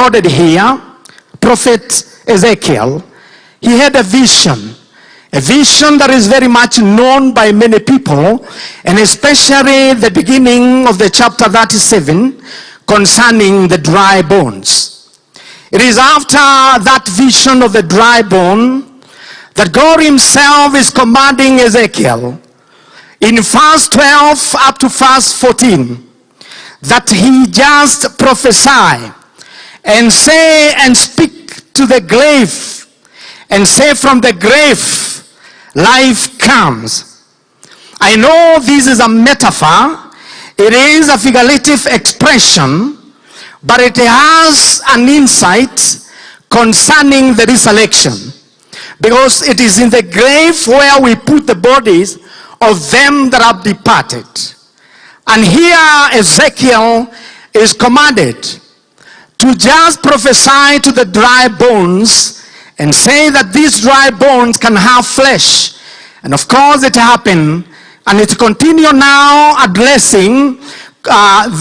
recorded here, Prophet Ezekiel, he had a vision that is very much known by many people, and especially the beginning of the chapter 37 concerning the dry bones. It is after that vision of the dry bone that God himself is commanding Ezekiel in verse 12 up to verse 14 that he just prophesy and say and speak to the grave and say, from the grave life comes. I know this is a metaphor, it is a figurative expression, but it has an insight concerning the resurrection. Because it is in the grave where we put the bodies of them that have departed. And here Ezekiel is commanded to just prophesy to the dry bones and say that these dry bones can have flesh. And of course it happened, and it continue now addressing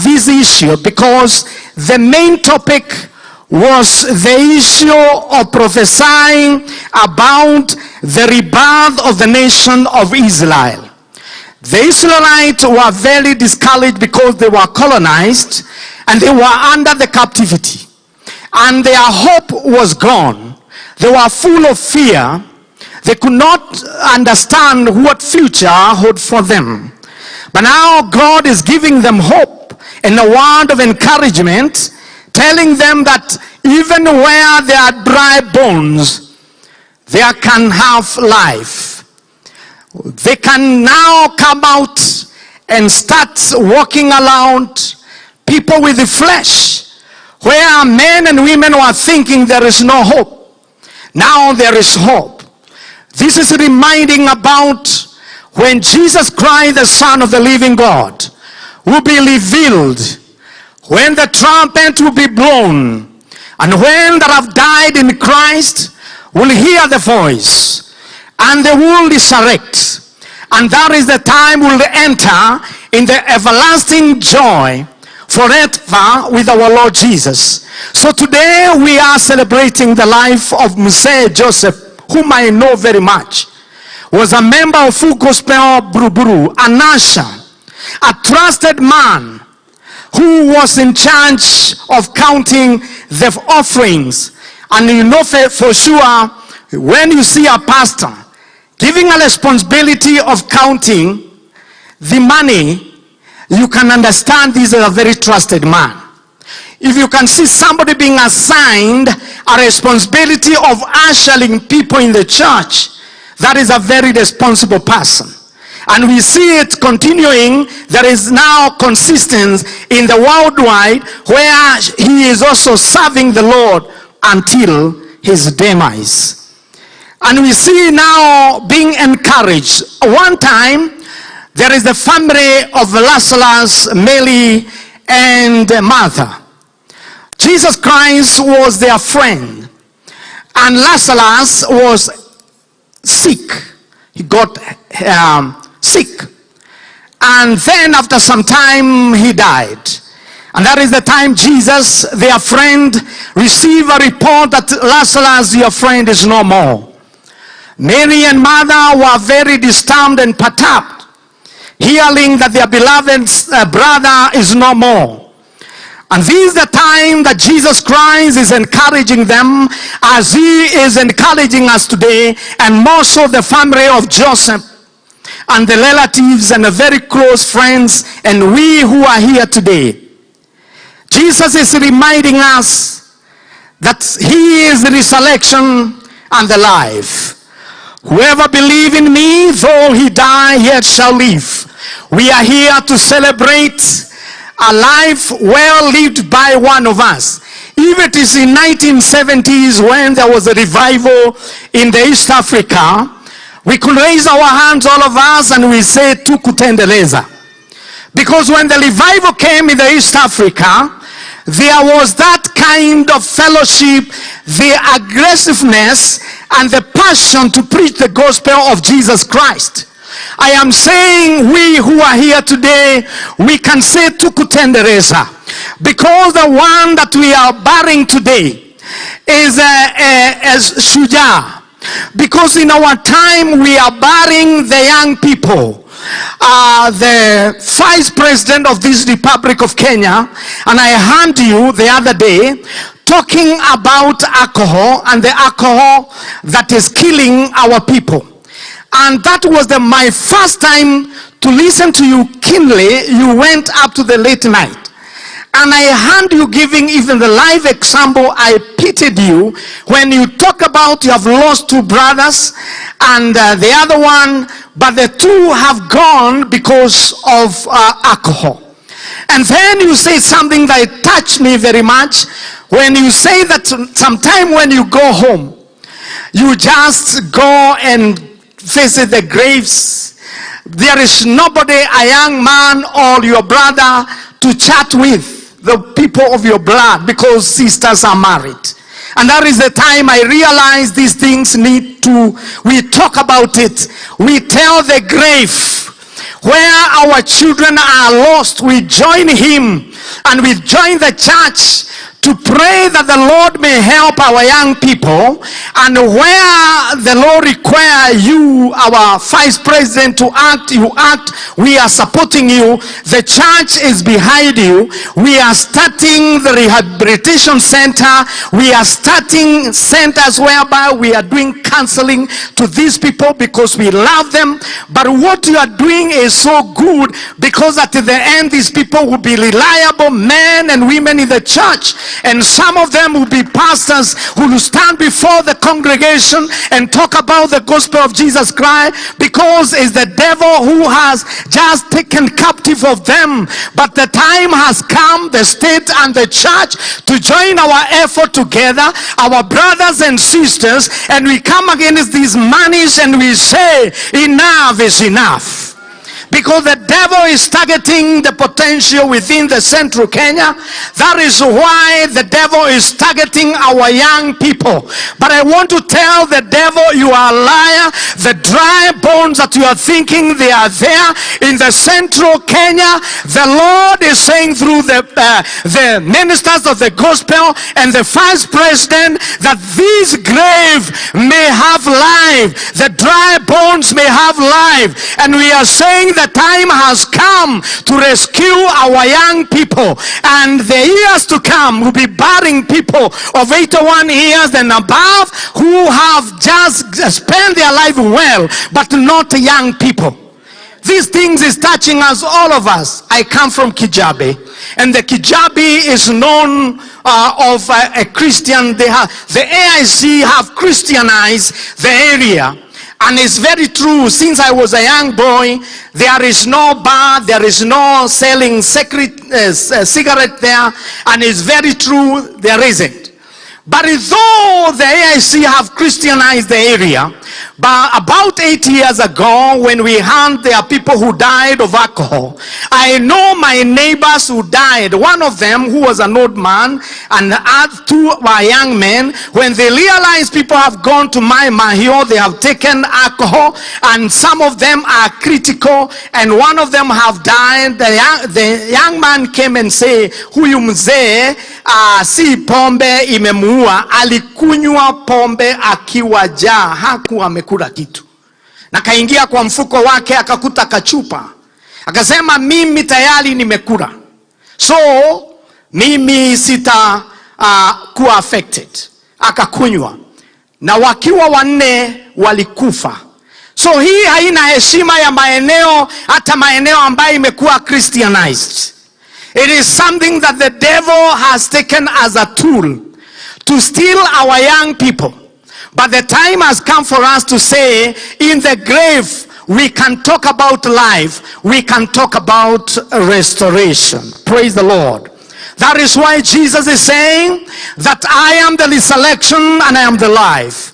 this issue, because the main topic was the issue of prophesying about the rebirth of the nation of Israel. The Israelites were very discouraged because they were colonized and they were under the captivity. And their hope was gone. They were full of fear. They could not understand what future held for them. But now God is giving them hope and a word of encouragement, telling them that even where there are dry bones, they can have life. They can now come out and start walking around people with the flesh, where men and women were thinking there is no hope. Now there is hope. This is reminding about when Jesus Christ, the Son of the living God, will be revealed, when the trumpet will be blown, and when that have died in Christ will hear the voice, and they will resurrect. And that is the time we'll enter in the everlasting joy forever with our Lord Jesus. So today we are celebrating the life of Mzee Joseph, whom I know very much. Was a member of Full Gospel Buruburu, an usher, a trusted man who was in charge of counting the offerings. And you know for sure, when you see a pastor giving a responsibility of counting the money, you can understand this is a very trusted man. If you can see somebody being assigned a responsibility of ushering people in the church, that is a very responsible person. And we see it continuing. There is now consistency in the worldwide, where he is also serving the Lord until his demise. And we see now being encouraged. One time, there is the family of Lazarus, Mary, and Martha. Jesus Christ was their friend. And Lazarus was sick. He got sick. And then after some time, he died. And that is the time Jesus, their friend, received a report that Lazarus, your friend, is no more. Mary and Martha were very disturbed and perturbed, hearing that their beloved brother is no more. And this is the time that Jesus Christ is encouraging them, as he is encouraging us today, and more so the family of Joseph and the relatives and the very close friends and we who are here today. Jesus is reminding us that he is the resurrection and the life. Whoever believes in me, though he die, yet shall live. We are here to celebrate a life well lived by one of us. If it is in 1970s when there was a revival in the East Africa, we could raise our hands, all of us, and we say, Tukutendeleza. Because when the revival came in the East Africa, there was that kind of fellowship, the aggressiveness, and the passion to preach the gospel of Jesus Christ. I am saying we who are here today, we can say tukutendereza, because the one that we are burying today is a shujaa. Because in our time we are burying the young people. The vice president of this Republic of Kenya, and I heard you the other day talking about alcohol and the alcohol that is killing our people. And that was my first time to listen to you keenly. You went up to the late night. And I heard you giving even the live example. I pitied you when you talk about you have lost two brothers and the other one, but the two have gone because of alcohol. And then you say something that touched me very much when you say that sometime when you go home, you just go and visit the graves. There is nobody, a young man or your brother, to chat with, the people of your blood, because sisters are married. And that is the time I realized these things need to, we talk about it. We tell the grave where our children are lost. We join him and we join the church to pray that the Lord may help our young people, and where the Lord require you, our vice president, to act, you act. We are supporting you. The church is behind you. We are starting the rehabilitation center. We are starting centers whereby we are doing counseling to these people because we love them. But what you are doing is so good, because at the end these people will be reliable men and women in the church. And some of them will be pastors who will stand before the congregation and talk about the gospel of Jesus Christ, because it's the devil who has just taken captive of them. But the time has come, the state and the church, to join our effort together, our brothers and sisters, and we come against these monies and we say enough is enough. Because the devil is targeting the potential within the central Kenya. That is why the devil is targeting our young people. But I want to tell the devil, you are a liar. The dry bones that you are thinking they are there in the central Kenya, the Lord is saying through the ministers of the gospel and the vice president that this grave may have life. The dry bones may have life. And we are saying the time has come to rescue our young people, and the years to come will be burying people of 81 years and above who have just spent their life well, but not young people. These things is touching us, all of us. I come from Kijabe, and the Kijabe is known of a Christian. The AIC have Christianized the area. And it's very true. Since I was a young boy, there is no bar, there is no selling cigarette there. And it's very true, there isn't. But though the AIC have Christianized the area, but about 8 years ago, when we had there people who died of alcohol, I know my neighbors who died. One of them, who was an old man, and the other two were young men. When they realized people have gone to Mai Mahiu, they have taken alcohol, and some of them are critical, and one of them have died. The young man came and say, huyu mzee si pombe imemuua, alikunywa pombe akiwa jaa, hakuwa amekula kitu, na kaingia kwa mfuko wake akakuta kachupa, akasema mimi tayari nimekula, so mimi sita kuwa affected. Akakunywa, na wakiwa wanne walikufa. So hii haina heshima ya maeneo, hata maeneo ambayo imekuwa Christianized. It is something that the devil has taken as a tool to steal our young people. But the time has come for us to say, in the grave, we can talk about life. We can talk about restoration. Praise the Lord. That is why Jesus is saying that I am the resurrection and I am the life.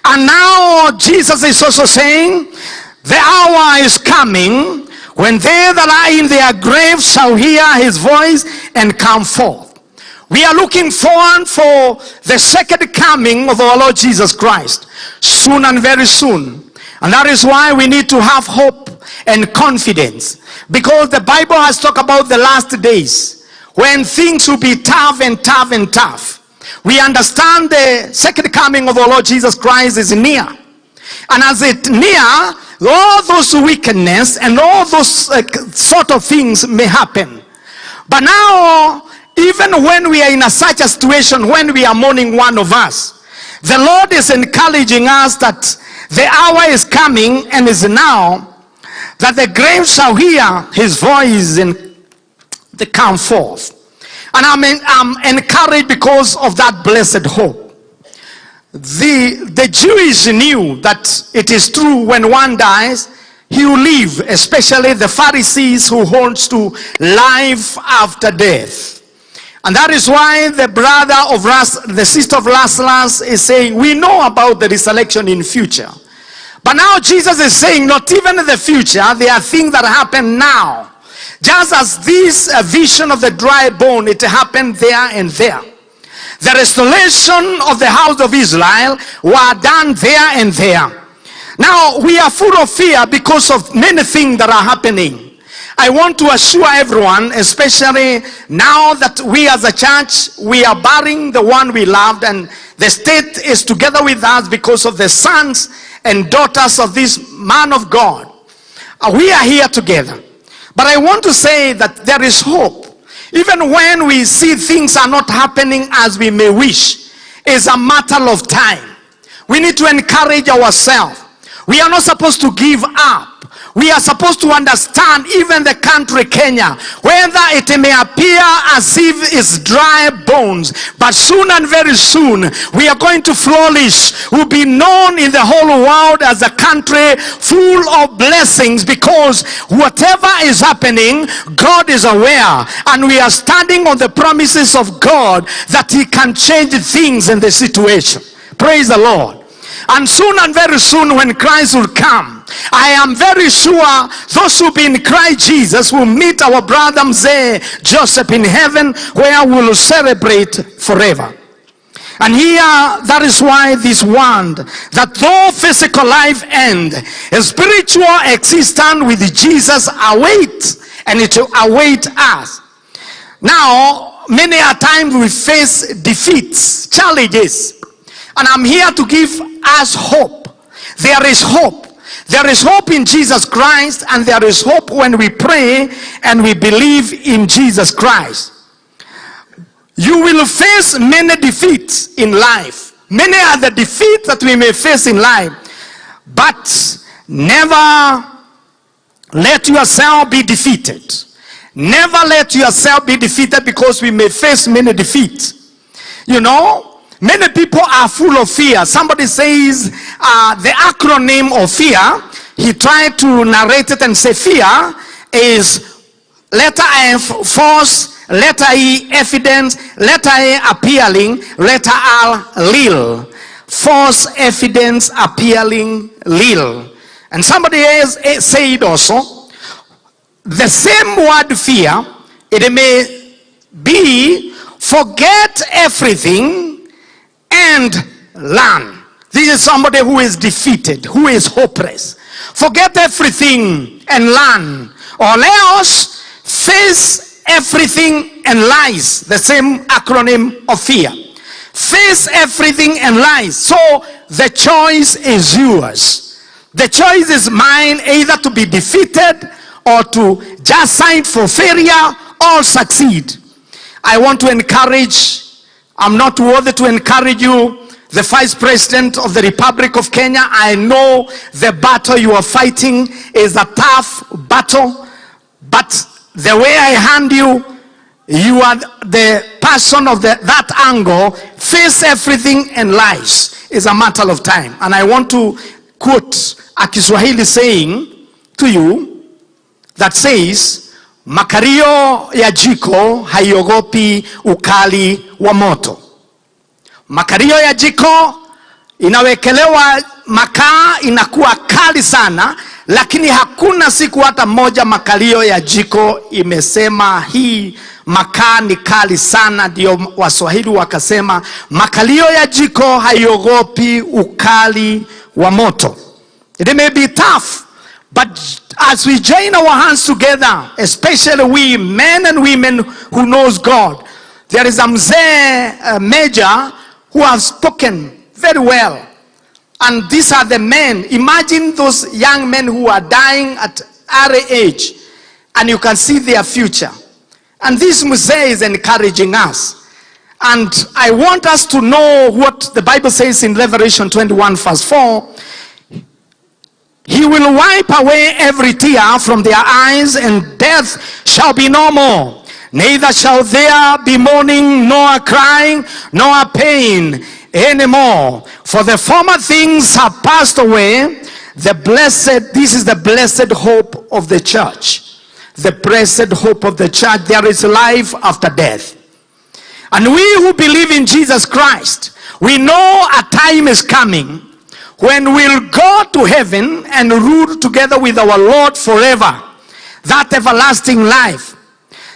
And now Jesus is also saying, the hour is coming when they that are in their graves shall hear his voice and come forth. We are looking forward for the second coming of our Lord Jesus Christ. Soon and very soon. And that is why we need to have hope and confidence. Because the Bible has talked about the last days when things will be tough and tough and tough. We understand the second coming of our Lord Jesus Christ is near. And as it near, all those wickedness and all those sort of things may happen. But now, even when we are in such a situation, when we are mourning one of us, the Lord is encouraging us that the hour is coming and is now that the grave shall hear his voice and they come forth. And I'm encouraged because of that blessed hope. The Jewish knew that it is true, when one dies, he will live, especially the Pharisees who holds to life after death. And that is why the brother of the sister of Lazarus is saying, "We know about the resurrection in future." But now Jesus is saying, not even in the future, there are things that happen now. Just as this vision of the dry bone, it happened there and there. The restoration of the house of Israel were done there and there. Now, we are full of fear because of many things that are happening. I want to assure everyone, especially now that we as a church, we are burying the one we loved, and the state is together with us because of the sons and daughters of this man of God. We are here together. But I want to say that there is hope. Even when we see things are not happening as we may wish, it's a matter of time. We need to encourage ourselves. We are not supposed to give up. We are supposed to understand even the country Kenya, whether it may appear as if it's dry bones, but soon and very soon we are going to flourish. We'll be known in the whole world as a country full of blessings, because whatever is happening, God is aware, and we are standing on the promises of God that he can change things in the situation. Praise the Lord. And soon and very soon, when Christ will come, I am very sure those who be in Christ Jesus will meet our brother Mzee Joseph in heaven, where we will celebrate forever. And here, that is why this word, that though physical life end, a spiritual existence with Jesus await, and it will await us. Now, many a times we face defeats, challenges, and I'm here to give us hope. There is hope. There is hope in Jesus Christ, and there is hope when we pray and we believe in Jesus Christ. You will face many defeats in life. Many are the defeats that we may face in life. But never let yourself be defeated. Never let yourself be defeated, because we may face many defeats. Many people are full of fear. Somebody says the acronym of fear, he tried to narrate it and say fear is letter F, force, letter E, evidence, letter A, appealing, letter R, lil. Force, evidence, appealing, lil. And somebody else said also, the same word fear, it may be forget everything and learn. This is somebody who is defeated, who is hopeless. Forget everything and learn. Or else face everything and lies. The same acronym of fear. Face everything and lies. So the choice is yours. The choice is mine, either to be defeated or to just sign for failure or succeed. I want to encourage, I'm not worthy to encourage you, the Vice President of the Republic of Kenya. I know the battle you are fighting is a tough battle, but the way I hand you, you are the person of that angle. Face everything and lies is a matter of time. And I want to quote a Kiswahili saying to you that says, "Makalio ya jiko haiogopi ukali wa moto." Makalio ya jiko inawekelewa makaa inakuwa kali sana, lakini hakuna siku hata moja makalio ya jiko imesema hii makaa ni kali sana. Ndio Waswahili wakasema makalio ya jiko haiogopi ukali wa moto. It may be tough, but as we join our hands together, especially we men and women who knows God, there is a mzee, a major, who have spoken very well. And these are the men. Imagine those young men who are dying at early age, and you can see their future. And this mzee is encouraging us. And I want us to know what the Bible says in Revelation 21 verse 4. He will wipe away every tear from their eyes, and death shall be no more. Neither shall there be mourning, nor crying, nor pain anymore. For the former things have passed away. This is the blessed hope of the church. The blessed hope of the church. There is life after death. And we who believe in Jesus Christ, we know a time is coming when we'll go to heaven and rule together with our Lord forever. That everlasting life.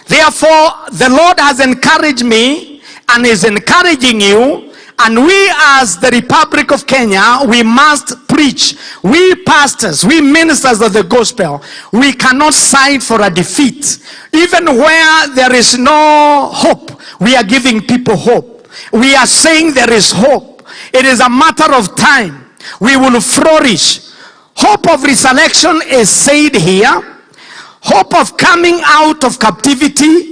Therefore, the Lord has encouraged me and is encouraging you. And we as the Republic of Kenya, we must preach. We pastors, we ministers of the gospel, we cannot sign for a defeat. Even where there is no hope, we are giving people hope. We are saying there is hope. It is a matter of time. We will flourish. Hope of resurrection is said here. Hope of coming out of captivity.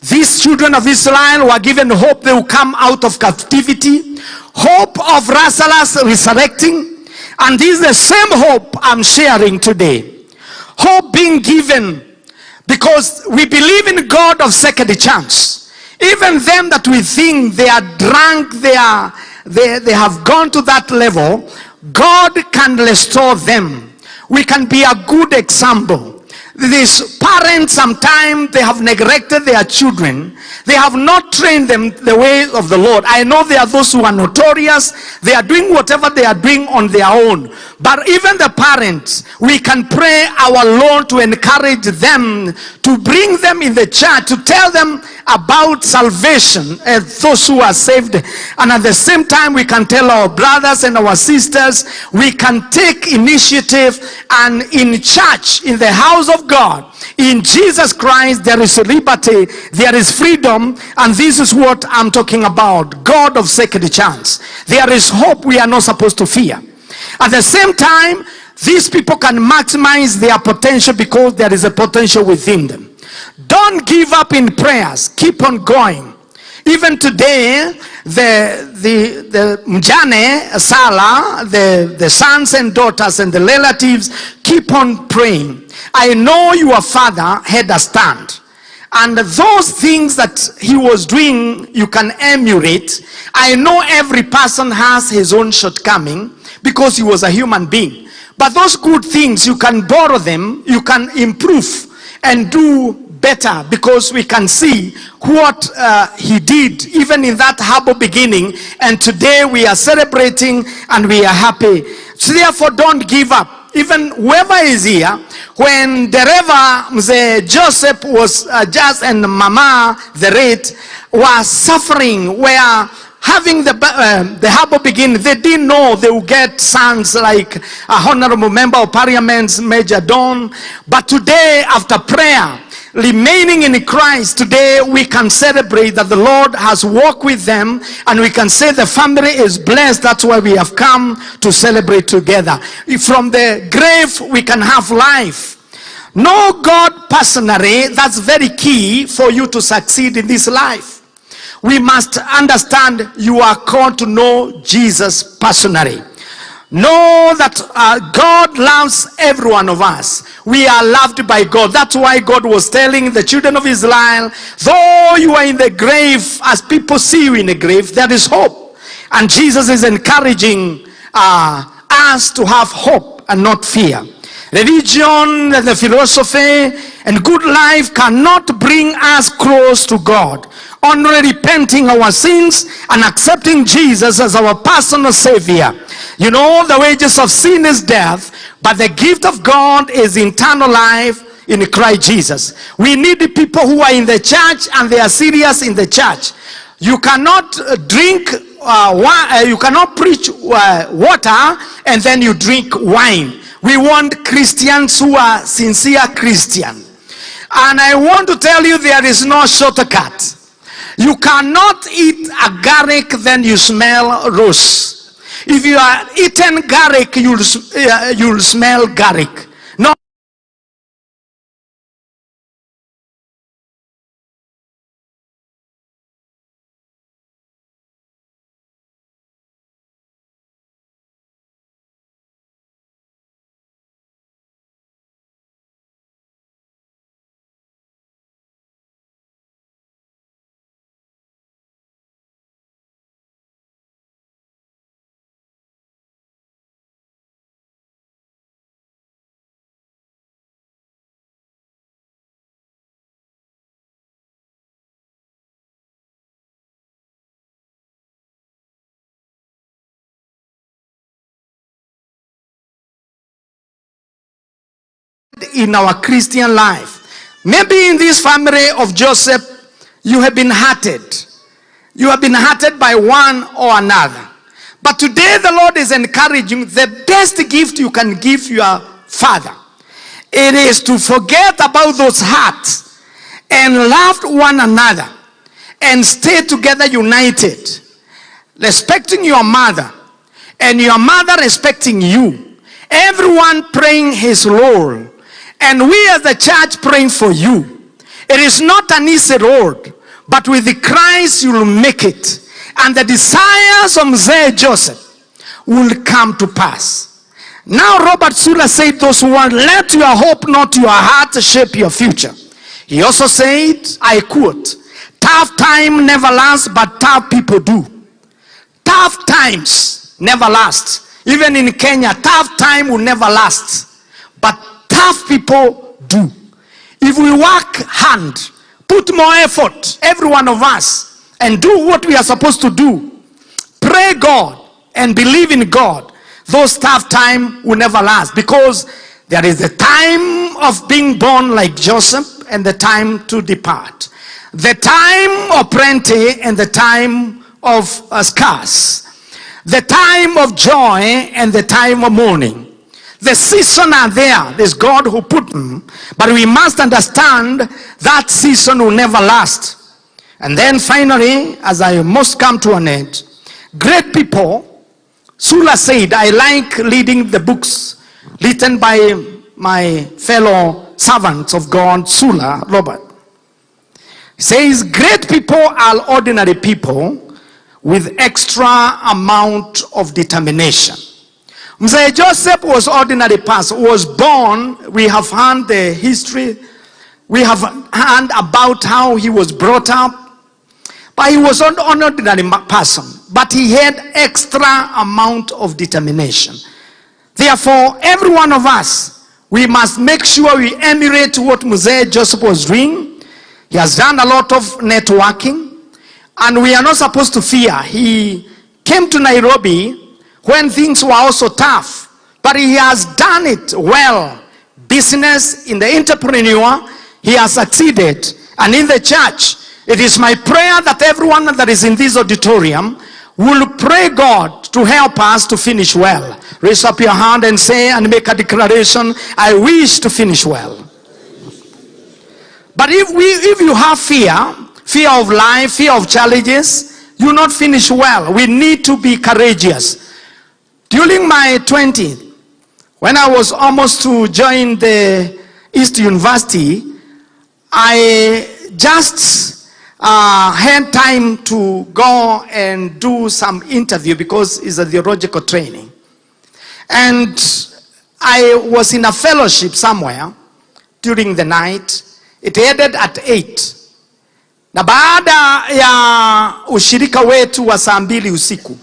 These children of Israel were given hope they will come out of captivity. Hope of Lazarus resurrecting. And this is the same hope I'm sharing today. Hope being given because we believe in God of second chance. Even them that we think they are drunk, they have gone to that level, God can restore them. We can be a good example. These parents, sometimes they have neglected their children. They have not trained them the way of the Lord. I know there are those who are notorious. They are doing whatever they are doing on their own. But even the parents, we can pray our Lord to encourage them, to bring them in the church, to tell them about salvation and those who are saved. And at the same time, we can tell our brothers and our sisters, we can take initiative, and in church, in the house of God, in Jesus Christ, there is liberty, there is freedom, and this is what I'm talking about. God of second chance. There is hope we are not supposed to fear. At the same time, these people can maximize their potential because there is a potential within them. Don't give up in prayers. Keep on going. Even today, the mjane, Sala, the sons and daughters and the relatives keep on praying. I know your father had a stand. And those things that he was doing, you can emulate. I know every person has his own shortcoming because he was a human being. But those good things, you can borrow them, you can improve and do better, because we can see what he did even in that humble beginning. And today we are celebrating and we are happy. So therefore, don't give up. Even whoever is here, when Dereva Mzee Joseph was just, and Mama the rate was suffering, were having the humble beginning, they didn't know they would get sons like a honorable member of parliament, Major Don. But today, after prayer, remaining in Christ, today we can celebrate that the Lord has walked with them, and we can say the family is blessed. That's why we have come to celebrate together. From the grave, we can have life. Know God personally. That's very key for you to succeed in this life. We must understand you are called to know Jesus personally. Know that God loves every one of us. We are loved by God. That's why God was telling the children of Israel, though you are in the grave, as people see you in the grave, there is hope. And Jesus is encouraging us to have hope and not fear. Religion, the philosophy, and good life cannot bring us close to God. Only repenting our sins and accepting Jesus as our personal Savior. You know, the wages of sin is death, but the gift of God is eternal life in Christ Jesus. We need the people who are in the church and they are serious in the church. You cannot drink, you cannot preach water and then you drink wine. We want Christians who are sincere Christian. And I want to tell you there is no shortcut. You cannot eat a garlic then you smell rose. If you are eating garlic, you'll smell garlic. No. In our Christian life. Maybe in this family of Joseph, you have been hurted. You have been hurted by one or another. But today the Lord is encouraging the best gift you can give your father. It is to forget about those hurts and love one another and stay together united. Respecting your mother and your mother respecting you. Everyone praying his role. And we as the church praying for you. It is not an easy road, but with the Christ you will make it. And the desires of Mzee Joseph will come to pass. Now Robert Sula said those words, let your hope, not your heart, shape your future. He also said, I quote, tough time never lasts, but tough people do. Tough times never last. Even in Kenya, tough time will never last. But tough people do. If we work hard, put more effort, every one of us, and do what we are supposed to do, pray God and believe in God, those tough time will never last, because there is the time of being born like Joseph and the time to depart. The time of plenty and the time of scarce. The time of joy and the time of mourning. The season are there. There's God who put them. But we must understand that season will never last. And then finally, as I must come to an end, great people, Sula said, I like reading the books written by my fellow servants of God, Sula Robert. He says, great people are ordinary people with extra amount of determination. Mzee Joseph was ordinary person, was born, we have heard the history, we have heard about how he was brought up, but he was an ordinary person, but he had extra amount of determination. Therefore, every one of us, we must make sure we emulate what Mzee Joseph was doing. He has done a lot of networking, and we are not supposed to fear. He came to Nairobi when things were also tough, but he has done it well. Business, in the entrepreneur, he has succeeded. And in the church, it is my prayer that everyone that is in this auditorium will pray God to help us to finish well. Raise up your hand and say and make a declaration, I wish to finish well. But if you have fear, fear of life, fear of challenges, you will not finish well. We need to be courageous. During my 20s, when I was almost to join the East University, I just had time to go and do some interview because it's a theological training. And I was in a fellowship somewhere during the night. It ended at 8. Na baada ya ushirika wetu wa saa 2 usiku,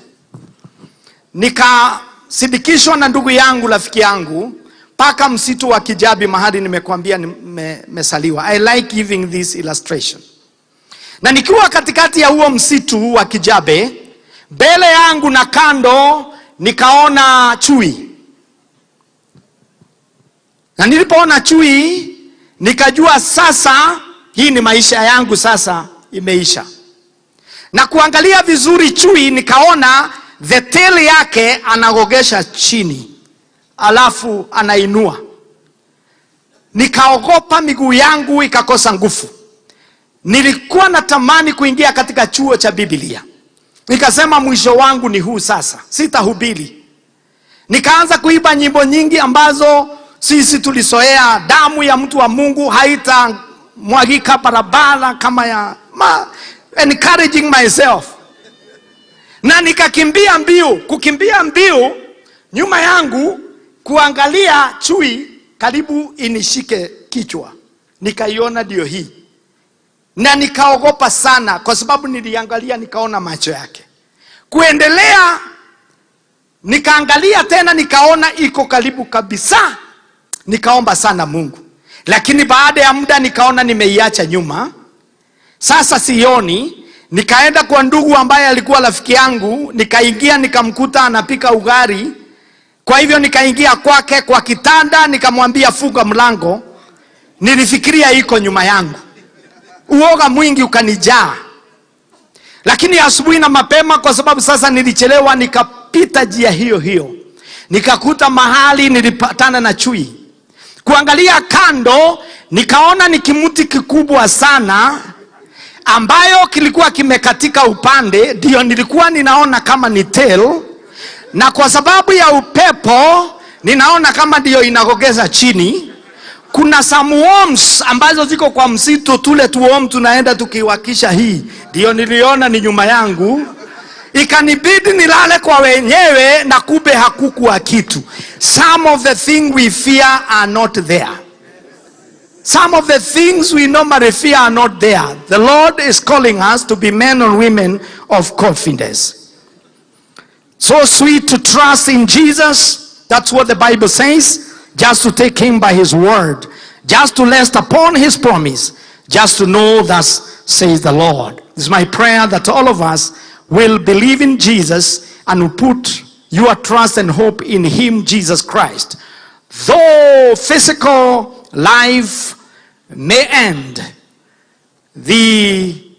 nikasindikishwa na ndugu yangu, rafiki yangu, mpaka msitu wa Kijabi, mahali nimekuambia nimesaliwa. I like giving this illustration. Na nikiwa katikati ya huo msitu wa Kijabe, mbele yangu na kando nikaona chui. Na nilipoona chui, nikajua sasa hii ni maisha yangu, sasa imeisha. Na kuangalia vizuri chui, nikaona the tail yake anagogesha chini. Alafu anainua. Nikaogopa, miguu yangu ikakosa nguvu. Nilikuwa natamani kuingia katika chuo cha Biblia. Nikasema mwisho wangu ni huu sasa, sitahubiri. Nikaanza kuimba nyimbo nyingi ambazo sisi tulizoea, damu ya mtu wa Mungu haitamwagika barabara kama ya ma, encouraging myself. Na nikakimbia mbio, kukimbia mbio nyuma yangu kuangalia chui karibu inishike kichwa. Nikaiona ndio hii. Na nikaogopa sana kwa sababu niliangalia nikaona macho yake. Kuendelea nikaangalia tena nikaona iko karibu kabisa. Nikaomba sana Mungu. Lakini baada ya muda nikaona nimeiacha nyuma. Sasa sioni. Nikaenda kwa ndugu ambaye alikuwa rafiki yangu, nikaingia nikamkuta anapika ugali. Kwa hivyo nikaingia kwake kwa kitanda, nikamwambia funga mlango. Nilifikiria iko nyuma yangu. Uoga mwingi ukanijaa. Lakini asubuhi na mapema, kwa sababu sasa nilichelewa, nikapita njia hiyo hiyo. Nikakuta mahali nilipatana na chui. Kuangalia kando, nikaona ni kimuti kikubwa sana ambayo kilikuwa kimekatika upande, ndio nilikuwa ninaona kama ni tail, na kwa sababu ya upepo ninaona kama ndio inagogeza chini. Kuna some worms ambazo ziko kwa msitu, tule tu worm tunaenda tukiwakisha hii, ndio niliona ni nyuma yangu. Ikanibidi nilale kwa wenyewe na kumbe hakukuwa kitu. Some of the things we fear are not there. Some of the things we normally fear are not there. The Lord is calling us to be men and women of confidence. So sweet to trust in Jesus. That's what the Bible says. Just to take him by his word. Just to rest upon his promise. Just to know thus says the Lord. It's my prayer that all of us will believe in Jesus and will put your trust and hope in him, Jesus Christ. Though physical life may end, the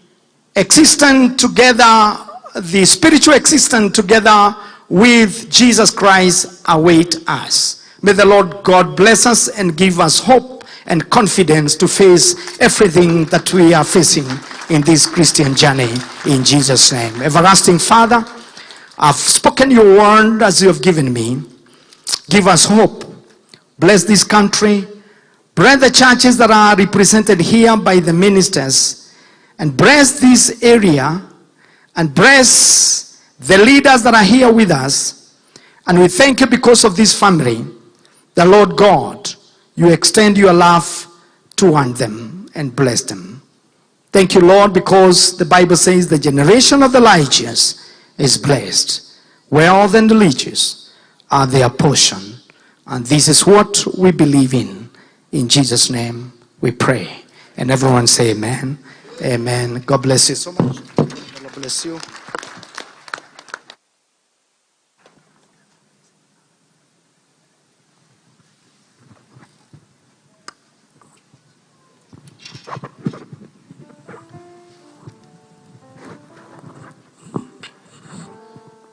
existence together, the spiritual existence together with Jesus Christ await us. May the Lord God bless us and give us hope and confidence to face everything that we are facing in this Christian journey, in Jesus' name. Everlasting Father, I've spoken your word as you have given me. Give us hope. Bless this country. Bless the churches that are represented here by the ministers. And bless this area. And bless the leaders that are here with us. And we thank you because of this family. The Lord God, you extend your love toward them and bless them. Thank you, Lord, because the Bible says the generation of the righteous is blessed. Wealth and riches are their portion. And this is what we believe in. In Jesus' name we pray. And everyone say amen. Amen. God bless you so much. God bless you.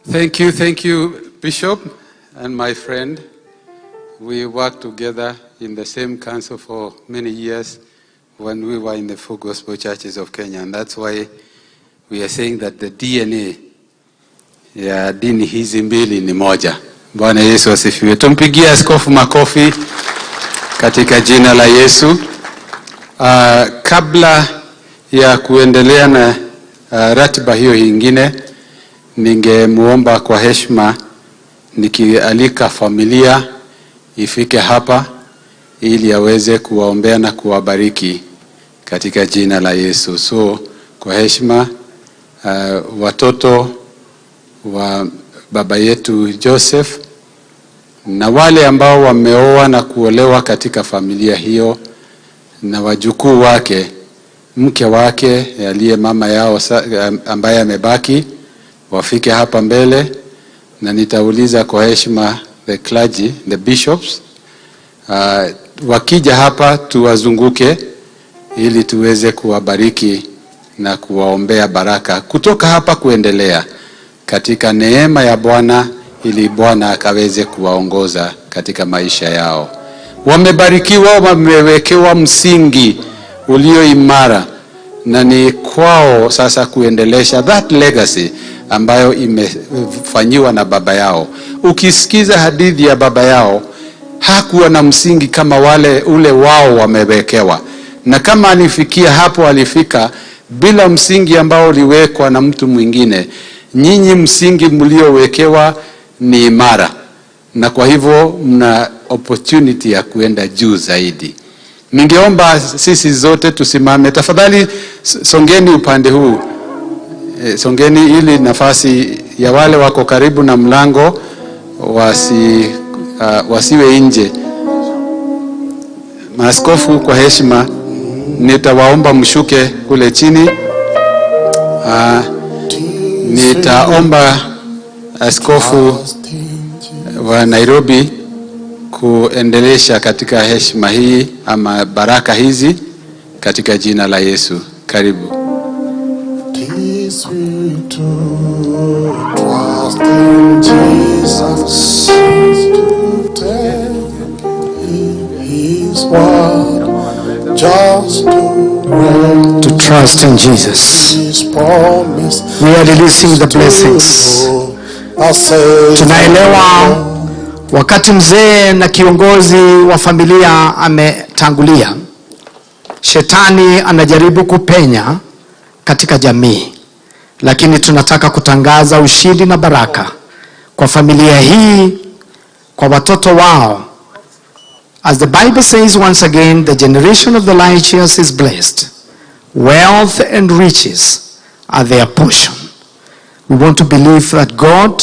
Thank you, Bishop and my friend. We worked together in the same council for many years when we were in the Full Gospel Churches of Kenya, and that's why we are saying that the DNA ya dini hizi mbili ni moja. Bwana Yesu asifiwe. Tumpigie askofu makofi katika jina la Yesu. Kabla ya kuendelea na ratiba hiyo ingine, ningemuomba kwa heshima nikialika familia ifike hapa ili aweze kuwaombea na kuwabariki katika jina la Yesu. So kwa heshima, watoto wa baba yetu Joseph na wale ambao wameoa na kuolewa katika familia hiyo na wajukuu wake, mke wake aliye mama yao ambaye amebaki, wafike hapa mbele, na nitauliza kwa heshima the clergy, the bishops, wakija hapa tuwazunguke ili tuweze kuwabariki na kuwaombea baraka kutoka hapa kuendelea katika neema ya Bwana, ili Bwana akaweze kuwaongoza katika katika maisha yao. Wamebarikiwa, wamewekewa msingi ulio imara, na ni kwao sasa kuendelesha that legacy ambayo imefanyiwa na baba yao. Ukisikiza hadithi ya baba yao, hakuwa na msingi kama wale ule wao wamewekewa, na kama alifikia hapo, alifika bila msingi ambao uliwekwa na mtu mwingine. Nyinyi msingi mliowekewa ni imara, na kwa hivyo mna opportunity ya kuenda juu zaidi. Ningeomba sisi zote tusimame tafadhali, songeni upande huu, songeni ili nafasi ya wale wako karibu na mlango wasiwe nje. Maaskofu, kwa heshima nitawaomba mshuke kule chini. Nitaomba askofu wa Nairobi kuendelesha katika heshima hii ama baraka hizi katika jina la Yesu. Karibu. Teach me to trust in Jesus, to take His word, just to rest To trust in Jesus. His promise. We are releasing the blessings. Tunaelewa wakati mzee na kiongozi wa familia ametangulia, shetani anajaribu kupenya katika jamii, lakini tunataka kutangaza ushindi na baraka kwa familia hii, kwa watoto wao. As the Bible says once again, the generation of the righteous is blessed. Wealth and riches are their portion. We want to believe that God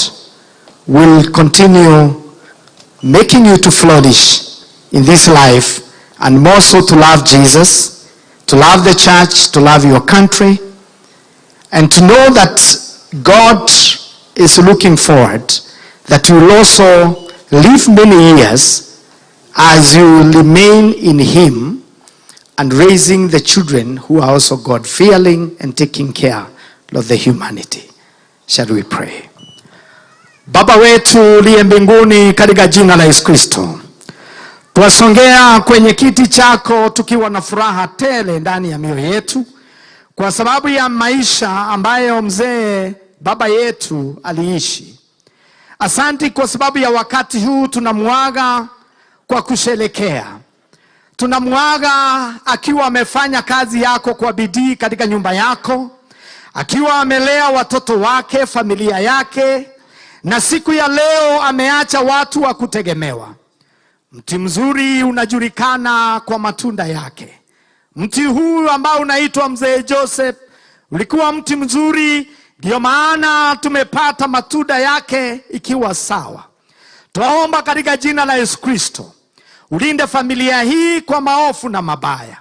will continue making you to flourish in this life and more so to love Jesus, to love the church, to love your country, and to know that God is looking forward that you will also live many years as you remain in Him and raising the children who are also God-fearing and taking care of the humanity. Shall we pray? Baba wetu uliye mbinguni, katika jina la Yesu Kristo, twasongea kwenye kiti chako tukiwa na furaha tele ndani ya mioyo yetu kwa sababu ya maisha ambayo mzee baba yetu aliishi. Asanti kwa sababu ya wakati huu tunamuaga kwa kusherekea. Tunamuaga akiwa amefanya kazi yako kwa bidii katika nyumba yako, akiwa amelea watoto wake, familia yake, na siku ya leo ameacha watu wa kutegemewa. Mti mzuri unajulikana kwa matunda yake. Mti huu ambao unaitwa Mzee Joseph ulikuwa mti mzuri, ndio maana tumepata matunda yake ikiwa sawa. Twaomba katika jina la Yesu Kristo, ulinde familia hii kwa maovu na mabaya,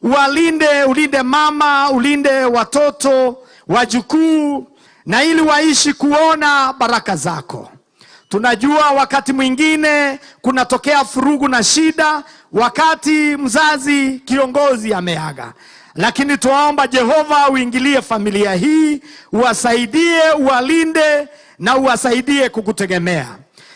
uwalinde, ulinde mama, ulinde watoto, wajukuu, na ili waishi kuona baraka zako. Tunajua wakati mwingine kunatokea vurugu na shida wakati mzazi kiongozi ameaga, lakini tuwaomba Jehova uingilie familia hii, uwasaidie, uwalinde na uwasaidie kukutegemea.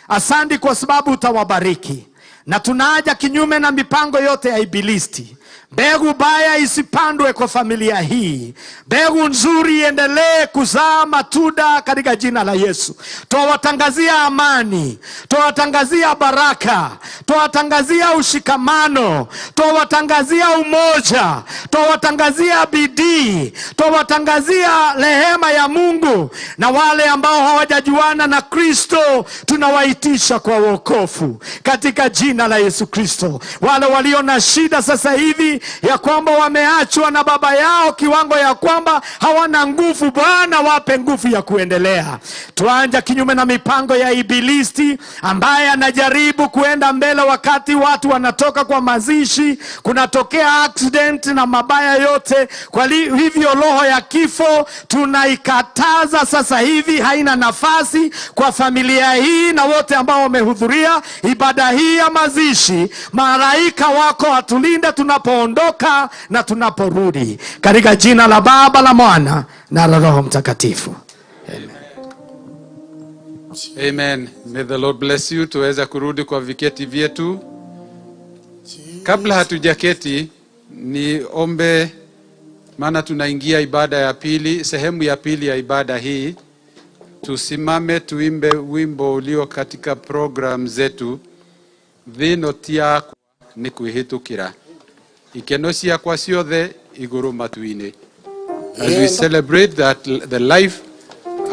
Asante kwa sababu utawabariki, na tunaaja kinyume na mipango yote ya Ibilisi. Mbegu baya isipandwe kwa familia hii, mbegu nzuri iendelee kuzaa matunda katika jina la Yesu. Twawatangazia amani, twawatangazia baraka, twawatangazia ushikamano, twawatangazia umoja, twawatangazia bidii, twawatangazia rehema ya Mungu, na wale ambao hawajajuana na Kristo tunawaitisha kwa wokovu katika jina la Yesu Kristo. Wale walio na shida sasa hivi ya kwamba wameachwa na baba yao kiwango ya kwamba hawana nguvu, Bwana wape nguvu ya kuendelea. Tuanja kinyume na mipango ya Ibilisi ambaye anajaribu kuenda mbele wakati watu wanatoka kwa mazishi, kunatokea accident na mabaya yote. Kwa hivyo roho ya kifo tunaikataza sasa hivi, haina nafasi kwa familia hii na wote ambao wamehudhuria ibada hii ya mazishi. Malaika wako watulinde tunapoondoka na tunaporudi, katika jina la Baba, la Mwana na la Roho Mtakatifu. Amen. Amen. May the Lord bless you. Tuweza kurudi kwa viketi vyetu. Kabla hatujaketi, niombe, maana tunaingia ibada ya pili, sehemu ya pili ya ibada hii. Tusimame tuimbe wimbo ulio katika program zetu, Thĩ ti yakwa nĩ kwĩhĩtũkĩra, ikeno ciakwa ciothe igũrũ matu-inĩ. As we celebrate that the life,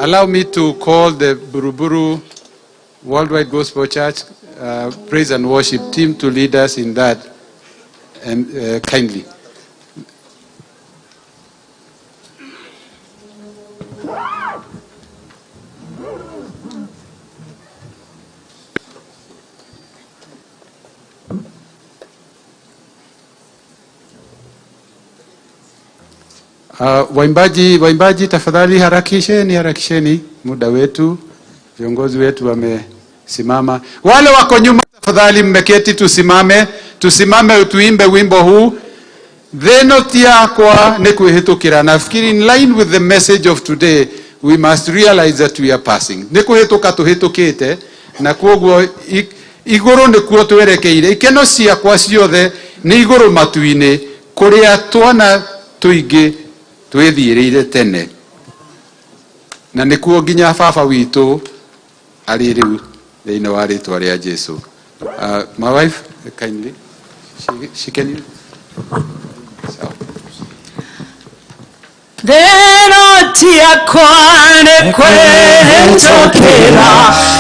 allow me to call the Buruburu Worldwide Gospel Church praise and worship team to lead us in that, and kindly. Waimbaji, waimbaji tafadhali harakisheni, harakisheni muda wetu, viongozi wetu wamesimama. Wale wako nyuma tafadhali mmeketi, tusimame, tusimame tuimbe wimbo huu, Thĩ ti yakwa nĩ kwĩhĩtũkĩra. Nafikiri in line with the message of today, we must realize that we are passing. Nĩ kũhĩtũka tũhĩtũkĩte, na kwoguo igũrũ nĩkuo twerekeire. Ikeno ciakwa ciothe nĩ igũrũ matu-inĩ, kũrĩa twana tũingĩ twĩthiĩrĩire tene, na nĩkuo nginya baba witũ arĩ rĩu thĩinĩ wa rĩtwa rĩa Jesu. My wife, kindly, she can. Sawa. Thĩ ti yakwa nĩ kwĩhĩtũkĩra,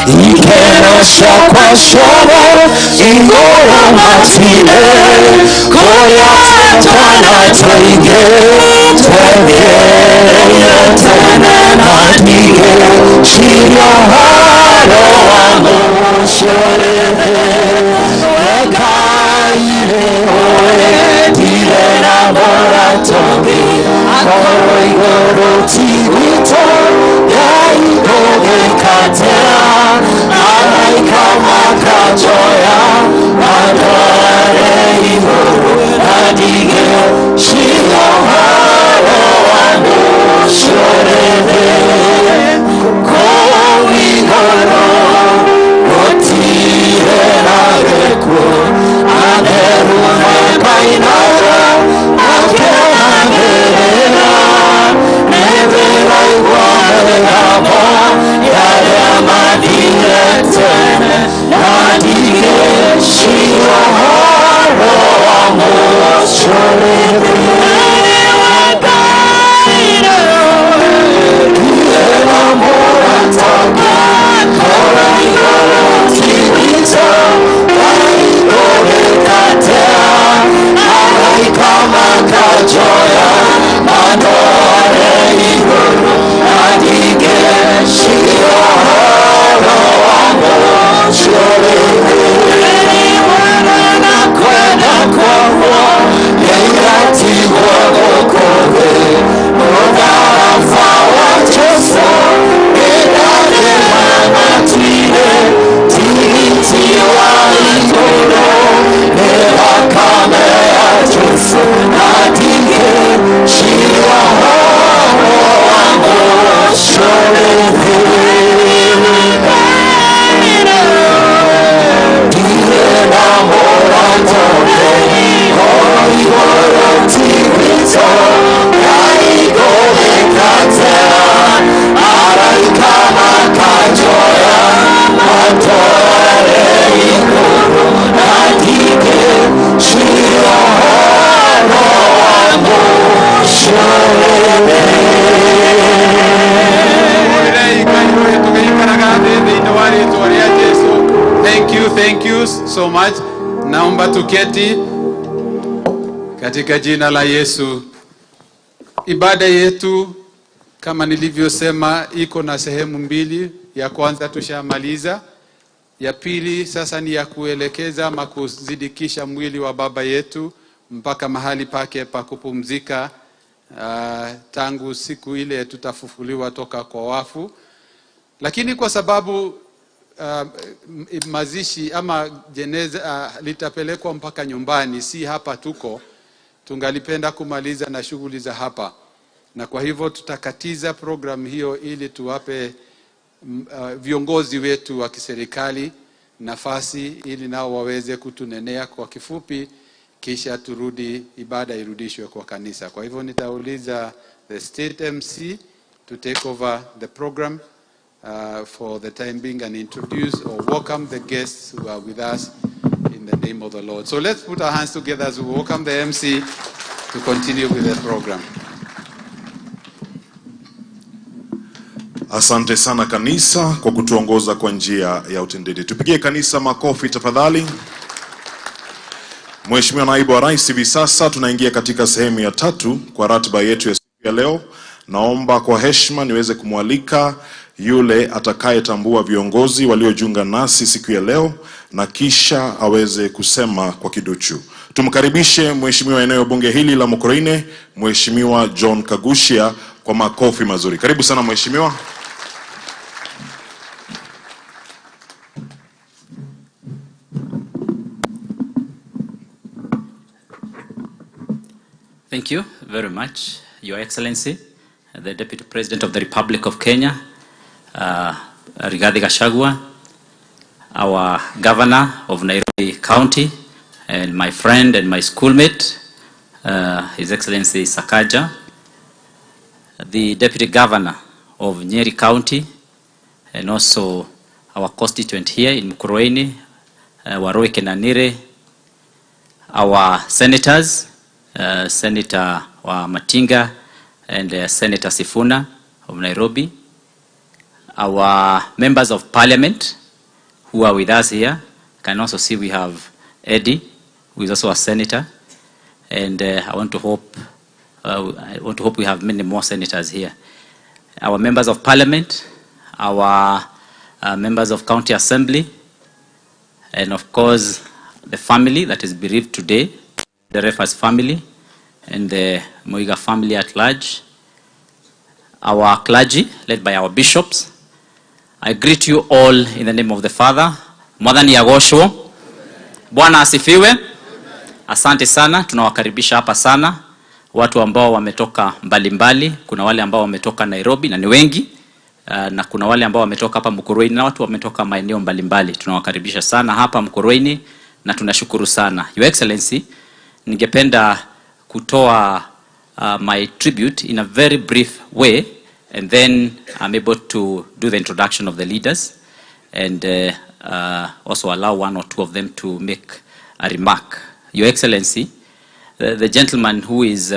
ikeno ciakwa ciothe igũrũ matu-inĩ, kũrĩa twana tũingĩ twethiĩrĩire tene, na ndigĩciria ũhoro wa mũciĩ wekaire ũrendire na mũrata ũngĩ, korwo igũrũ ti gwitũ Ngai ndũgĩkatea, araika makanjoya mandware igũrũ, na ndigĩciria ũhoro wa mũciĩ kũu igũrũ gũtirĩ na gĩkuũ, atheru makainaga makeanĩrĩra, nĩndĩraigua mĩgambo ya arĩa mathire tene, na ndigĩciria ũhoro wa mũciĩ. Ndirĩ mũrata ũngĩ, korwo igũrũ ti gwitũ Ngai ndũgĩkatea, araika makanjoya mandware igũrũ, na ndigĩciria ũhoro wa mũciĩ na kwenda kwakwa nĩngatigwo gũkũ thĩ, mũtharaba wa Jesũ nĩndarĩha matu-inĩ, tigiti wa igũrũ nĩ thakame ya Jesũ, na ndigĩciria ũhoro wa mũciĩ. Ndirĩ na mũrata ũngĩ, korwo igũrũ ti gwitũ Ngai ndũgĩkatea, araika makanjoya mandware igũrũ, na ndigĩciria ũhoro wa mũciĩ. Hũrĩrei Ngai ũyũ tũgĩikaraga thĩ thĩinĩ wa rĩtwa rĩa Jesu. Thank you, thank you so much. Naomba tuketi katika jina la Yesu. Ibada yetu kama nilivyosema iko na sehemu mbili. Ya kwanza tushamaliza, ya pili sasa ni ya kuelekeza ama kuzidikisha mwili wa baba yetu mpaka mahali pake pa kupumzika, tangu siku ile tutafufuliwa toka kwa wafu. Lakini kwa sababu mazishi ama jeneza litapelekwa mpaka nyumbani, si hapa tuko, tungalipenda kumaliza na shughuli za hapa, na kwa hivyo tutakatiza program hiyo ili tuwape viongozi wetu wa kiserikali nafasi ili nao waweze kutunenea kwa kifupi, kisha turudi ibada irudishwe kwa kanisa. Kwa hivyo nitauliza the state MC to take over the program for the time being and introduce or welcome the guests who are with us in the name of the Lord. So let's put our hands together as we welcome the MC to continue with the program. Asante sana kanisa kwa kutuongoza kwa njia ya utendaji. Tupigie kanisa makofi tafadhali. Mheshimiwa Naibu wa Rais, hivi sasa tunaingia katika sehemu ya tatu kwa ratiba yetu ya siku ya leo. Naomba kwa heshima niweze kumwalika yule atakayetambua viongozi waliojiunga nasi siku ya leo na kisha aweze kusema kwa kiduchu. Tumkaribishe Mheshimiwa eneo bunge hili la Mukurweini, Mheshimiwa John Kaguchia kwa makofi mazuri. Karibu sana Mheshimiwa. Thank you very much, Your Excellency, the Deputy President of the Republic of Kenya, Rigathi Gachagua, our Governor of Nairobi County, and my friend and my schoolmate, His Excellency Sakaja, the Deputy Governor of Nyeri County, and also our constituent here in Mukurweini, Warui Kinanire, our senators, Senator Wamatinga and Senator Sifuna of Nairobi, our members of parliament who are with us here. Can also see we have Eddie, who is also a senator, and I want to hope we have many more senators here. Our members of parliament, our members of county assembly, and of course the family that is bereaved today, the Nderefa's family and the Muiga family at large, our clergy led by our bishops. I greet you all in the name of the Father. Mwathani agocwo. Bwana asifiwe. Asante sana, tunawakaribisha hapa sana watu ambao wametoka mbalimbali. Kuna wale ambao wametoka Nairobi na ni wengi, na kuna wale ambao wametoka hapa Mukurweini na watu wametoka maeneo mbalimbali. Tunawakaribisha sana hapa Mukurweini na tunashukuru sana. Your Excellency, ningependa kutoa my tribute in a very brief way and then I'm able to do the introduction of the leaders and also allow one or two of them to make a remark. Your Excellency, the gentleman who is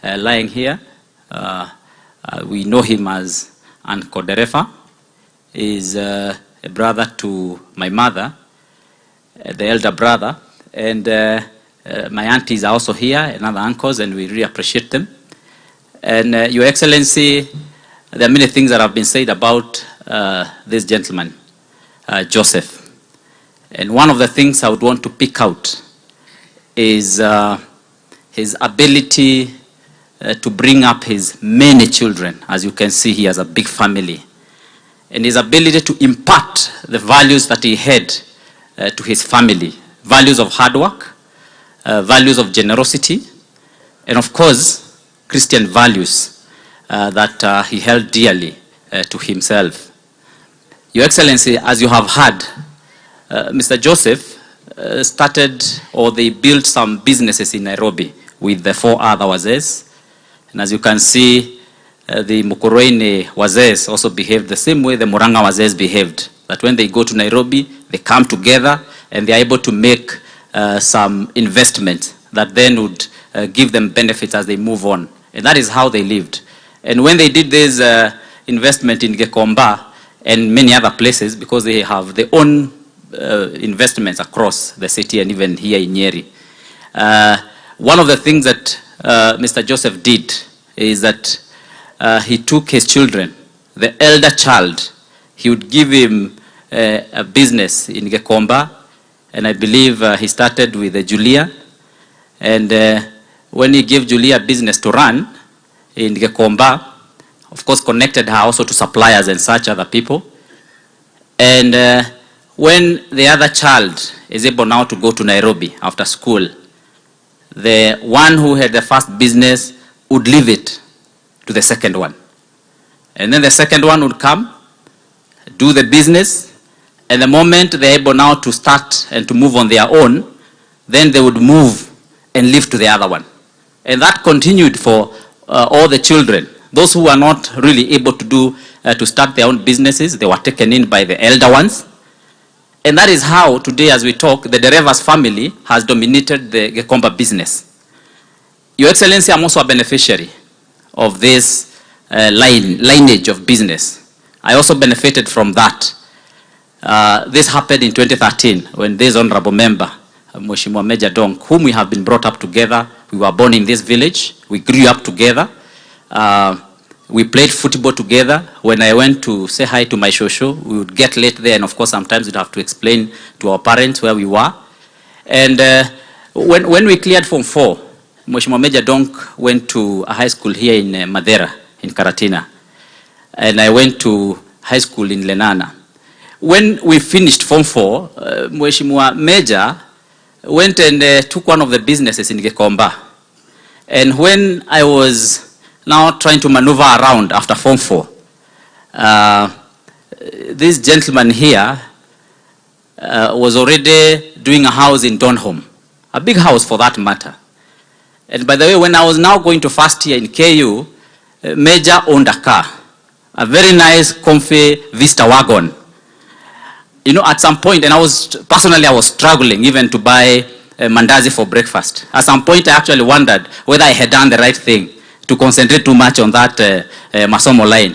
lying here, we know him as Uncle Nderefa, is a brother to my mother, the elder brother, and my aunties are also here and other uncles, and we really appreciate them. And Your Excellency, there are many things that have been said about this gentleman, Joseph. And one of the things I would want to pick out is his ability to bring up his many children. As you can see, he has a big family. And his ability to impart the values that he had to his family, values of hard work, values of generosity, and of course, Christian values that he held dearly to himself. Your Excellency, as you have heard, Mr. Joseph started, or they built some businesses in Nairobi with the four other wazees. And as you can see, the Mukurweini wazees also behaved the same way the Murang'a wazees behaved. That when they go to Nairobi, they come together and they are able to make some investment that then would give them benefits as they move on. And that is how they lived. And when they did this investment in Gikomba and many other places, because they have their own investments across the city and even here in Nyeri. One of the things that Mr. Joseph did is that he took his children, the elder child, he would give him a business in Gikomba, and I believe he started with Julia. And when he gave Julia a business to run in Gikomba, of course connected her also to suppliers and such other people. And when the other child is able now to go to Nairobi after school, the one who had the first business would leave it to the second one. And then the second one would come do the business, and the moment they're able now to start and to move on their own, then they would move and leave to the other one. And that continued for all the children. Those who were not really able to start their own businesses, they were taken in by the elder ones. And that is how today, as we talk, the Derevas family has dominated the Gikomba business. Your Excellency, I'm also a beneficiary of this lineage of business. I also benefited from that. This happened in 2013 when this honorable member, Mheshimiwa Mejja Donk, whom we have been brought up together, we were born in this village, we grew up together, we played football together. When I went to say hi to my shosho, we would get late there, and of course sometimes we'd have to explain to our parents where we were. And when we cleared Form 4, Mheshimiwa Mejja Donk went to a high school here in Mathira, in Karatina. And I went to high school in Lenana. When we finished Form 4, Mheshimiwa Mejja went and took one of the businesses in Gikomba. And when I was now trying to maneuver around after Form 4, this gentleman here was already doing a house in Donholm, a big house for that matter. And by the way, when I was now going to first year in KU, Mejja owned a car, a very nice, comfy Vista wagon. At some point, and I was, personally, I was struggling even to buy mandazi for breakfast. At some point, I actually wondered whether I had done the right thing to concentrate too much on that masomo line.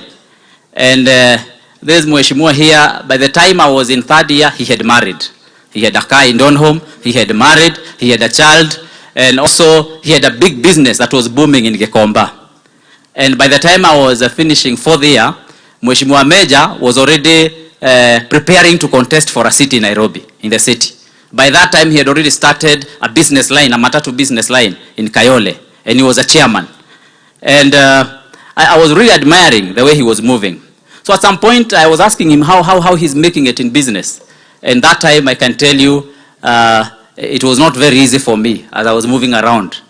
And this Mheshimiwa here, by the time I was in third year, he had married. He had a car in Donholm, he had married, he had a child, and also he had a big business that was booming in Gikomba. And by the time I was finishing fourth year, Mheshimiwa Mejja was already preparing to contest for a seat in Nairobi, in the city. By that time, he had already started a business line, a matatu business line in Kayole, and he was a chairman. And I was really admiring the way he was moving. So at some point, I was asking him how he's making it in business. And that time, I can tell you, it was not very easy for me as I was moving around.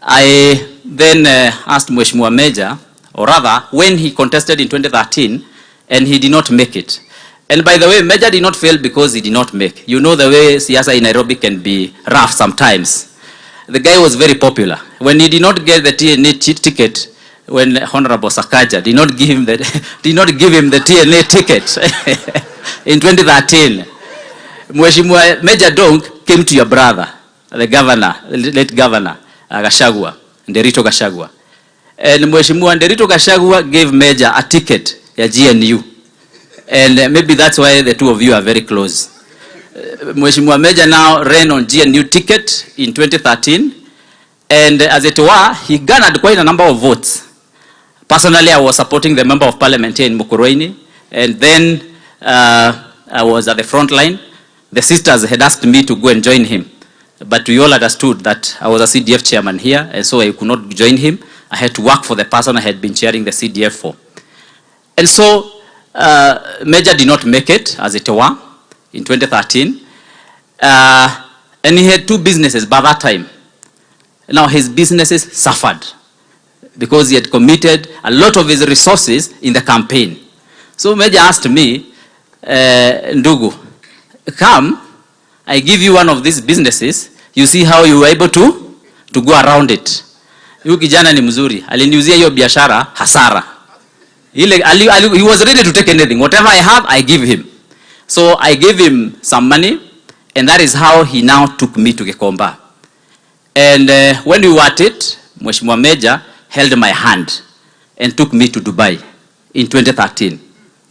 I then asked Mheshimiwa Mejja, or rather, when he contested in 2013, and he did not make it. And by the way, Mejja did not fail because he did not make. You know the way siasa in Nairobi can be rough sometimes. The guy was very popular. When he did not get the TNA ticket, when Honorable Sakaja did not give him the TNA ticket in 2013, Mheshimiwa Mejja Donk came to your brother, the governor, the late governor, Gachagua, Nderitu Gachagua. And Mheshimiwa Nderitu Gachagua gave Mejja a ticket ya GNU. And maybe that's why the two of you are very close. Mheshimiwa Mejja now ran on GNU ticket in 2013. And as it were, he garnered quite a number of votes. Personally, I was supporting the member of parliament here in Mukurweini. And then I was at the front line. The sisters had asked me to go and join him. But we all understood that I was a CDF chairman here, and so I could not join him. I had to work for the person I had been chairing the CDF for. And so, Mejja did not make it, as it were, in 2013. And he had two businesses by that time. Now his businesses suffered because he had committed a lot of his resources in the campaign. So Mejja asked me, "Ndugu, come, I give you one of these businesses, you see how you were able to go around it." Huyu kijana ni mzuri, aliniuzia hiyo biashara hasara. Ile, he was ready to take anything. Whatever I have, I give him. So I gave him some money, and that is how he now took me to Gikomba. And when we were at it, Mheshimiwa Mejja held my hand and took me to Dubai in 2013.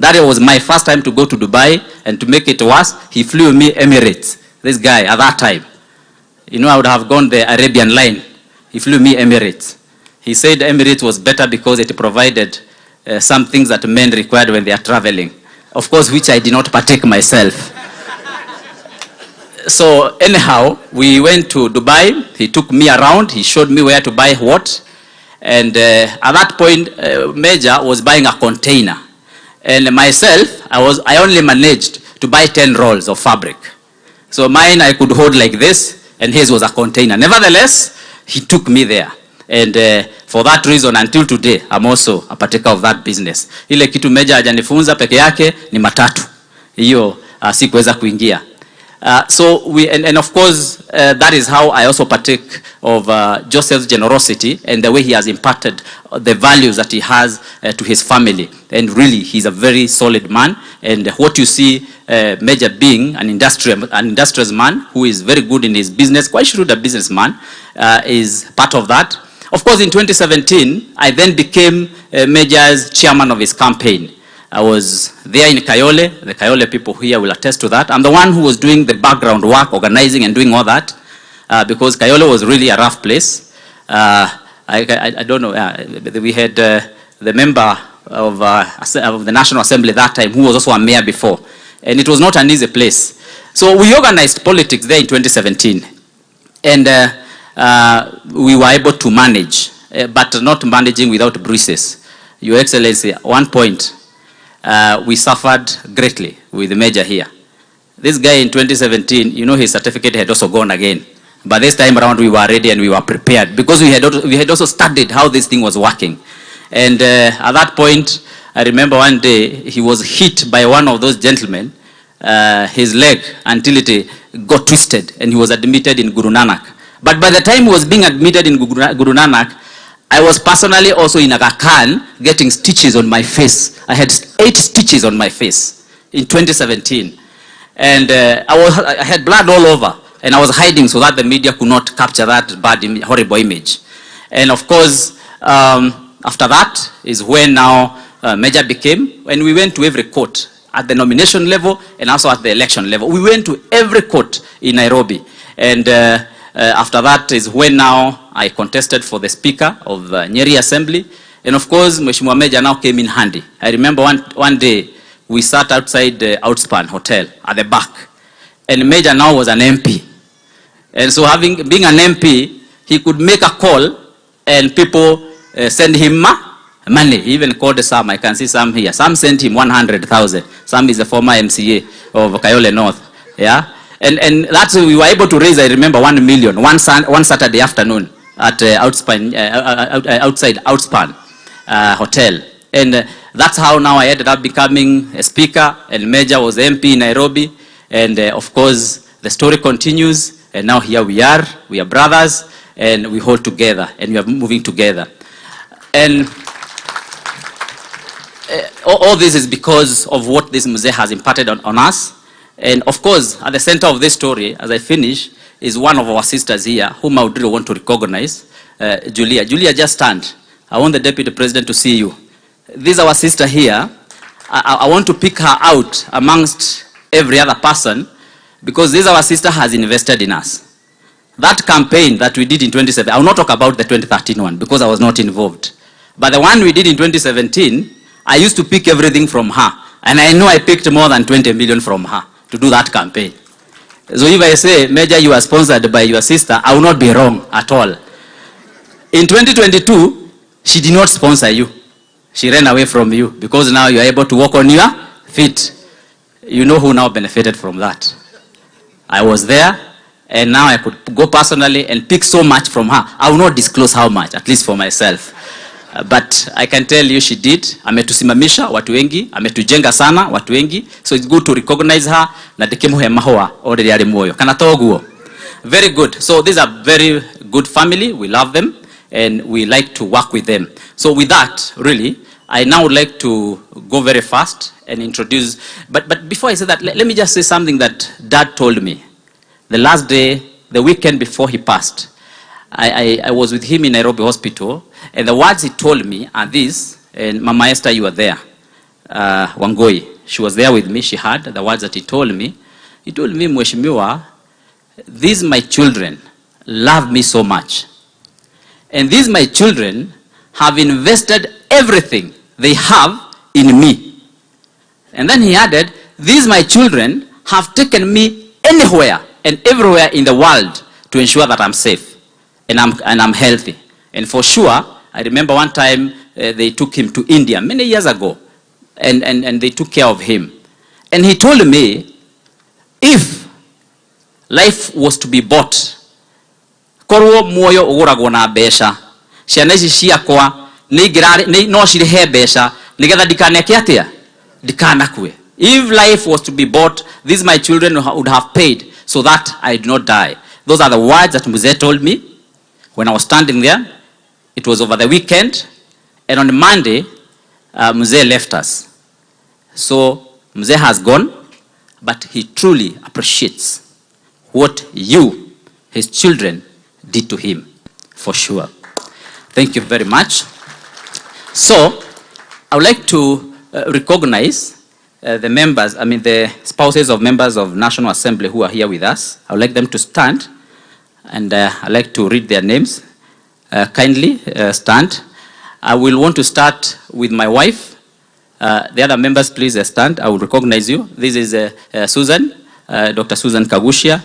That was my first time to go to Dubai, and to make it worse, he flew me Emirates, this guy at that time. I would have gone the Arabian line. He flew me Emirates. He said Emirates was better because it provided some things that men required when they are traveling. Of course, which I did not partake myself. So anyhow, we went to Dubai. He took me around. He showed me where to buy what. And at that point, Mejja was buying a container. And myself, I only managed to buy 10 rolls of fabric. So mine I could hold like this, and his was a container. Nevertheless, he took me there. And for that reason, until today, I'm also a partaker of that business. Ile kitu Meja hajanifunza peke yake ni matatu. Hiyo sikuweza kuingia. So we and of course that is how I also partake of Joseph's generosity and the way he has imparted the values that he has to his family. And really, he's a very solid man. And what you see Major being an industrious man who is very good in his business, quite shrewd a businessman, is part of that. Of course, in 2017, I then became Major's chairman of his campaign. I was there in Kayole. The Kayole people here will attest to that. I'm the one who was doing the background work, organizing and doing all that, because Kayole was really a rough place. I don't know, we had the member of the National Assembly that time who was also a mayor before. And it was not an easy place. So we organized politics there in 2017. And we were able to manage, but not managing without bruises. Your Excellency, at one point, we suffered greatly with the Major here. This guy in 2017, his certificate had also gone again. But this time around, we were ready and we were prepared because we had also studied how this thing was working. And at that point, I remember one day he was hit by one of those gentlemen, his leg, until it got twisted and he was admitted in Guru Nanak. But by the time he was being admitted in Guru Nanak, I was personally also in Aga Khan getting stitches on my face. I had eight stitches on my face in 2017. And I had blood all over. And I was hiding so that the media could not capture that bad, horrible image. And of course, after that is when now Major became, when we went to every court at the nomination level and also at the election level. We went to every court in Nairobi. And after that is when now I contested for the Speaker of Nyeri Assembly. And of course, Mheshimiwa Major now came in handy. I remember one day we sat outside the Outspan Hotel at the back. And Major now was an MP. And so being an MP, he could make a call and people send him money. He even called some, I can see some here. Some sent him 100,000. Some is a former MCA of Kayole North. Yeah. And that's, we were able to raise, I remember, 1 million, one Saturday afternoon at outside Outspan Hotel. And that's how now I ended up becoming a speaker, and Major was MP in Nairobi. And of course, the story continues. And now here we are brothers, and we hold together, and we are moving together. And all this is because of what this mzee has imparted on us. And of course, at the center of this story, as I finish, is one of our sisters here, whom I would really want to recognize, Julia. Julia, just stand. I want the deputy president to see you. This is our sister here. I want to pick her out amongst every other person because this our sister has invested in us. That campaign that we did in 2017, I will not talk about the 2013 one because I was not involved. But the one we did in 2017, I used to pick everything from her. And I know I picked more than 20 million from her to do that campaign. So if I say, "Major, you are sponsored by your sister," I will not be wrong at all. In 2022, she did not sponsor you. She ran away from you because now you are able to walk on your feet. You know who now benefited from that? I was there, and now I could go personally and pick so much from her. I will not disclose how much, at least for myself. But I can tell you she did. Ametusimamisha watu wengi, ametujenga sana watu wengi. So it's good to recognize her na ndikimuhe mahũa o rĩrĩa arĩ muoyo. Kana toguo? Very good. So these are very good family. We love them and we like to work with them. So with that, really, I now would like to go very fast and introduce. But before I say that, let me just say something that Dad told me. The last day, the weekend before he passed, I was with him in Nairobi Hospital, and the words he told me are these, and Mama Esther, you were there, Wangoi. She was there with me, she heard the words that he told me. He told me, "Mheshimiwa, these my children love me so much. And these my children have invested everything they have in me." And then he added, "These my children have taken me anywhere and everywhere in the world to ensure that I'm safe and I'm healthy." And for sure, I remember one time they took him to India many years ago and they took care of him. And he told me, if life was to be bought, korwo muoyo uguragwo na mbeca, ciana ici ciakwa ingĩgũra muoyo wakwa. Ciana ici ciakwa nĩ no cirĩhe mbeca nĩgetha ndikaneke atĩa, ndikanakue. If life was to be bought, these my children would have paid so that I do not die. Those are the words that Mzee told me when I was standing there. It was over the weekend, and on Monday, Mzee left us. So Mzee has gone, but he truly appreciates what you, his children, did to him, for sure. Thank you very much. So, I would like to recognize the members, I mean the spouses of members of National Assembly who are here with us. I would like them to stand, and I'd like to read their names. Kindly stand. I will want to start with my wife. The other members, please stand. I will recognize you. This is Susan, Dr. Susan Kaguchia.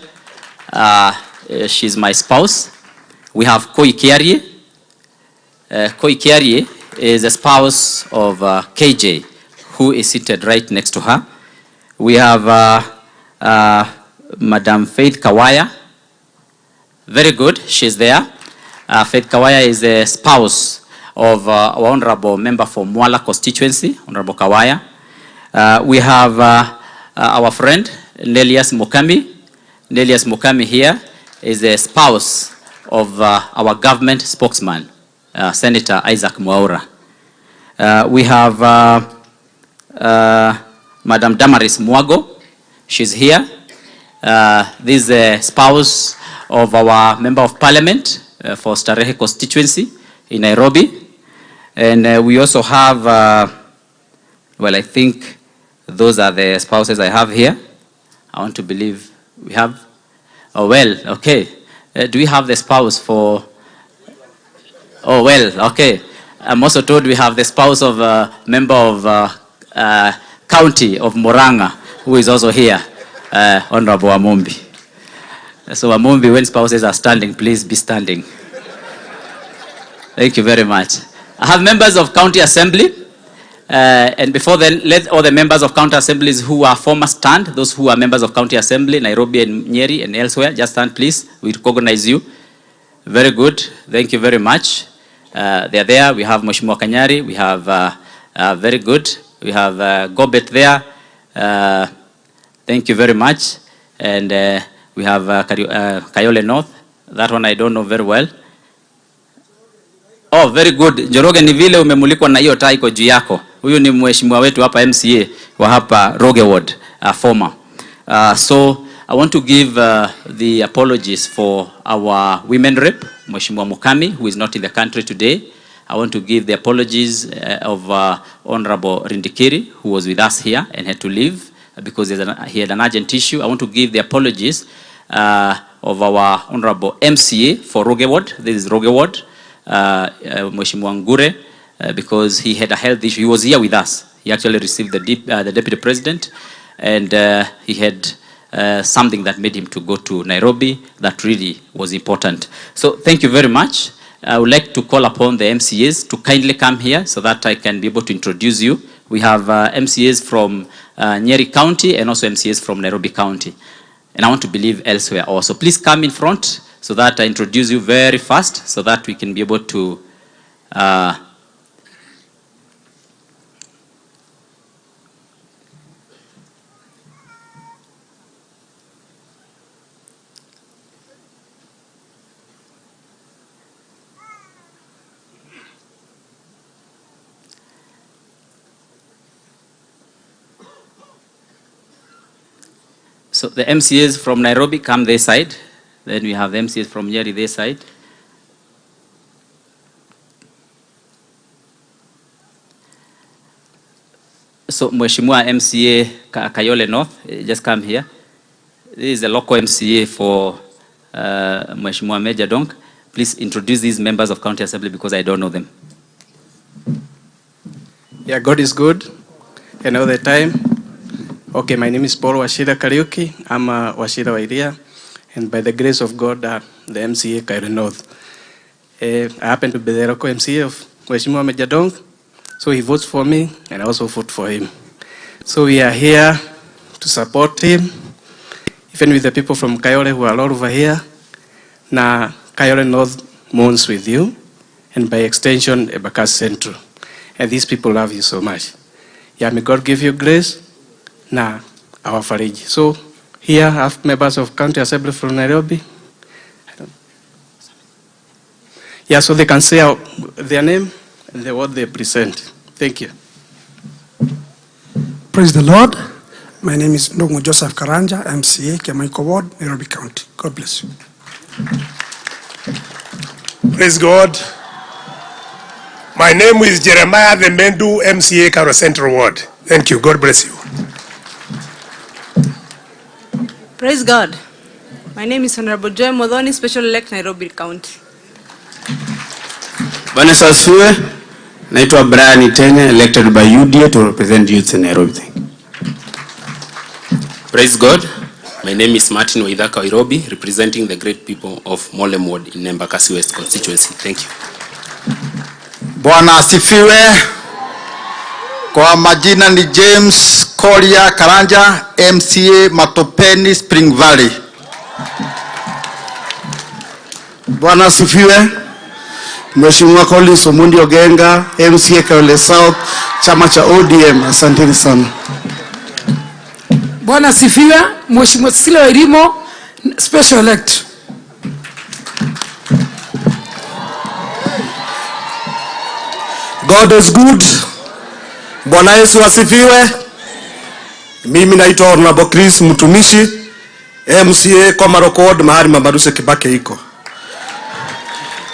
She's my spouse. We have Koi Kiarie. Koi Kiarie is a spouse of KJ, who is seated right next to her. We have Madam Faith Kawaya. Very good, she's there. Faith Kawaya is the spouse of our honorable member for Mwala constituency, Honorable Kawaya. We have our friend, Nelias Mukami. Nelias Mukami here is the spouse of our government spokesman, Senator Isaac Mwaura. We have Madam Damaris Mwago. She's here. This is the spouse of our member of parliament for Starehe constituency in Nairobi. And we also have, well, I think those are the spouses I have here. I want to believe we have, oh, well, okay. Do we have the spouse for, oh, well, okay. I'm also told we have the spouse of a member of county of Murang'a, who is also here, Honorable Wamumbi. So Wamumbi, when spouses are standing, please be standing. Thank you very much. I have members of county assembly. And before then, let all the members of county assemblies who are former stand, those who are members of county assembly, Nairobi and Nyeri and elsewhere, just stand please. We recognize you. Very good. Thank you very much. They are there. We have Mheshimiwa Kanyari. We have, very good. We have Gobet there. Thank you very much. And we have Kayole North. That one I don't know very well. Oh, very good. Njoroge, ni vile umemulikwa na hiyo taa iko juu yako. Huyu ni mheshimiwa wetu hapa MCA wa hapa Roge Ward, former. So I want to give the apologies for our women rep, Mheshimiwa Mukami, who is not in the country today. I want to give the apologies of Honorable Rindikiri, who was with us here and had to leave because he had an urgent issue. I want to give the apologies of our Honorable MCA for Roge Ward. This is Roge Ward, Mheshimiwa Ngure, because he had a health issue. He was here with us. He actually received the deputy president, and he had something that made him to go to Nairobi that really was important. So thank you very much. I would like to call upon the MCAs to kindly come here so that I can be able to introduce you. We have MCAs from Nyeri County and also MCAs from Nairobi County. And I want to believe elsewhere also. Please come in front so that I introduce you very fast so that we can be able to So the MCAs from Nairobi come this side. Then we have the MCAs from Nyeri this side. So Mheshimiwa MCA Kayole North, just come here. This is the local MCA for Mheshimiwa Mejja Donk. Please introduce these members of County Assembly because I don't know them. Yeah, God is good and all the time. Okay, my name is Paul Wachira Kariuki. I'm Wachira wa Iria, and by the grace of God, the MCA Kayole North. I happen to be the local MCA of Mheshimiwa Mejja Donk, so he votes for me, and I also vote for him. So we are here to support him, even with the people from Kayole who are all over here. Now, Kayole North mourns with you, and by extension, Embakasi Central. And these people love you so much. Yeah, may God give you grace na awafariji. So here I have members of County Assembly from Nairobi. Yeah, so they can say their name and what they present. Thank you. Praise the Lord. My name is Ndongo Joseph Karanja, MCA, Kiamaiko Ward, Nairobi County. God bless you. Praise God. My name is Jeremiah Thembendu, MCA, Karo Central Ward. Thank you. God bless you. Praise God. My name is Honorable Joy Modhoni, Special Elect, Nairobi County. Bwana Yesu asifiwe. Naitwa Brian Itene, elected by UDA to represent youth in Nairobi. Thank you. Praise God. My name is Martin Waithaka Wairobi, representing the great people of Mowlem Ward in Embakasi West constituency. Thank you. Bwana asifiwe. Kwa majina ni James Kolia Karanja, MCA Matopeni, Spring Valley. Bwana asifiwe. Mheshimiwa Collins Omondi Ogenga, MCA Kayole South, chama cha ODM. Asanteni sana. Bwana asifiwe. Mheshimiwa Cecilia Wairimu, Special Elect. God is good. Bwana Yesu asifiwe. Mimi naitwa Honorable Chris Mtumishi, MCA Komarok Ward, mahali Mama Lucy Kibaki iko.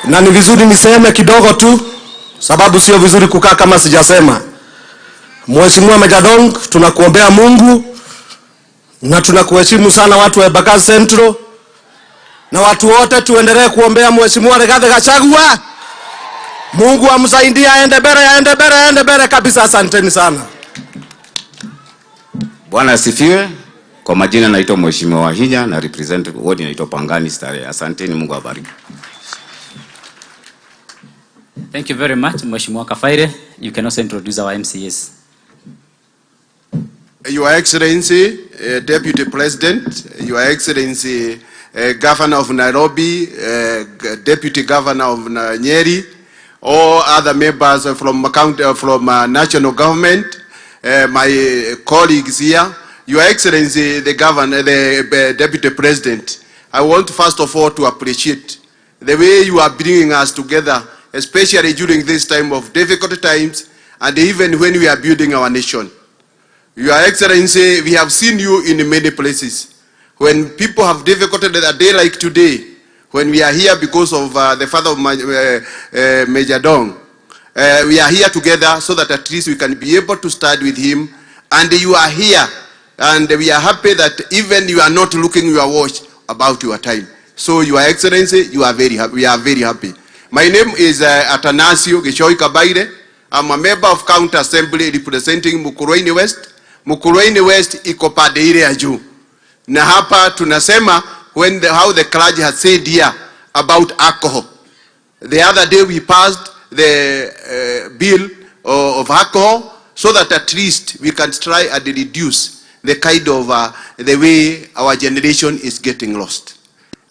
Na ni vizuri niseme kidogo tu, sababu sio vizuri kukaa kama sijasema. Mheshimiwa Mejjadonk, tunakuombea Mungu na tunakuheshimu sana watu wa Embakasi Central, na watu wote tuendelee kuombea Mheshimiwa Rigathi Gachagua. Mungu amsaidie aende mbele, aende mbele, aende mbele kabisa. Asanteni sana. Bwana asifiwe. Kwa majina naitwa Mheshimiwa Wahinya na represent ward inaitwa Pangani Starehe. Asanteni, Mungu awabariki. Thank you very much, Mheshimiwa Kafaire. You can also introduce our MCAs. Your Excellency, Deputy President, Your Excellency, Governor of Nairobi, Deputy Governor of Nyeri, all other members from county, from national government, my colleagues here, Your Excellency, the Governor, the Deputy President, I want first of all to appreciate the way you are bringing us together, especially during this time of difficult times and even when we are building our nation. Your Excellency, we have seen you in many places. When people have difficulty, a day like today, when we are here because of the father of Mejjadonk, we are here together so that at least we can be able to stand with him. And you are here, and we are happy that even you are not looking your watch about your time. So, Your Excellency, you are very happy. We are very happy. My name is Atanasio Gishoi Kabaire. I'm a member of County Assembly representing Mukurweini West. Mukurweini West iko pande ile ya juu. Na hapa tunasema how the clergy has said here about alcohol. The other day we passed the bill of alcohol so that at least we can try and reduce the kind of the way our generation is getting lost.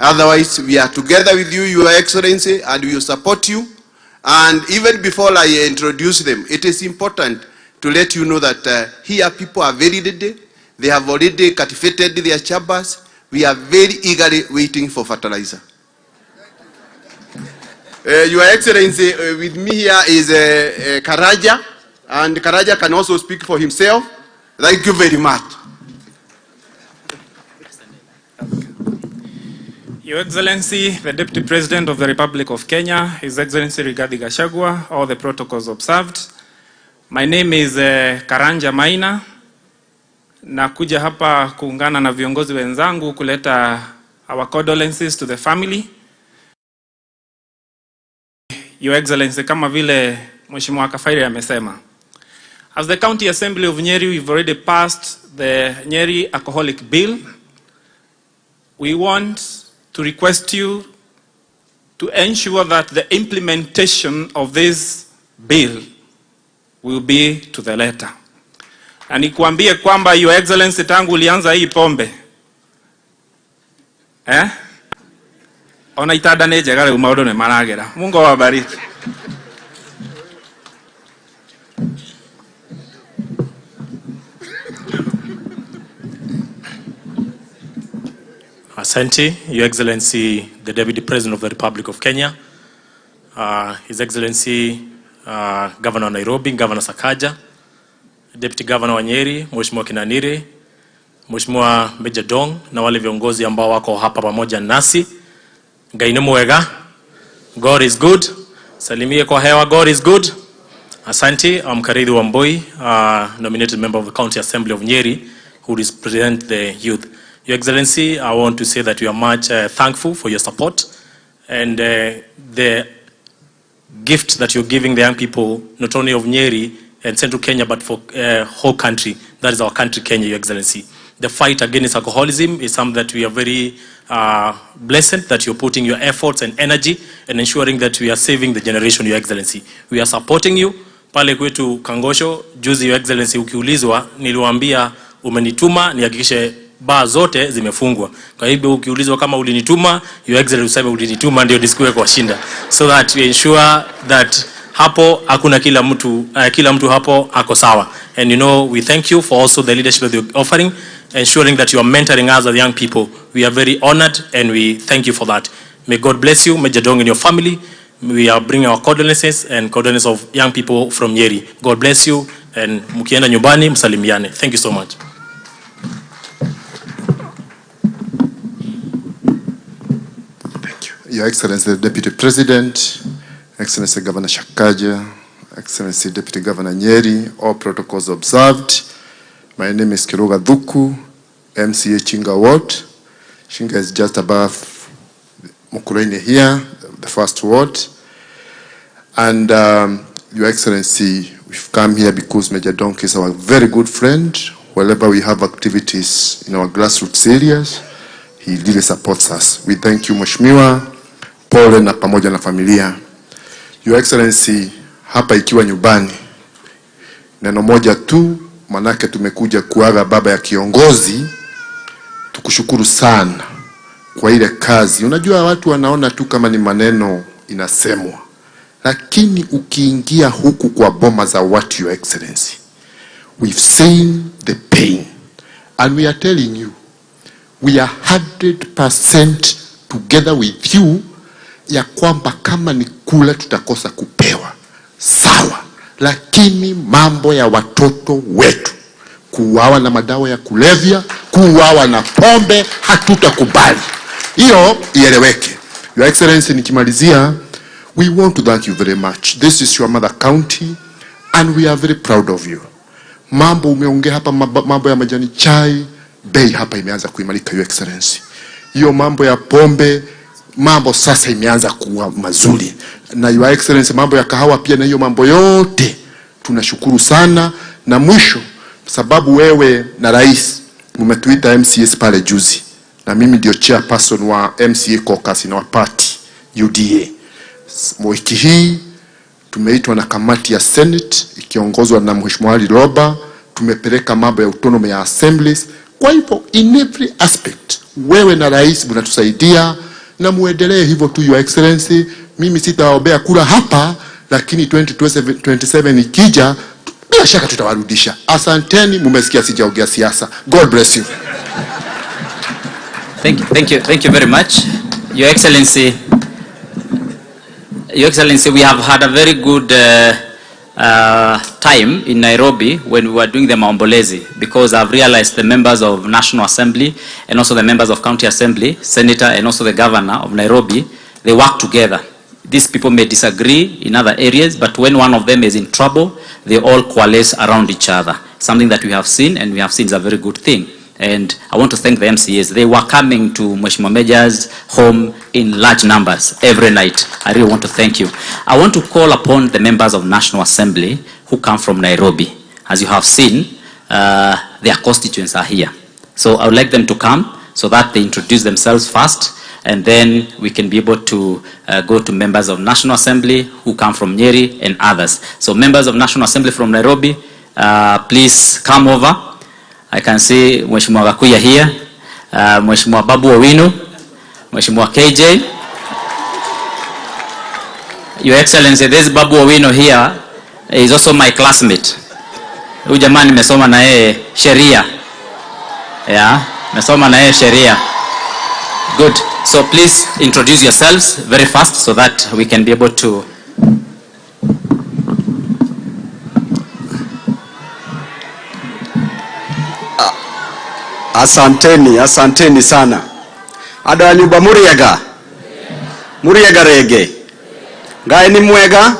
Otherwise, we are together with you, Your Excellency, and we will support you. And even before I introduce them, it is important to let you know that here people are very ready. They have already cultivated their chambers. We are very eagerly waiting for fertilizer. Your Excellency, with me here is Karanja, and Karanja can also speak for himself. Thank you very much. Your Excellency, the Deputy President of the Republic of Kenya, His Excellency Rigathi Gachagua, all the protocols observed. My name is Karanja Maina. Nakuja hapa kuungana na viongozi wenzangu kuleta our condolences to the family. Your Excellency, kama vile Mheshimiwa Kafaire amesema, as the County Assembly of Nyeri, we've already passed the Nyeri Alcoholic Bill. We want to request you to ensure that the implementation of this bill will be to the letter. Na nikuambie kwamba Your Excellency, tangu ulianza hii pombe, eh? Ona itanda nĩ njega rĩu, maũndũ nĩ maragĩra. Mungu awabariki. Asante, Your Excellency, the Deputy President of the Republic of Kenya, His Excellency, Governor of Nairobi, Governor Sakaja, Deputy Governor wa Nyeri, Mheshimiwa Kinanire, Mheshimiwa Major Dong na wale viongozi ambao wako hapa pamoja nasi. Ngai nĩ mwega. God is good. Salimie kwa hewa, God is good. Asante, I'm Karithi Wambui, nominated member of the County Assembly of Nyeri, who represent the youth. Your Excellency, I want to say that we are much thankful for your support and the gift that you're giving the young people, not only of Nyeri and Central Kenya, but for whole country. That is our country, Kenya, Your Excellency. The fight against alcoholism is something that we are very blessed that you're putting your efforts and energy and ensuring that we are saving the generation, Your Excellency. We are supporting you. Pale kwetu Kangosho, juzi, Your Excellency, ukiulizwa, niliwaambia umenituma nihakikishe baa zote zimefungwa. Kwa hivyo ukiulizwa kama ulinituma, Your Excellency, useme ulinituma ndio nisikue kwa shinda. So that we ensure that hapo hakuna kila mtu hapo ako sawa. And we thank you for also the leadership that you're offering, ensuring that you are mentoring us as young people. We are very honored and we thank you for that. May God bless you, Major Dong, and your family. We are bringing our condolences and condolences of young people from Nyeri. God bless you, and mkienda nyumbani msalimiane. Thank you so much. Your Excellency, the Deputy President, Excellency Governor Sakaja, Excellency Deputy Governor Nyeri, all protocols observed. My name is Kiruga Thuku, MCA Chinga Ward. Chinga is just above Mukurweini here, the first ward. And Your Excellency, we've come here because Major Donk is our very good friend. Wherever we have activities in our grassroots areas, he really supports us. We thank you, Mheshimiwa. Pole na pamoja na familia. Your Excellency, hapa ikiwa nyumbani, neno moja tu, manake tumekuja kuaga baba ya kiongozi, tukushukuru sana kwa ile kazi. Unajua watu wanaona tu kama ni maneno inasemwa, lakini ukiingia huku kwa boma za watu, Your Excellency, we've seen the pain and we are telling you we are 100% together with you, ya kwamba kama ni kula tutakosa kupewa sawa, lakini mambo ya watoto wetu kuuawa na madawa ya kulevya, kuuawa na pombe, hatutakubali. Hiyo ieleweke. Your Excellency, nikimalizia, we want to thank you very much. This is your mother county and we are very proud of you. Mambo umeongea hapa, mambo ya majani chai, bei hapa imeanza kuimarika, Your Excellency. Hiyo mambo ya pombe, mambo sasa imeanza kuwa mazuri. Na Your Excellency, mambo ya kahawa pia na hiyo mambo yote tunashukuru sana. Na mwisho, sababu wewe na rais mmetuita MCAs pale juzi, na mimi ndio chairperson wa MCA caucus in our party UDA. Wiki hii tumeitwa na kamati ya Senate ikiongozwa na Mheshimiwa Ali Roba, tumepeleka mambo ya autonomy ya assemblies. Kwa hivyo in every aspect wewe na rais mnatusaidia na muendelee hivyo tu, Your Excellency. Mimi sitawaombea kura hapa, lakini 2027 ikija bila shaka tutawarudisha. Asanteni, mumesikia sijaongea siasa. God bless you. Thank you, thank you, thank you very much. Your Excellency, Your Excellency, we have had a very good time in Nairobi when we were doing the Maombolezi, because I've realized the members of National Assembly and also the members of County Assembly, Senator and also the Governor of Nairobi, they work together. These people may disagree in other areas, but when one of them is in trouble, they all coalesce around each other. Something that we have seen, and we have seen is a very good thing. And I want to thank the MCAs. They were coming to Mheshimiwa Major's home in large numbers every night. I really want to thank you. I want to call upon the members of National Assembly who come from Nairobi. As you have seen, their constituents are here. So I would like them to come so that they introduce themselves first, and then we can be able to go to members of National Assembly who come from Nyeri and others. So members of National Assembly from Nairobi, please come over. I can see Mheshimiwa Gakuya here, Mheshimiwa Babu Owino, Mheshimiwa KJ. Your Excellency, this Babu Owino here is also my classmate. Huyu jamaa nimesoma na yeye sheria. Yeah, nimesoma na yeye sheria. Good. So please introduce yourselves very fast so that we can be able to. Asanteni, asanteni sana. Andũ a nyumba mũrĩega? Mũrĩega rĩngĩ? Ngai nĩ mwega?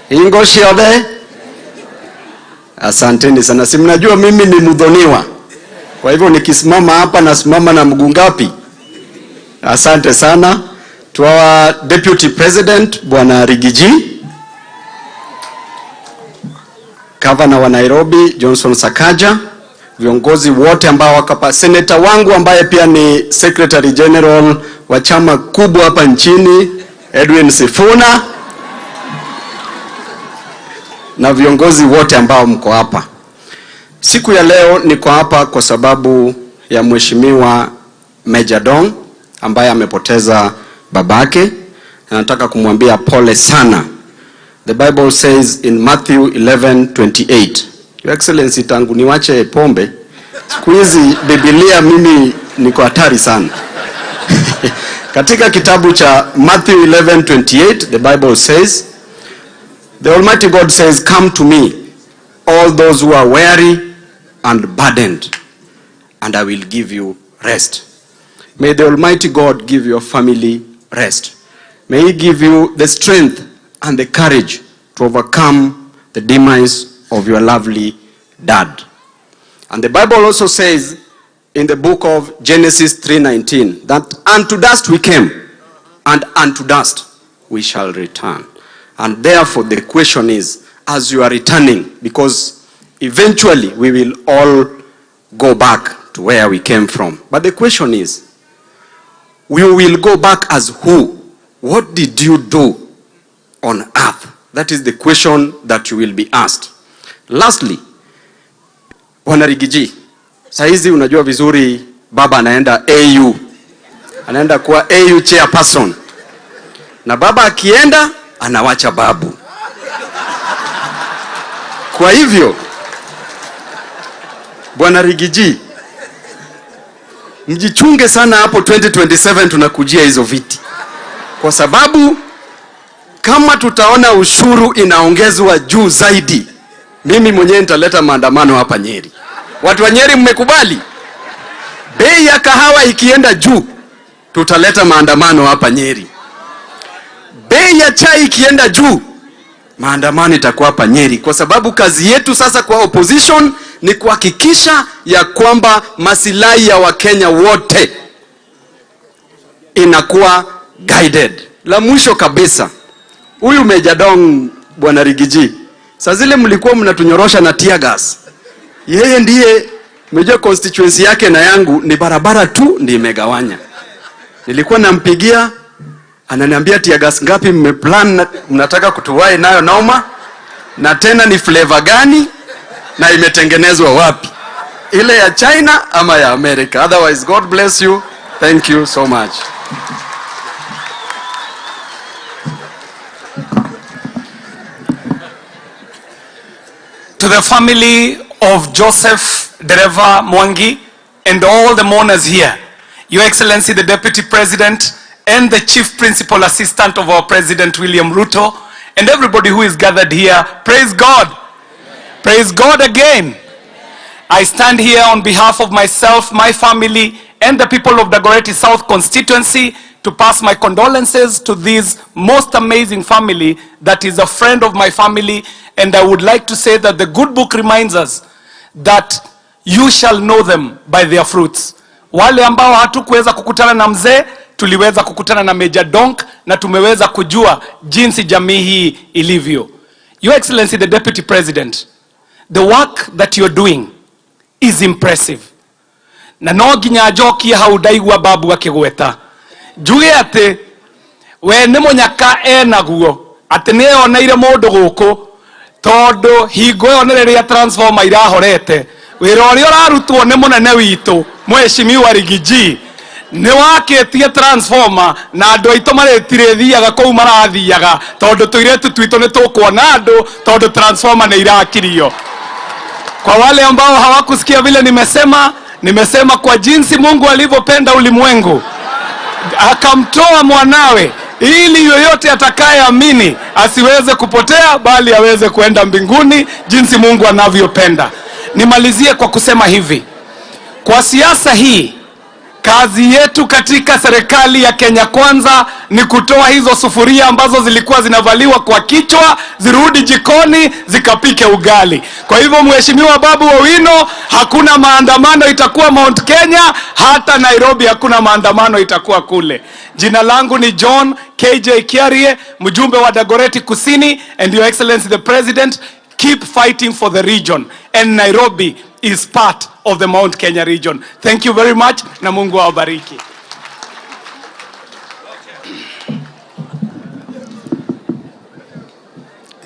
Hingo ciothe? Asanteni sana. Si mnajua mimi ni mudhoniwa. Kwa hivyo nikisimama hapa nasimama na mguu ngapi? Asante sana. To our Deputy President Bwana Riggy G, Governor wa Nairobi Johnson Sakaja, viongozi wote ambao wako hapa, senator wangu ambaye pia ni Secretary General wa chama kubwa hapa nchini Edwin Sifuna, na viongozi wote ambao mko hapa. Siku ya leo niko hapa kwa sababu ya Mheshimiwa Mejja Dong ambaye amepoteza babake, na nataka kumwambia pole sana. The Bible says in Matthew 11:28. Your Excellency, tangu niwache pombe, siku hizi Biblia mimi niko hatari sana. Katika kitabu cha Matthew 11:28, the Bible says, the Almighty God says, come to me, all those who are weary and burdened, and I will give you rest. May the Almighty God give your family rest. May He give you the strength and the courage to overcome the demise of your lovely dad. And the Bible also says in the book of Genesis 3:19 that unto dust we came, and unto dust we shall return. And therefore the question is, as you are returning, because eventually we will all go back to where we came from. But the question is, we will go back as who? What did you do on earth? That is the question that you will be asked. Lastly, Bwana Riggy G, saizi unajua vizuri baba anaenda AU. Anaenda kuwa AU chairperson. Na baba akienda, anawacha babu. Kwa hivyo, Bwana Riggy G, mjichunge sana hapo 2027 tunakujia hizo viti. Kwa sababu kama tutaona ushuru inaongezwa juu zaidi, mimi mwenyewe nitaleta maandamano hapa Nyeri. Watu wa Nyeri mmekubali? Bei ya kahawa ikienda juu, tutaleta maandamano hapa Nyeri. Bei ya chai ikienda juu, maandamano itakuwa hapa Nyeri, kwa sababu kazi yetu sasa kwa opposition ni kuhakikisha ya kwamba masilahi ya Wakenya wote inakuwa guided. La mwisho kabisa, huyu Mejja Dong, Bwana Riggy G, saa zile mlikuwa mnatunyorosha na tear gas, yeye ndiye mejua constituency yake na yangu ni barabara tu ndiyo imegawanya. Nilikuwa nampigia, ananiambia tear gas ngapi mmeplan mnataka kutuwai nayo noma, na tena ni flavor gani na imetengenezwa wapi, ile ya China ama ya America. Otherwise, God bless you. Thank you so much. To the family of Joseph Dereva Mwangi and all the mourners here, Your Excellency the Deputy President and the Chief Principal Assistant of our President William Ruto, and everybody who is gathered here, praise God. Praise God again. I stand here on behalf of myself, my family, and the people of Dagoretti South constituency to pass my condolences to this most amazing family that is a friend of my family. And I would like to say that the good book reminds us that you shall know them by their fruits. Wale ambao hatukuweza kukutana na mzee, tuliweza kukutana na Mejja Donk na tumeweza kujua jinsi jamii hii ilivyo. Your Excellency the Deputy President, the work that you're doing is impressive. Na no nginya njokie hau ndaigua babu akigweta, njuge ati we nĩ mũnyaka enaguo, atĩ nĩ eyoneire mũndũ gũkũ, tondũ hingo ĩyo nĩ rĩrĩa transformer irahorete. Wĩra ũrĩa ũrarutwo nĩ mũnene witũ Mheshimiwa Riggy G Nĩ wakĩtie transformer na andũ aitũ marĩtirĩthiaga kũu marathiaga tondũ tũirĩtu twitũ nĩ tũkuona andũ tondũ transformer nĩ irakirio. Kwa wale ambao hawakusikia vile nimesema, nimesema kwa jinsi Mungu alivyopenda ulimwengu akamtoa mwanawe ili yoyote atakayeamini asiweze kupotea bali aweze kuenda mbinguni jinsi Mungu anavyopenda. Nimalizie kwa kusema hivi. Kwa siasa hii, kazi yetu katika serikali ya Kenya Kwanza ni kutoa hizo sufuria ambazo zilikuwa zinavaliwa kwa kichwa, zirudi jikoni, zikapike ugali. Kwa hivyo Mheshimiwa Babu Owino, hakuna maandamano itakuwa Mount Kenya, hata Nairobi hakuna maandamano itakuwa kule. Jina langu ni John KJ Kiarie, mjumbe wa Dagoretti Kusini, and Your Excellency the President, keep fighting for the region, and Nairobi is part of the Mount Kenya region. Thank you very much, na Mungu awabariki.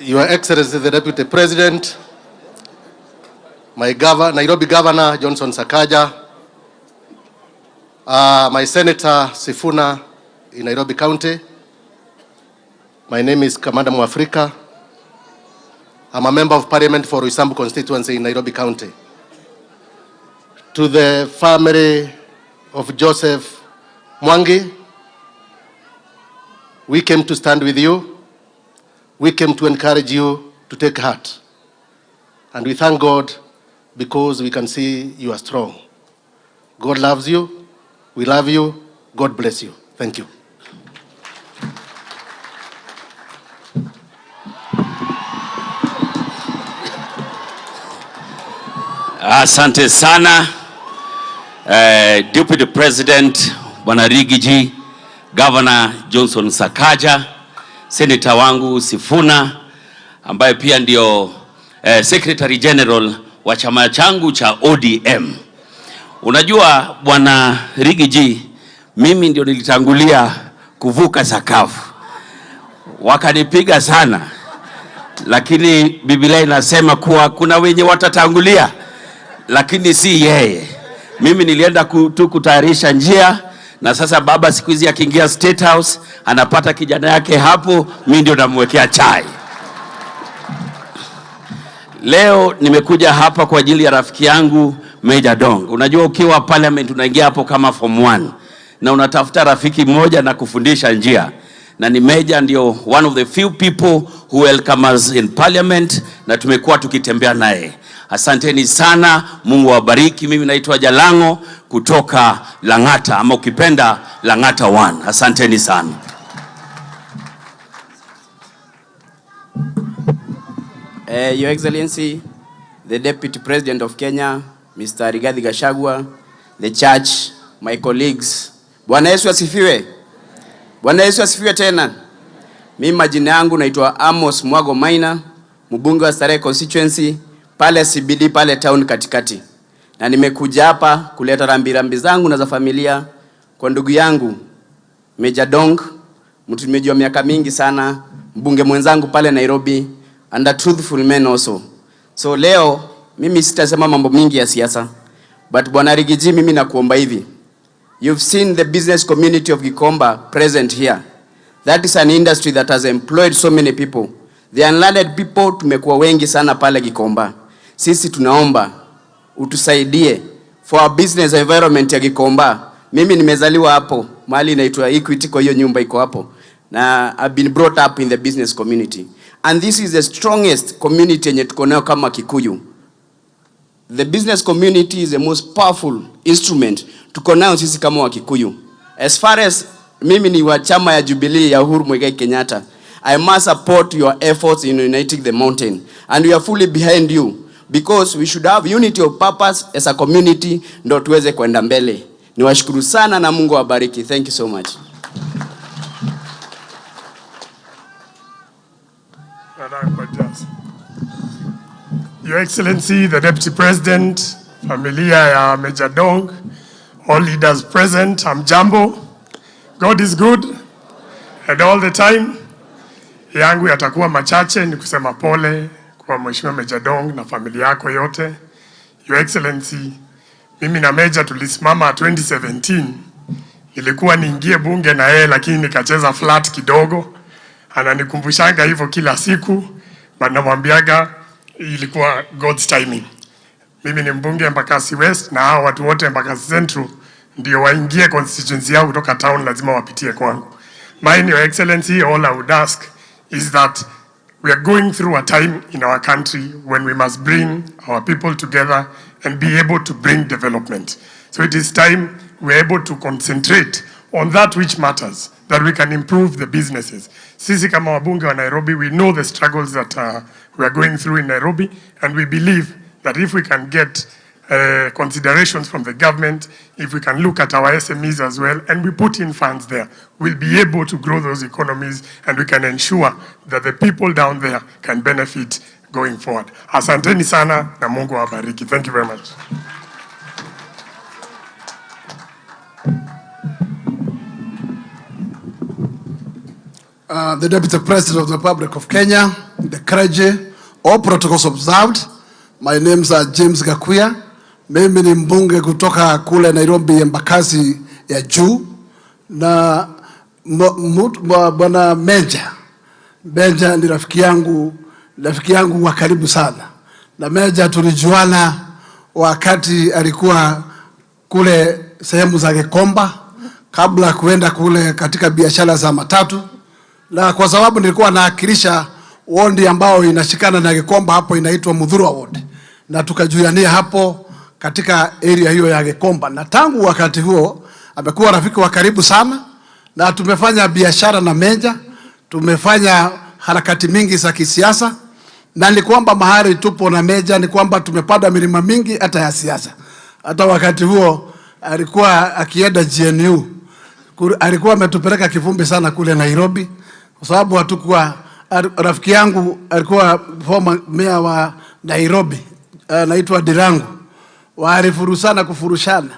Your Excellency the Deputy President, my Nairobi Governor Johnson Sakaja, my Senator Sifuna in Nairobi County. My name is Kamanda Mwafrika. I'm a member of Parliament for Roysambu constituency in Nairobi County. To the family of Joseph Mwangi, we came to stand with you. We came to encourage you to take heart. And we thank God because we can see you are strong. God loves you. We love you. God bless you. Thank you. Asante sana Deputy President Bwana Riggy G, Governor Johnson Sakaja, Senator wangu Sifuna ambaye pia ndio Secretary General wa chama changu cha ODM. Unajua Bwana Riggy G, mimi ndio nilitangulia kuvuka sakafu, wakanipiga sana, lakini Biblia inasema kuwa kuna wenye watatangulia lakini si yeye. Mimi nilienda tu kutayarisha njia, na sasa baba siku hizi akiingia State House anapata kijana yake hapo, mimi ndio namwekea chai. Leo nimekuja hapa kwa ajili ya rafiki yangu Mejja Donk. Unajua ukiwa parliament unaingia hapo kama form 1 na unatafuta rafiki mmoja na kufundisha njia. Na ni Mejja ndio one of the few people who welcome us in parliament, na tumekuwa tukitembea naye. Asanteni sana, Mungu awabariki. Mimi naitwa Jalango kutoka Lang'ata, ama ukipenda Lang'ata 1. Asanteni sana. Your Excellency, the Deputy President of Kenya, Mr. Rigathi Gachagua, the church, my colleagues. Bwana Yesu asifiwe. Bwana Yesu asifiwe tena. Mimi majina yangu naitwa Amos Mwago Maina, mbunge wa Starehe constituency pale CBD pale town katikati. Na nimekuja hapa kuleta rambirambi zangu na za familia kwa ndugu yangu Mejja Donk, mtu nimejua miaka mingi sana, mbunge mwenzangu pale Nairobi, and a truthful man also. So leo mimi sitasema mambo mingi ya siasa, but Bwana Riggy G, mimi nakuomba hivi. You've seen the business community of Gikomba present here. That is an industry that has employed so many people. The unlearned people tumekuwa wengi sana pale Gikomba. Sisi tunaomba utusaidie for our business environment ya Gikomba. Mimi nimezaliwa hapo, mahali inaitwa Equity, kwa hiyo nyumba iko hapo. Na I've been brought up in the business community. And this is the strongest community yenye tuko nayo kama Kikuyu. The business community is the most powerful instrument tuko nayo sisi kama Wakikuyu. As far as mimi ni wa chama ya Jubilee ya Uhuru Muigai Kenyatta, I must support your efforts in uniting the mountain. And we are fully behind you because we should have unity of purpose as a community ndo tuweze kwenda mbele. Niwashukuru sana na Mungu awabariki. Thank you so much. Your Excellency, the Deputy President, familia ya Mejja Donk, all leaders present, hamjambo. God is good and all the time. Yangu yatakuwa machache, ni kusema pole kwa Mheshimiwa Mejja Donk na familia yako yote. Your Excellency, mimi na Mejja tulisimama 2017 Nilikuwa niingie bunge na yeye lakini nikacheza flat kidogo. Ananikumbushanga hivyo kila siku, na namwambiaga ilikuwa God's timing. Mimi ni mbunge Embakasi West na hao watu wote Embakasi Central ndio waingie constituency yao kutoka town lazima wapitie kwangu. Mine, Your Excellency, all I would ask is that we are going through a time in our country when we must bring our people together and be able to bring development. So it is time we are able to concentrate on that which matters, that we can improve the businesses. Sisi kama wabunge wa Nairobi, we know the struggles that we are going through in Nairobi, and we believe that if we can get considerations from the government, if we can look at our SMEs as well, and we put in funds there, we'll be able to grow those economies and we can ensure that the people down there can benefit going forward. Asanteni sana na Mungu awabariki. Thank you very much. The Deputy President of the Republic of Kenya, the clergy, all protocols observed. My names are James Gakuya. Mimi ni mbunge kutoka kule Nairobi Embakasi ya juu na bwana Meja. Meja ni rafiki yangu wa karibu sana. Na Meja tulijuana wakati alikuwa kule sehemu za Gikomba kabla kuenda kule katika biashara za matatu. Na kwa sababu nilikuwa naakilisha wondi ambao inashikana na Gikomba hapo inaitwa Muthurwa ward, na tukajuania hapo katika area hiyo ya Gikomba, na tangu wakati huo amekuwa rafiki wa karibu sana, na tumefanya biashara na Meja, tumefanya harakati mingi za kisiasa, na ni kwamba mahali tupo na Meja ni kwamba tumepanda milima mingi hata ya siasa. Hata wakati huo alikuwa akienda GNU, alikuwa ametupeleka kivumbi sana kule Nairobi, kwa sababu hatukuwa, rafiki yangu alikuwa former mayor wa Nairobi, anaitwa Dirangu, walifurusana kufurushana,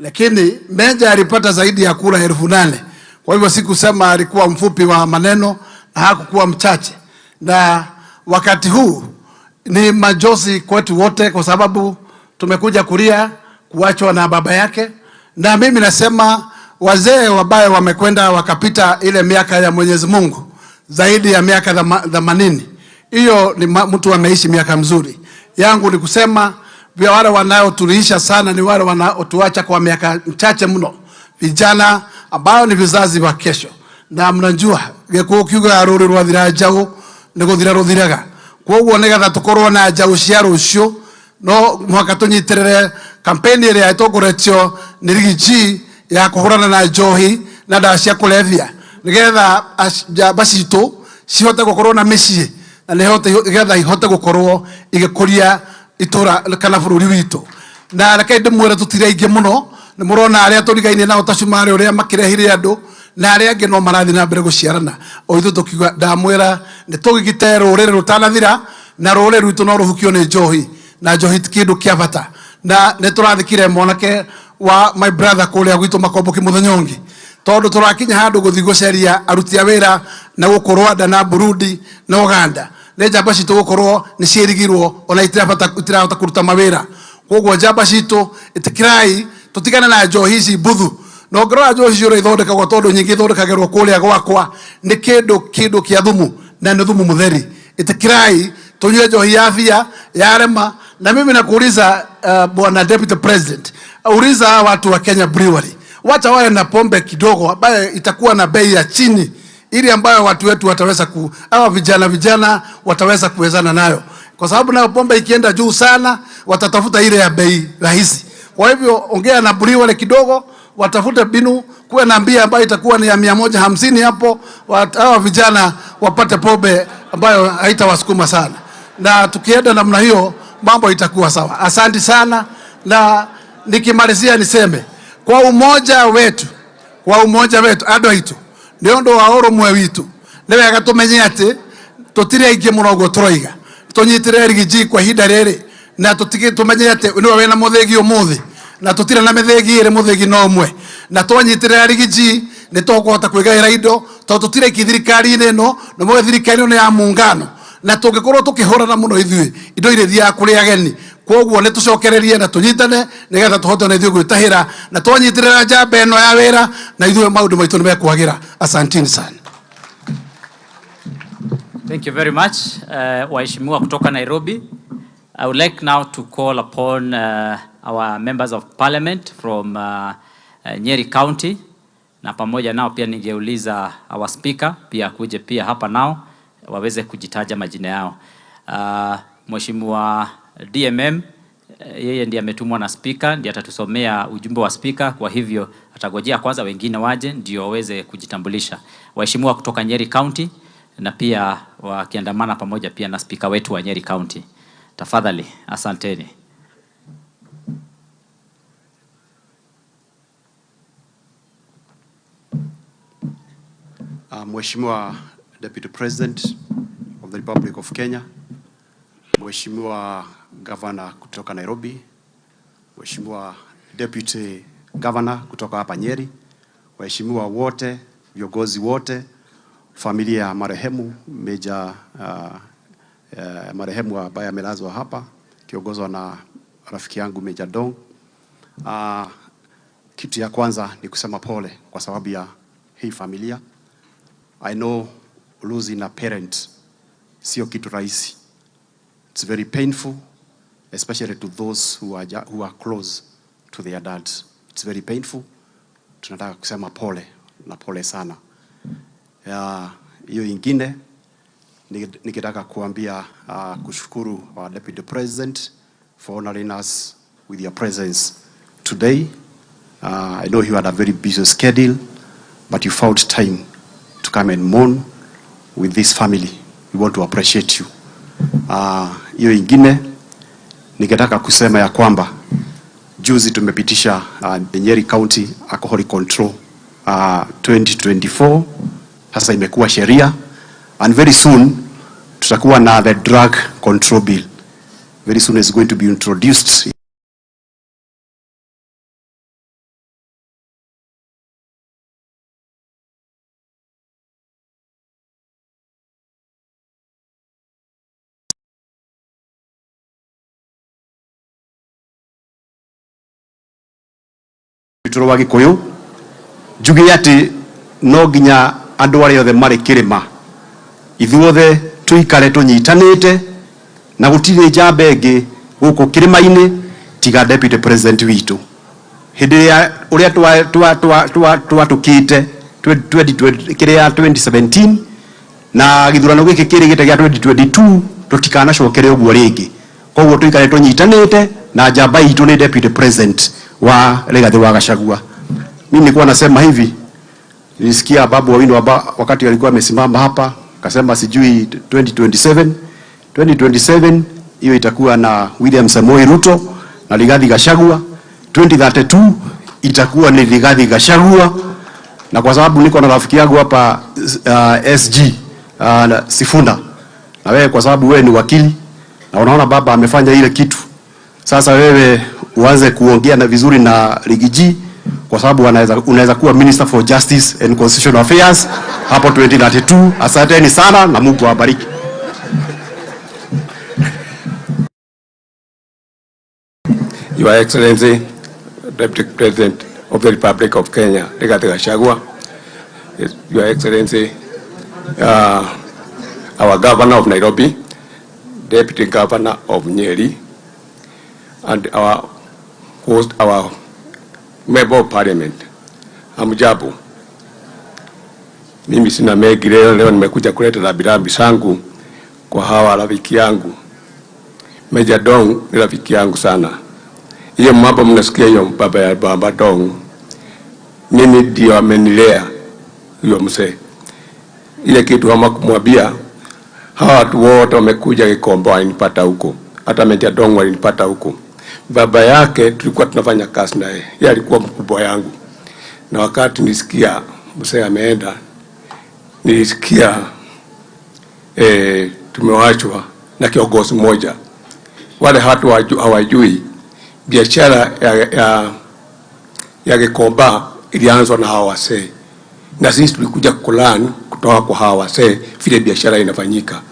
lakini Meja alipata zaidi ya kura 8,000. Kwa hivyo sikusema alikuwa mfupi wa maneno na hakukuwa mchache. Na wakati huu ni majozi kwetu wote, kwa sababu tumekuja kulia kuachwa na baba yake. Na mimi nasema wazee wabaya wamekwenda wakapita ile miaka ya Mwenyezi Mungu zaidi ya miaka 80. Hiyo ni mtu ameishi miaka mzuri. Yangu ni kusema vya wale wanaotuliisha sana ni wale wanaotuacha kwa miaka mchache mno, vijana ambao ni vizazi wa kesho. Na mnajua gikuũ kiugaga rũrĩ rwathira njaũ nĩ gũthira rũthiraga. Koguo nĩgetha tũkorwo na njaũ cia rũciũ no mũhaka tũnyitĩrĩre kampeni ĩrĩa ĩtongoretio nĩ Riggy G ya kũhũrana na njohi na ndawa cia kũrebia, nĩgetha njamba citũ cihote gũkorwo na mĩciĩ na nĩgetha ihote gũkorwo igĩkũria itũra kana bũrũri witũ. Na reke ndĩmwĩre tũtirĩ aingĩ mũno, nĩ mũrona arĩa tũrigaine nao ta Cumarĩ ũrĩa makĩrehire andũ, na arĩa angĩ no marathiĩ na mbere gũciarana. O ithuĩ tũkiuga ndamwĩra nĩ tũgite rũrĩrĩ rũtanathira, na rũrĩrĩ rwitũ no rũhukio nĩ njohi, na njohi ti kĩndũ kĩa bata. Na nĩ tũrathikire mwanake wa my brother kũrĩa gwitũ Makomboki mũthenya ũngĩ, tondũ tũrakinya handũ gũthiĩ gũceria aruti a wĩra na gũkũ Rwanda na Burundi na Uganda. Nĩ njamba citũ gũkorwo nĩ ciĩrigirwo ona itirahota kũruta mawĩra. Koguo njamba citũ ĩtĩkĩrai tũtigane na njohi ici mbuthu. Na ũngĩrora njohi icio ũrĩa ithondekagwo, tondũ nyingĩ ithondekagĩrwo kũrĩa gwakwa, nĩ kĩndũ kĩa thumu, na nĩ thumu mũtheri. Ĩtĩkĩrai tũnyue njohi ya bia ya rema. Na mimi nakuuliza, bwana Deputy President, uliza watu wa Kenya Brewery, wacha wawe na pombe kidogo ambayo itakuwa na bei ya chini, ili ambayo watu wetu wataweza ku, hawa vijana wataweza kuwezana nayo, kwa sababu nayo pombe ikienda juu sana watatafuta ile ya bei rahisi. Kwa hivyo ongea na brewery kidogo, watafute mbinu, kuwe na mbia ambayo itakuwa ni ya 150 hapo, hawa vijana wapate pombe ambayo haitawasukuma sana. Na tukienda namna hiyo mambo itakuwa sawa. Asante sana. Na nikimalizia niseme kwa umoja wetu, kwa umoja wetu andũ aitũ nĩ ũndũ wa ũrũmwe witũ, nĩ wega tũmenye atĩ tũtirĩ aingĩ mũno ũguo tũroiga. Tũnyitĩrĩre Riggy G kwa ihinda rĩrĩ, na tũmenye atĩ nĩwe wĩna mũthĩgi ũmũthĩ, na tũtirĩ na mĩthĩgi ĩrĩ, mũthĩgi no ũmwe. Na twanyitĩrĩra Riggy G nĩ tũkũhota kwĩgaĩra indo, tondũ tũtirĩ aingĩ thirikari-inĩ ĩno, na mũgĩ thirikari ĩno nĩ ya muungano, na tũngĩkorwo tũkĩhũrana mũno ithuĩ, indo irĩthiaga kũrĩ ageni. Koguo nĩ tũcokererie na tũnyitane nĩgetha tũhote ona ithuĩ gwĩtahĩra na twanyitĩrĩra njamba ĩno ya wĩra na ithuĩ maũndũ maitũ nĩ mekwagĩra. Asanteni sana. Thank you very much, waheshimiwa kutoka Nairobi. I would like now to call upon our members of parliament from Nyeri County, na pamoja nao pia ningeuliza our speaker pia akuje pia hapa nao waweze kujitaja majina yao. Mheshimiwa DMM, yeye ndiye ametumwa na speaker, ndiye atatusomea ujumbe wa speaker, kwa hivyo atagojea kwanza wengine waje ndio waweze kujitambulisha. Waheshimiwa kutoka Nyeri County na pia wakiandamana pamoja pia na speaker wetu wa Nyeri County. Tafadhali, asanteni. Mheshimiwa Deputy President of the Republic of Kenya, Mheshimiwa Governor kutoka Nairobi, Mheshimiwa Deputy Governor kutoka hapa Nyeri, waheshimiwa wote, viongozi wote, familia ya marehemu Meja, marehemu ambaye amelazwa hapa kiongozwa na rafiki yangu Meja Dong. Kitu ya kwanza ni kusema pole kwa sababu ya hii familia. I know losing a parent sio kitu rahisi. It's very painful, especially to those who are close to their dads. It's very painful. Tunataka kusema pole na pole sana. Ya, hiyo ingine nikitaka kuambia, kushukuru our Deputy President for honoring us with your presence today. I know you had a very busy schedule, but you found time to come and mourn with this family. We want to appreciate you. Hiyo ingine ningetaka kusema ya kwamba juzi tumepitisha the Nyeri County Alcohol Control 2024, sasa imekuwa sheria, and very soon tutakuwa na the drug control bill. Very soon is going to be introduced. Tũrũ wa Gĩkũyũ njuge atĩ no nginya andũ arĩa othe marĩ kĩrĩma ithuothe tũikare tũnyitanĩte na gũtirĩ njamba ĩngĩ gũkũ kĩrĩma-inĩ tiga Deputy President witũ. Hĩndĩ ĩrĩa ũrĩa twatũkĩte kĩrĩa 2017 na gĩthurano gĩkĩ kĩrĩgĩte gĩa 2022, tũtikanacokere ũguo rĩngĩ. Koguo tũikare tũnyitanĩte na njamba itũ nĩ Deputy President wa Rigathi wa Gachagua. Mimi nilikuwa nasema hivi, nilisikia Babu Owino wakati alikuwa amesimama hapa akasema sijui 2027. 2027 hiyo itakuwa na William Samoei Ruto na Rigathi Gachagua. 2032 itakuwa ni Rigathi Gachagua, na kwa sababu niko na rafiki yangu hapa, SG Sifuna, na wewe kwa sababu wewe ni wakili na unaona baba amefanya ile kitu, sasa wewe uanze kuongea na vizuri na Riggy G kwa sababu unaweza kuwa Minister for Justice and Constitutional Affairs hapo 2032. Asanteni sana na Mungu awabariki. Your Excellency, Deputy President of the Republic of Kenya, Rigathi Gachagua, Your Excellency, our Governor of Nairobi, Deputy Governor of Nyeri, and our host, our Member of Parliament. Hamjambo. Mimi sina mengi leo, leo nimekuja kuleta rambirambi zangu kwa hawa rafiki yangu. Major Dong ni rafiki yangu sana. Hiyo mambo mnasikia hiyo baba ya Baba Dong, mimi ndio amenilea huyo mzee. Ile kitu kama kumwambia, hawa watu wote wamekuja Gikomba walinipata huko, hata Major Dong walinipata huko. Baba yake tulikuwa tunafanya kazi naye, yeye alikuwa mkubwa yangu, na wakati nisikia mzee ameenda, nilisikia tumewachwa na kiongozi mmoja. Wale watu hawajui biashara ya Gikomba ilianzwa na hawa wasee, na sisi tulikuja kulearn kutoka kwa hawa wasee vile biashara inafanyika.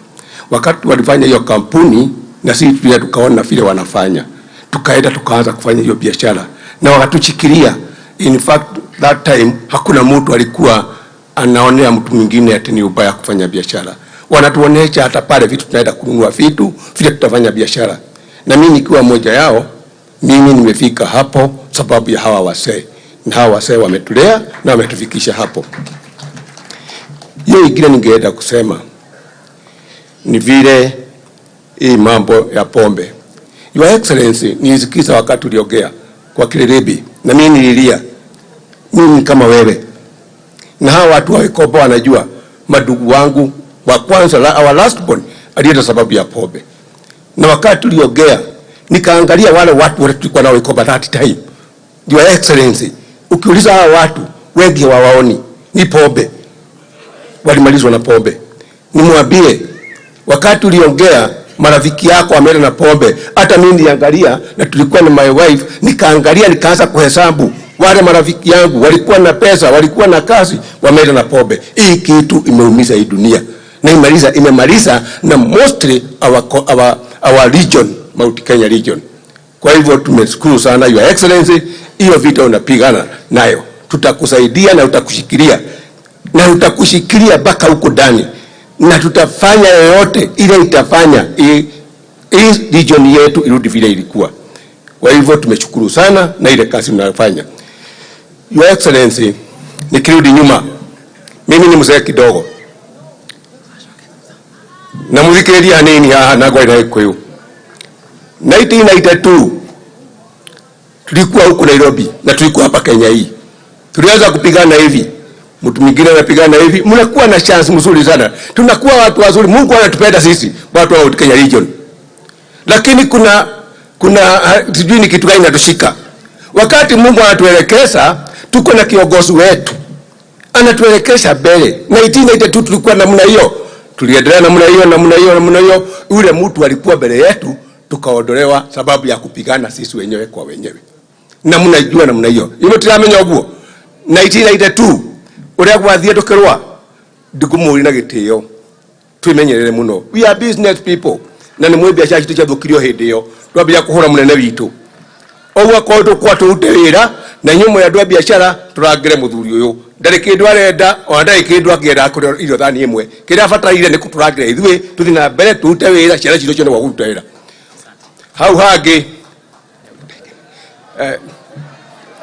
Wakati walifanya hiyo kampuni, na sisi pia tukaona vile wanafanya. Tukaenda tukaanza kufanya hiyo biashara na wakatushikilia. In fact, that time hakuna mtu alikuwa anaonea mtu mwingine ati ni ubaya kufanya biashara. Wanatuonyesha hata pale vitu tunaenda kununua vitu vile tutafanya biashara, na mimi nikiwa mmoja yao, mimi nimefika hapo sababu ya hawa wasee, na hawa wasee wametulea na wametufikisha hapo. Hiyo ingine ningeenda kusema ni vile hii mambo ya pombe. Your Excellency, nilisikiza wakati uliongea kwa Kiliribi na mimi nililia. Mimi kama wewe na hawa watu wa Gikomba wanajua madugu wangu wa kwanza, our last born alienda sababu ya pombe. Na wakati tuliongea nikaangalia wale watu wote tulikuwa nao Gikomba that time. Your Excellency, ukiuliza hawa watu wengi hawaoni ni pombe, walimalizwa na pombe. Nimwambie wakati uliongea marafiki yako wameenda na pombe, hata mimi niliangalia, na tulikuwa na my wife, nikaangalia nikaanza kuhesabu wale marafiki yangu walikuwa na pesa, walikuwa na kazi, wameenda na pombe. Hii kitu imeumiza hii dunia na imemaliza na mostly our region, Mount Kenya region. Kwa hivyo tumeshukuru sana, Your Excellency, hiyo vita unapigana nayo, tutakusaidia na utakushikilia na utakushikilia mpaka huko ndani, na tutafanya yoyote ile itafanya hii region yetu irudi vile ilikuwa. Kwa hivyo tumeshukuru sana na ile kazi mnayofanya. Your Excellency, nikirudi nyuma, mimi ni mzee kidogo na muthikiriria hanini haha na ngwai na Gikuyu. 1992 tulikuwa huku Nairobi na tulikuwa hapa Kenya hii, tulianza kupigana hivi, mtu mwingine anapigana hivi, mnakuwa na chance mzuri sana, tunakuwa watu wazuri. Mungu anatupenda sisi watu wa Kenya region, lakini kuna sijui ni kitu gani inatushika wakati Mungu anatuelekeza. Tuko na kiongozi wetu anatuelekeza mbele. 1992 tulikuwa namna hiyo, tuliendelea namna hiyo namna hiyo namna hiyo. Yule mtu alikuwa mbele yetu tukaondolewa sababu ya kupigana sisi wenyewe kwa wenyewe, na mnajua namna hiyo imwe tiramenya uguo. 1992 uria gwathie tukirwa ndikumuri na gitio, twimenyerere muno. We are business people na ni mwi biashara citu ciathukirio hindi iyo twambia kuhura munene witu oguo akorwo tukwa turute wira na inyuĩ mwĩ andũ a biashara turangire muthuri uyu ndari kindu arenda ona ndari kindu angienda kuria irio thani imwe kiria abataire ni kuturangira ithuĩ tuthi na mbere turute wira ciana citũ cione gwa kũruta wĩra. Hau hangĩ,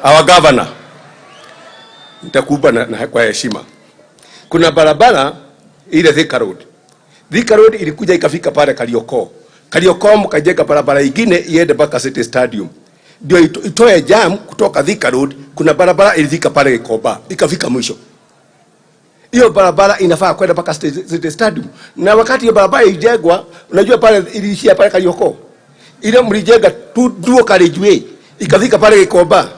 our governor, nitakupa na kwa heshima, kuna barabara ile Thika Road. Thika Road ilikuja ikafika pale Kariokor. Kariokor mkajenga barabara ingine iende mpaka City Stadium, ndio itoe jam kutoka Thika Road. Kuna barabara ilifika pale Gikomba ikafika mwisho. Hiyo barabara inafaa kwenda mpaka City Stadium, na wakati hiyo barabara ilijengwa, unajua pale iliishia pale Kariokor, ile mlijenga tu duo carriageway ikafika pale Gikomba,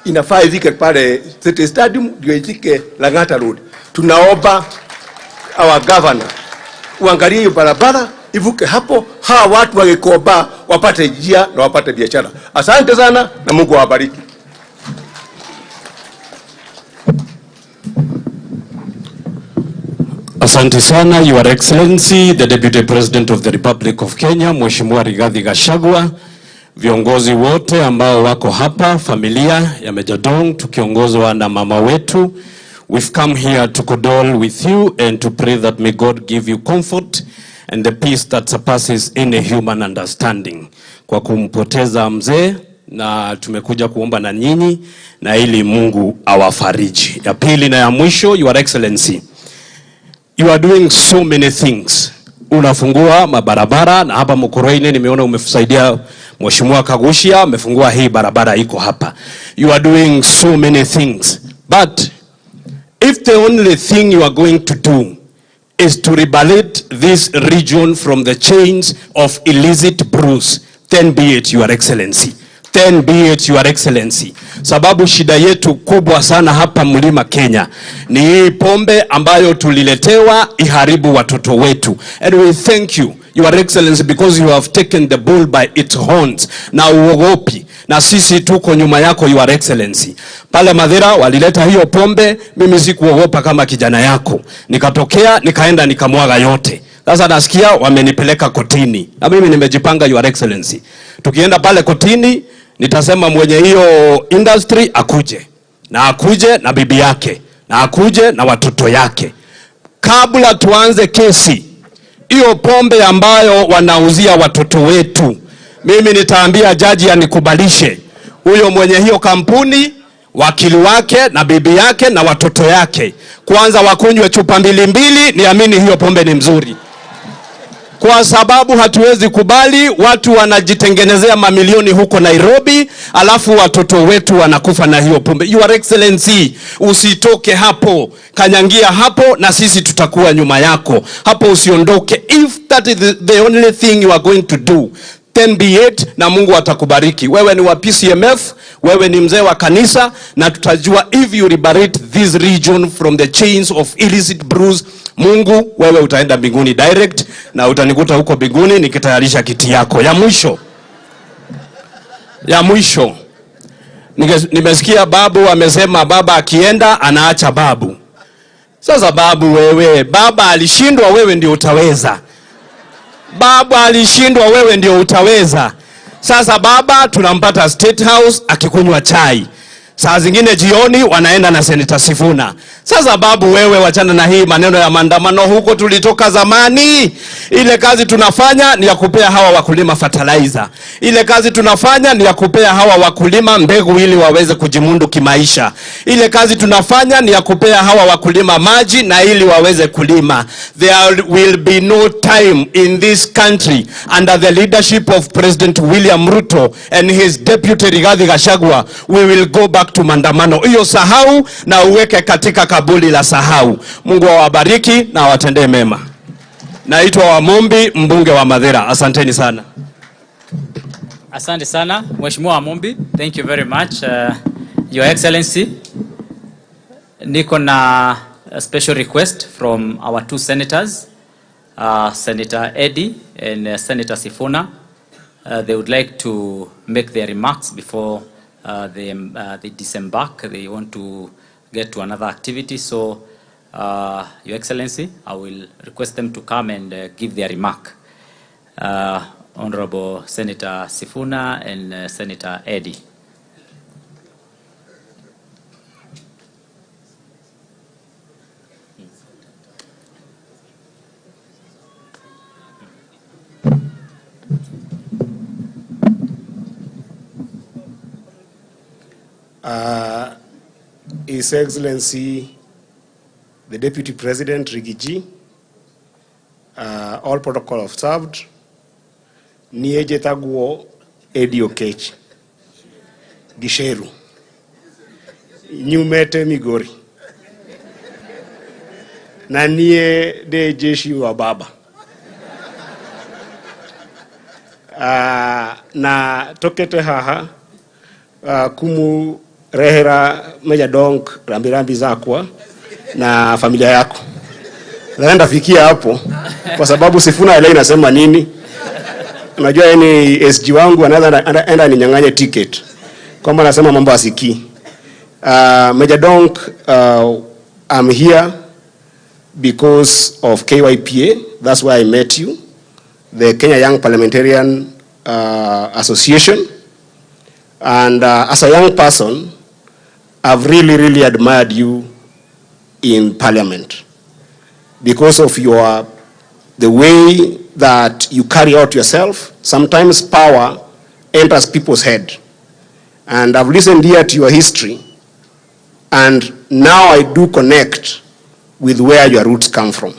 inafaa ifike pale City Stadium ndio ifike Lang'ata Road. Tunaomba our governor uangalie hiyo barabara ivuke hapo, hawa watu wa Gikomba wapate njia na wapate biashara. Asante sana na Mungu awabariki. Asante sana, Your Excellency, the Deputy President of the Republic of Kenya, Mheshimiwa Rigathi Gachagua, viongozi wote ambao wako hapa, familia ya Mejja Dong tukiongozwa na mama wetu. We've come here to condole with you and to pray that may God give you comfort and the peace that surpasses any human understanding. Kwa kumpoteza mzee, na tumekuja kuomba na nyinyi na ili Mungu awafariji. Ya pili na ya mwisho, Your Excellency, you are doing so many things. Unafungua mabarabara na hapa Mukoroine nimeona umesaidia Mheshimiwa Kaguchia amefungua hii barabara iko hapa. You are doing so many things. But if the only thing you are going to do is to liberate this region from the chains of illicit brews, then be it, Your Excellency. Then be it, Your Excellency. Sababu shida yetu kubwa sana hapa Mlima Kenya ni hii pombe ambayo tuliletewa iharibu watoto wetu. And we thank you, Your Excellency, because you have taken the bull by its horns. Na uogopi. Na sisi tuko nyuma yako, Your Excellency. Pale Mathira walileta hiyo pombe, mimi sikuogopa kama kijana yako. Nikatokea, nikaenda nikamwaga yote. Sasa nasikia wamenipeleka kotini, na mimi nimejipanga, Your Excellency. Tukienda pale kotini, nitasema mwenye hiyo industry akuje, na akuje na bibi yake, na akuje na watoto yake. Kabla tuanze kesi, hiyo pombe ambayo wanauzia watoto wetu, mimi nitaambia jaji anikubalishe huyo mwenye hiyo kampuni, wakili wake na bibi yake na watoto yake, kwanza wakunywe chupa mbili mbili, niamini hiyo pombe ni mzuri, kwa sababu hatuwezi kubali watu wanajitengenezea mamilioni huko Nairobi, alafu watoto wetu wanakufa na hiyo pombe. Your Excellency, usitoke hapo, kanyangia hapo, na sisi tutakuwa nyuma yako hapo, usiondoke. If that is the only thing you are going to do, then be it, na Mungu atakubariki. Wewe ni wa PCMF, wewe ni mzee wa kanisa, na tutajua if you liberate this region from the chains of illicit brews, Mungu, wewe utaenda mbinguni direct, na utanikuta huko mbinguni nikitayarisha kiti yako. Ya mwisho, ya mwisho, nimesikia babu amesema baba akienda anaacha babu. Sasa babu, wewe, baba alishindwa, wewe ndio utaweza. Baba alishindwa, wewe ndio utaweza. Sasa baba tunampata State House akikunywa chai, saa zingine jioni wanaenda na Senator Sifuna. Sasa babu, wewe wachana na hii maneno ya maandamano, huko tulitoka zamani. Ile kazi tunafanya ni ya kupea hawa wakulima fertilizer. Ile kazi tunafanya ni ya kupea hawa wakulima mbegu ili waweze kujimundu kimaisha. Ile kazi tunafanya ni ya kupea hawa wakulima maji na ili waweze kulima. There will be no time in this country under the leadership of President William Ruto and his deputy Rigathi Gachagua, we will go back to maandamano. Hiyo sahau na uweke katika kaburi la sahau. Mungu awabariki na awatendee mema. Naitwa Wamumbi, mbunge wa Mathira. Asanteni sana. Asante sana Mheshimiwa Wamumbi, thank you very much. Your Excellency, niko na a special request from our two senators, Senator Eddie and Senator Sifuna. They would like to make their remarks before they disembark. They want to get to another activity. So, Your Excellency, I will request them to come and give their remark. Honorable Senator Sifuna and Senator Eddie. His Excellency, the Deputy President, Riggy G, all protocol observed, niĩ njĩtagwo Eddie Okech Gicheru, nyumĩte Migori, na niĩ ndĩ jeshi wa baba. Na tũkĩte haha kumurehera Mejja Donk rambirambi zakwa na familia yako. Na ndafikia hapo kwa sababu Sifuna ile inasema nini? Unajua yeye ni SG wangu, anaweza enda ninyang'anye ticket. Kwamba anasema mambo asikii. Mejja Donk, I'm here because of KYPA. That's where I met you. The Kenya Young Parliamentarian Association. And as a young person, I've really, really admired you in Parliament because of the way that you carry out yourself. Sometimes power enters people's head. And I've listened here to your history, and now I do connect with where your roots come from.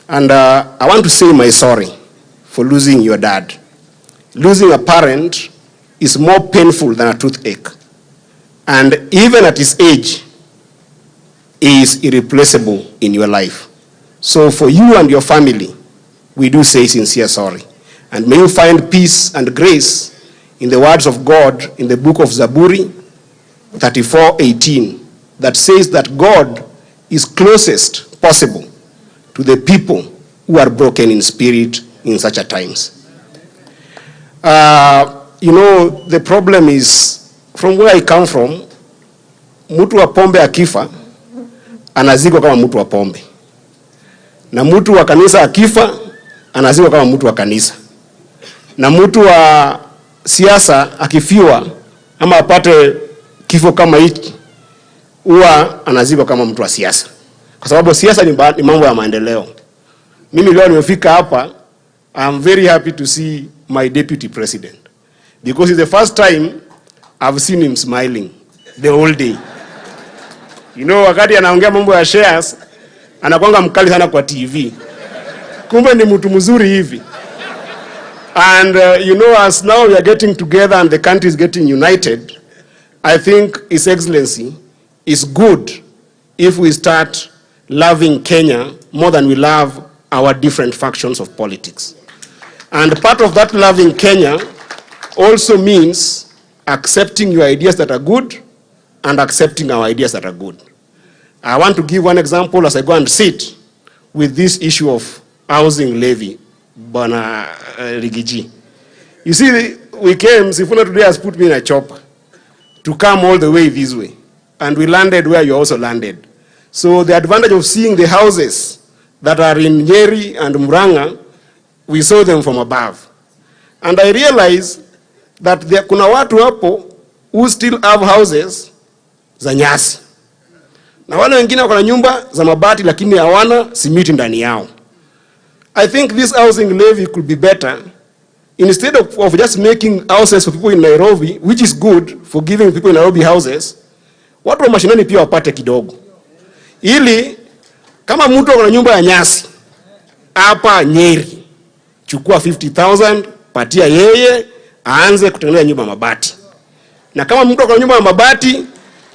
And I want to say my sorry for losing your dad. Losing a parent is more painful than a toothache. And even at his age, is irreplaceable in your life. So for you and your family, we do say sincere sorry. And may you find peace and grace in the words of God in the book of Zaburi 34:18, that says that God is closest possible to the people who are broken in spirit in such a times. You know, the problem is, from where I come from, mtu wa pombe akifa, anazikwa kama mtu wa pombe. Na mtu wa kanisa akifa anazikwa kama mtu wa kanisa, na mtu wa siasa akifiwa ama apate kifo kama hiki huwa anazikwa kama mtu wa siasa, kwa sababu siasa ni mambo ya maendeleo. Mimi leo nimefika hapa, I'm very happy to see my deputy president because it's the first time I've seen him smiling the whole day. Wakati anaongea mambo ya shares anakuanga mkali sana kwa TV, kumbe ni mtu mzuri hivi. And as now we are getting together and the country is getting united, I think His Excellency is good if we start loving Kenya more than we love our different factions of politics. And part of that loving Kenya also means accepting your ideas that are good and accepting our ideas that are good. I want to give one example as I go and sit with this issue of housing levy, Bwana Riggy G. You see, we came, Sifuna today has put me in a chopper to come all the way this way. And we landed where you also landed. So the advantage of seeing the houses that are in Nyeri and Murang'a, we saw them from above. And I realized that there kuna watu hapo who still have houses za nyasi. Na wale wengine wako na nyumba za mabati lakini hawana simiti ndani yao. I think this housing levy could be better. Instead of just making houses for people in Nairobi, which is good for giving people in Nairobi houses, watu wa mashinani pia wapate kidogo. Ili kama mtu ako na nyumba ya nyasi hapa Nyeri, chukua 50,000 patia yeye aanze kutengeneza nyumba ya mabati. Na kama mtu ako na nyumba ya mabati,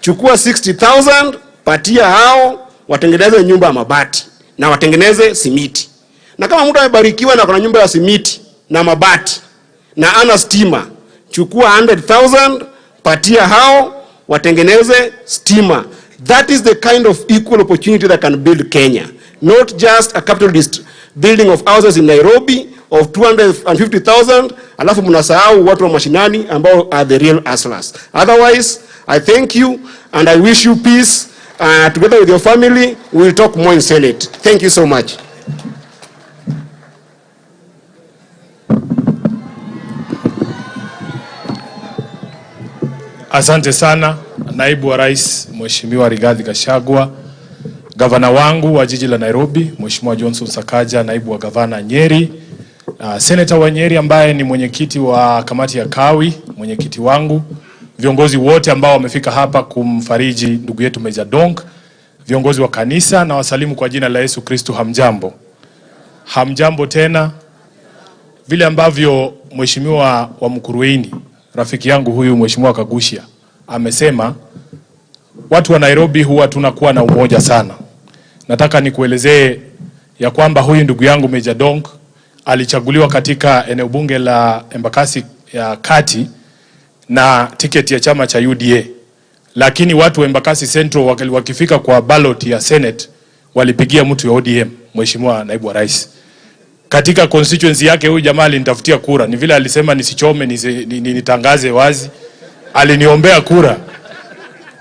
chukua 60,000 patia hao watengeneze nyumba ya mabati na watengeneze simiti. Na kama mtu amebarikiwa na kuna nyumba ya simiti na mabati na ana stima, chukua 100,000 patia hao watengeneze stima. That is the kind of equal opportunity that can build Kenya. Not just a capitalist building of houses in Nairobi of 250,000, alafu mnasahau watu wa mashinani ambao are the real hustlers. Otherwise, I thank you and I wish you peace. Together with your family, we will talk more in Senate. Thank you so much. Asante sana Naibu wa Rais Mheshimiwa Rigathi Gachagua, gavana wangu wa jiji la Nairobi Mheshimiwa Johnson Sakaja, naibu wa gavana Nyeri, seneta wa Nyeri ambaye ni mwenyekiti wa kamati ya Kawi, mwenyekiti wangu, viongozi wote ambao wamefika hapa kumfariji ndugu yetu Mejja Donk, viongozi wa kanisa, na wasalimu kwa jina la Yesu Kristo. Hamjambo? Hamjambo tena. Vile ambavyo Mheshimiwa wa Mukurweini, rafiki yangu huyu Mheshimiwa Kaguchia amesema, watu wa Nairobi huwa tunakuwa na umoja sana. Nataka nikuelezee ya kwamba huyu ndugu yangu Mejja Donk alichaguliwa katika eneo bunge la Embakasi ya Kati na tiketi ya chama cha UDA. Lakini watu wa Embakasi Central wakifika kwa ballot ya Senate walipigia mtu ya ODM, Mheshimiwa Naibu wa Rais. Katika constituency yake huyu jamaa alinitafutia kura. Ni vile alisema nisichome, nitangaze wazi. Aliniombea kura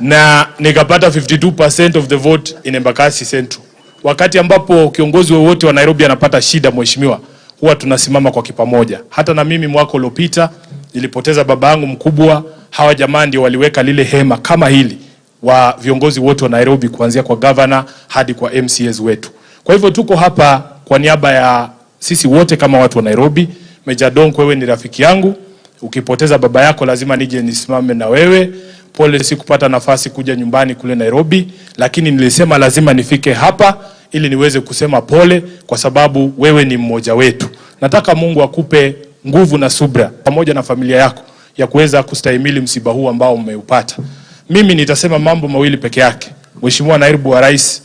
na nikapata 52% of the vote in Embakasi Central. Wakati ambapo kiongozi wowote wa Nairobi anapata shida, mheshimiwa, huwa tunasimama kwa kipamoja. Hata na mimi mwaka uliopita nilipoteza baba yangu mkubwa. Hawa jamaa ndio waliweka lile hema kama hili wa viongozi wote wa Nairobi, kuanzia kwa governor hadi kwa MCAs wetu. Kwa hivyo tuko hapa kwa niaba ya sisi wote kama watu wa Nairobi. Mejja Donk, wewe ni rafiki yangu. Ukipoteza baba yako lazima nije nisimame na wewe. Pole sikupata nafasi kuja nyumbani kule Nairobi, lakini nilisema lazima nifike hapa ili niweze kusema pole, kwa sababu wewe ni mmoja wetu. Nataka Mungu akupe nguvu na subra pamoja na familia yako ya kuweza kustahimili msiba huu ambao umeupata. Mimi nitasema mambo mawili peke yake. Mheshimiwa Naibu wa Rais,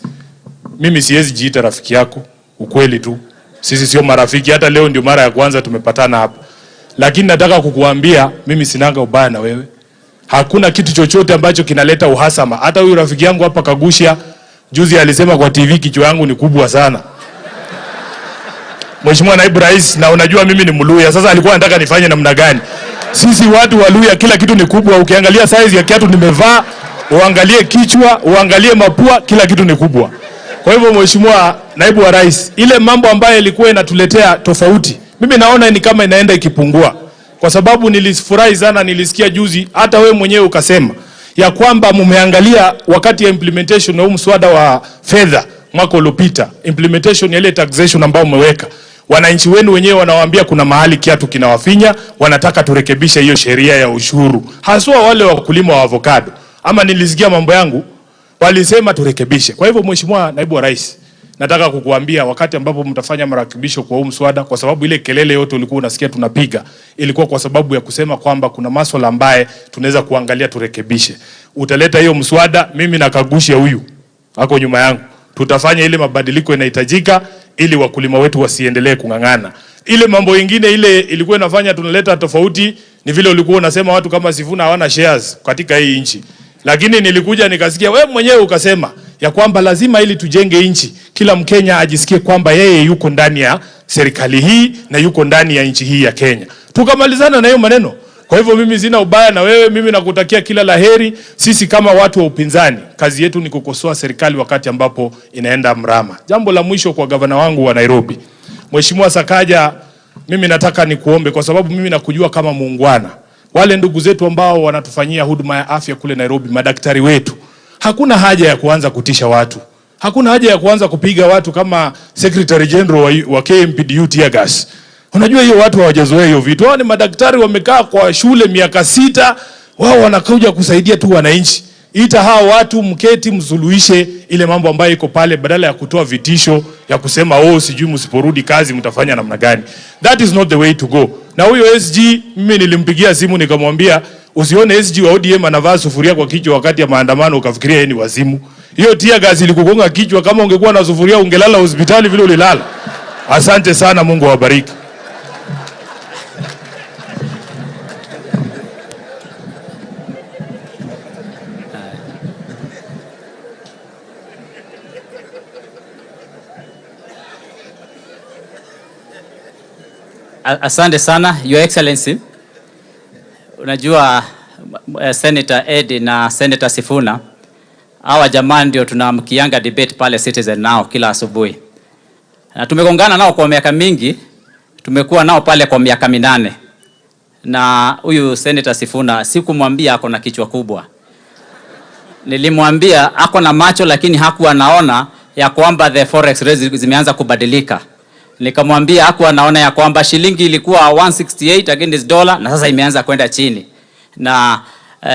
mimi siwezi jiita rafiki yako, ukweli tu. Sisi sio marafiki, hata leo ndio mara ya kwanza tumepatana hapa. Lakini nataka kukuambia mimi sinanga ubaya na wewe. Hakuna kitu chochote ambacho kinaleta uhasama. Hata huyu rafiki yangu hapa Kaguchia juzi alisema kwa TV kichwa yangu ni kubwa sana. Mheshimiwa Naibu Rais, na unajua mimi ni Mluya. Sasa alikuwa anataka nifanye namna gani? Sisi watu wa Luya kila kitu ni kubwa. Ukiangalia size ya kiatu nimevaa, uangalie kichwa, uangalie mapua, kila kitu ni kubwa. Kwa hivyo, Mheshimiwa Naibu wa Rais, ile mambo ambayo ilikuwa inatuletea tofauti, mimi naona ni kama inaenda ikipungua, kwa sababu nilifurahi sana, nilisikia juzi hata we mwenyewe ukasema ya kwamba mumeangalia wakati ya implementation ya huu mswada wa fedha mwaka uliopita, implementation ya ile taxation ambayo umeweka, wananchi wenu wenyewe wanawaambia kuna mahali kiatu kinawafinya, wanataka turekebishe hiyo sheria ya ushuru, haswa wale wakulima wa avocado. Ama nilisikia mambo yangu walisema turekebishe. Kwa hivyo, Mheshimiwa Naibu wa Rais, nataka kukuambia wakati ambapo mtafanya marekebisho kwa huu mswada, kwa sababu ile kelele yote ulikuwa unasikia tunapiga ilikuwa kwa sababu ya kusema kwamba kuna maswala ambaye tunaweza kuangalia turekebishe. Utaleta hiyo mswada, mimi na Kagusha huyu ako nyuma yangu, tutafanya ile mabadiliko inahitajika ili wakulima wetu wasiendelee kung'ang'ana. Ile mambo ingine ile ilikuwa inafanya tunaleta tofauti ni vile ulikuwa unasema watu kama Sifuna hawana shares katika hii nchi. Lakini nilikuja nikasikia wewe mwenyewe ukasema ya kwamba lazima ili tujenge nchi, kila Mkenya ajisikie kwamba yeye yuko ndani ya serikali hii na yuko ndani ya nchi hii ya Kenya. Tukamalizana na hiyo maneno. Kwa hivyo mimi sina ubaya na wewe, mimi nakutakia kila laheri. Sisi kama watu wa upinzani, kazi yetu ni kukosoa serikali wakati ambapo inaenda mrama. Jambo la mwisho kwa gavana wangu wa Nairobi, Mheshimiwa Sakaja, mimi nataka nikuombe kwa sababu mimi nakujua kama muungwana. Wale ndugu zetu ambao wanatufanyia huduma ya afya kule Nairobi, madaktari wetu, hakuna haja ya kuanza kutisha watu. Hakuna haja ya kuanza kupiga watu kama Secretary General wa KMPDU tear gas. Unajua hiyo watu hawajazoea hiyo vitu. Wao ni madaktari wamekaa kwa shule miaka 6, wao wanakuja kusaidia tu wananchi. Ita hao watu mketi, msuluhishe ile mambo ambayo iko pale, badala ya kutoa vitisho ya kusema oh, sijui msiporudi kazi mtafanya namna gani. That is not the way to go. Na huyo SG mimi nilimpigia simu nikamwambia, usione SG wa ODM anavaa sufuria kwa kichwa wakati ya maandamano ukafikiria yeye ni wazimu. Hiyo tear gas ilikugonga kichwa, kama ungekuwa na sufuria ungelala hospitali vile ulilala. Asante sana, Mungu awabariki. Asante sana, Your Excellency. Unajua Senator Eddie na Senator Sifuna, hawa jamaa ndio tunamkianga debate pale Citizen nao kila asubuhi. Na tumegongana nao kwa miaka mingi, tumekuwa nao pale kwa miaka 8. Na huyu Senator Sifuna sikumwambia ako na kichwa kubwa. Nilimwambia ako na macho lakini hakuwa anaona ya kwamba the forex rates zimeanza kubadilika. Nikamwambia hakuwa anaona ya kwamba shilingi ilikuwa 168 against dollar na sasa imeanza kwenda chini. Na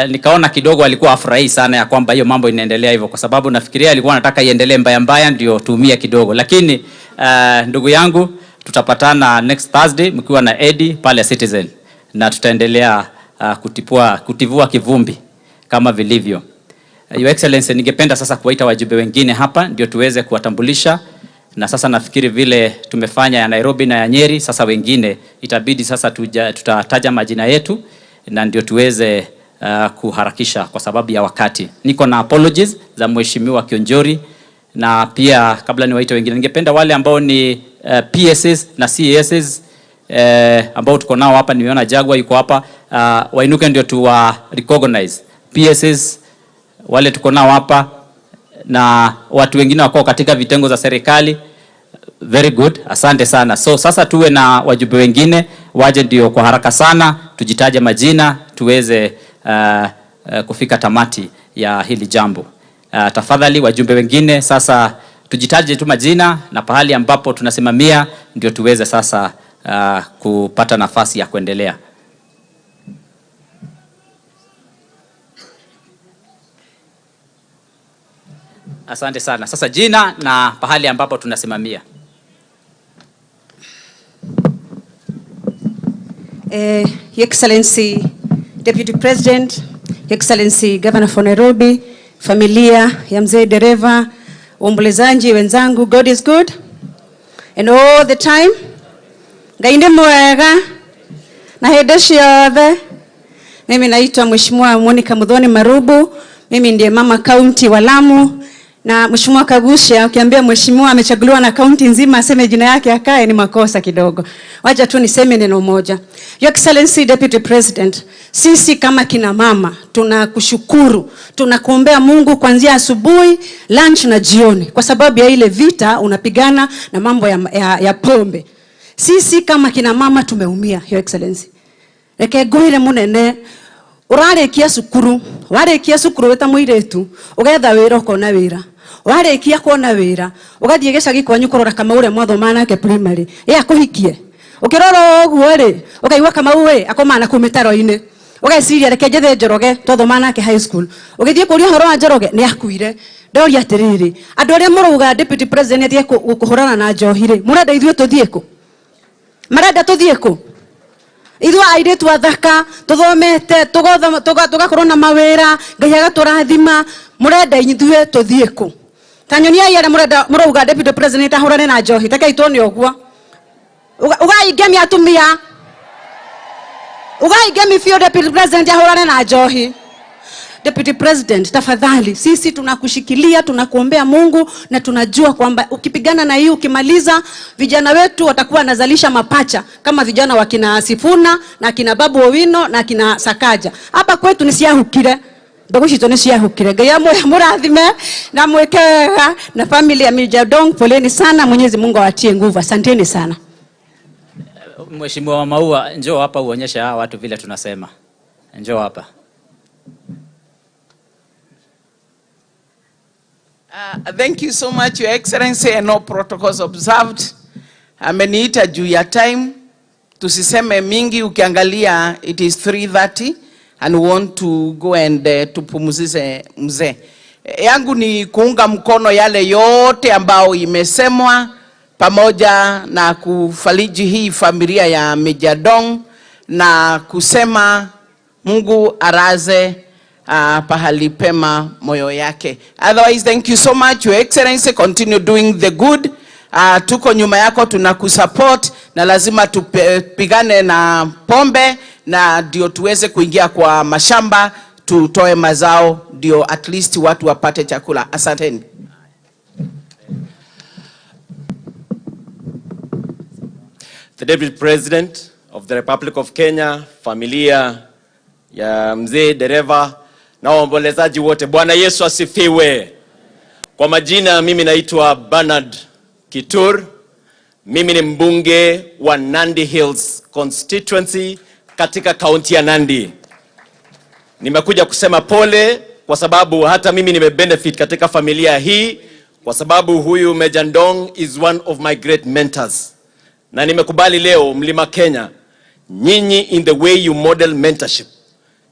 nikaona kidogo alikuwa afurahi sana ya kwamba hiyo mambo inaendelea hivyo, kwa sababu nafikiria alikuwa anataka iendelee mbaya mbaya ndio tumie kidogo. Lakini ndugu yangu, tutapatana next Thursday mkiwa na Eddie pale Citizen na tutaendelea kutivua kivumbi kama vilivyo. Your Excellency, ningependa sasa kuwaita wajumbe wengine hapa ndio tuweze kuwatambulisha. Na sasa nafikiri vile tumefanya ya Nairobi na ya Nyeri, sasa wengine itabidi sasa tutataja majina yetu na ndio tuweze kuharakisha kwa sababu ya wakati. Niko na apologies za Mheshimiwa Kionjori, na pia kabla niwaite wengine ningependa wale ambao ni PSs na CASs ambao tuko nao hapa, nimeona Jaguar yuko hapa, wainuke ndio tuwa recognize. PSs wale tuko nao hapa na watu wengine wako katika vitengo za serikali. Very good, asante sana. So sasa tuwe na wajumbe wengine waje ndio kwa haraka sana tujitaje majina tuweze kufika tamati ya hili jambo. Tafadhali wajumbe wengine sasa tujitaje tu majina na pahali ambapo tunasimamia ndio tuweze sasa kupata nafasi ya kuendelea. Asante sana. Sasa jina na pahali ambapo tunasimamia. Your Excellency Deputy President, Your Excellency Governor for Nairobi, familia ya mzee dereva, waombolezaji wenzangu, God is good and all the time. Ngai nĩ mwega na hĩndĩ ciothe. Mimi naitwa Mheshimiwa Monica Muthoni Marubu, mimi ndiye mama county wa Lamu. Na Mheshimiwa Kagusha, ukiambia mheshimiwa amechaguliwa na kaunti nzima aseme jina yake akae ni makosa kidogo. Wacha tu niseme neno moja. Your Excellency Deputy President, sisi kama kina mama tunakushukuru, tunakuombea Mungu kuanzia asubuhi, lunch na jioni, kwa sababu ya ile vita unapigana na mambo ya pombe. Sisi kama kina mama tumeumia, Your Excellency. Reke ngwire munene, urarikia cukuru, warikia cukuru wita muiretu, ugetha wira ukona wira. Warikia kuona wira, ugathie gicagi kwanyu kurora Kamau uria mwathoma nake primary, ye akuhikie. Ukirora uguo ri, ukaigua Kamau ri akomana kuu mitaro-ini. Ugeciria reke njethe Njoroge twathoma nake high school. Ugithie kuria uhoro wa Njoroge ni akuire. Ndoria atiriri, andu aria murauga Deputy President athie kuhurana na njohi ri, murenda ithuĩ tuthie ku? Marenda tuthie ku? Ithuĩ airĩtu athaka tuthomete, tugakorwo na mawĩra, Ngai agatũrathima, murenda ithuĩ tuthiĩ ku? Ta nyoniai aria murenda murauga Deputy President ahurane na njohi, rekei tuone ũguo. Ugai ngemi atumia. Ugai ngemi biũ Deputy President ahurane na njohi. Deputy President, tafadhali, sisi tunakushikilia, tunakuombea Mungu na tunajua kwamba ukipigana na hii ukimaliza, vijana wetu watakuwa wanazalisha mapacha kama vijana wa kina Sifuna na kina Babu Owino na kina Sakaja. Hapa kwetu ni ciahukire. Mbegu citũ nĩ ciahukire. Ngai amũrathime na mwĩke wega na family ya Mejja Dong, poleni sana, Mwenyezi Mungu awatie nguvu. Asanteni sana. Mheshimiwa wa Maua, njoo hapa uonyeshe hawa watu vile tunasema. Njoo hapa. Thank you so much, Your Excellency, and all protocols observed. Ameniita juu ya time. Tusiseme mingi, ukiangalia it is 3:30 and we want to go and tupumzishe mzee. Yangu ni kuunga mkono yale yote ambao imesemwa pamoja na kufariji hii familia ya Mejja Dong na kusema Mungu araze pahali pema moyo yake. Otherwise, thank you so much, Your Excellency. Continue doing the good. Tuko nyuma yako, tunakusupport na lazima tupigane na pombe na ndio tuweze kuingia kwa mashamba tutoe mazao ndio at least watu wapate chakula. Asanteni. The Deputy President of the Republic of Kenya, familia ya mzee dereva na waombolezaji wote, Bwana Yesu asifiwe. Kwa majina mimi naitwa Bernard Kitur. Mimi ni mbunge wa Nandi Hills constituency katika kaunti ya Nandi. Nimekuja kusema pole kwa sababu hata mimi nimebenefit katika familia hii, kwa sababu huyu Mejja Ndong is one of my great mentors. Na nimekubali leo Mlima Kenya, nyinyi in the way you model mentorship.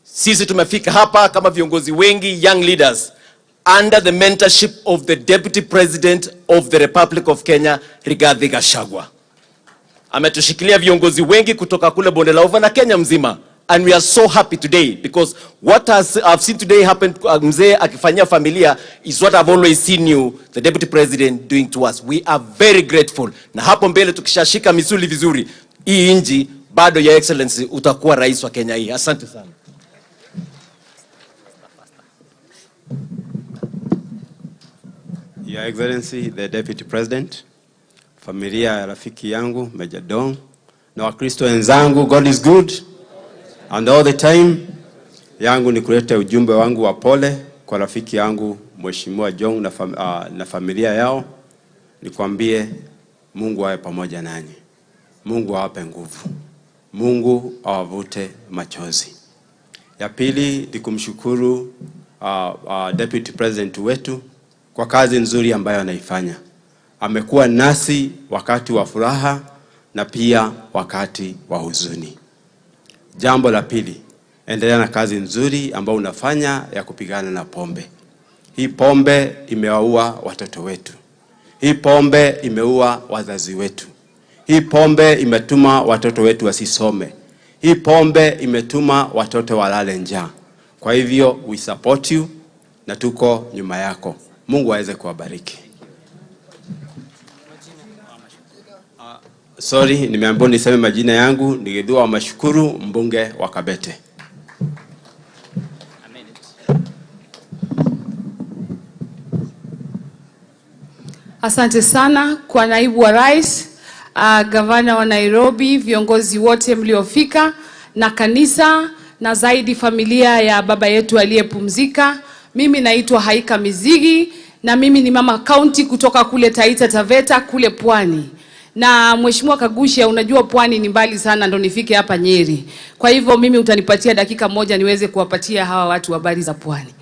Sisi tumefika hapa kama viongozi wengi, young leaders, under the mentorship of the Deputy President of the Republic of Kenya, Rigathi Gachagua. Ametushikilia viongozi wengi kutoka kule Bonde la Ufa na Kenya mzima. And we are so happy today because what I've seen today happen, mzee akifanyia familia is what I've always seen you, the Deputy President, doing to us. We are very grateful. Na hapo mbele tukishashika misuli vizuri, hii nchi bado, Your Excellency, utakuwa rais wa Kenya hii. Asante sana. Your Excellency, the Deputy President, familia ya rafiki yangu Mejja Dong na Wakristo wenzangu, God is good and all the time. Yangu ni kuleta ujumbe wangu wa pole kwa rafiki yangu Mheshimiwa Jong na familia yao. Nikwambie Mungu awe pamoja nanyi. Mungu awape nguvu. Mungu awavute machozi. Ya pili ni kumshukuru Deputy President wetu kwa kazi nzuri ambayo anaifanya. Amekuwa nasi wakati wa furaha na pia wakati wa huzuni. Jambo la pili, endelea na kazi nzuri ambayo unafanya ya kupigana na pombe. Hii pombe imewaua watoto wetu. Hii pombe imeua wazazi wetu. Hii pombe imetuma watoto wetu wasisome. Hii pombe imetuma watoto walale njaa. Kwa hivyo we support you na tuko nyuma yako. Mungu aweze kuwabariki. Sorry, nimeambiwa niseme majina yangu. Ni Githua wa Mashukuru, mbunge wa Kabete. Asante sana kwa naibu wa rais, gavana wa Nairobi, viongozi wote mliofika na kanisa na zaidi familia ya baba yetu aliyepumzika. Mimi naitwa Haika Mizigi na mimi ni mama county kutoka kule Taita Taveta kule Pwani. Na Mheshimiwa Kagusha, unajua Pwani ni mbali sana ndo nifike hapa Nyeri. Kwa hivyo mimi utanipatia dakika moja niweze kuwapatia hawa watu habari za Pwani.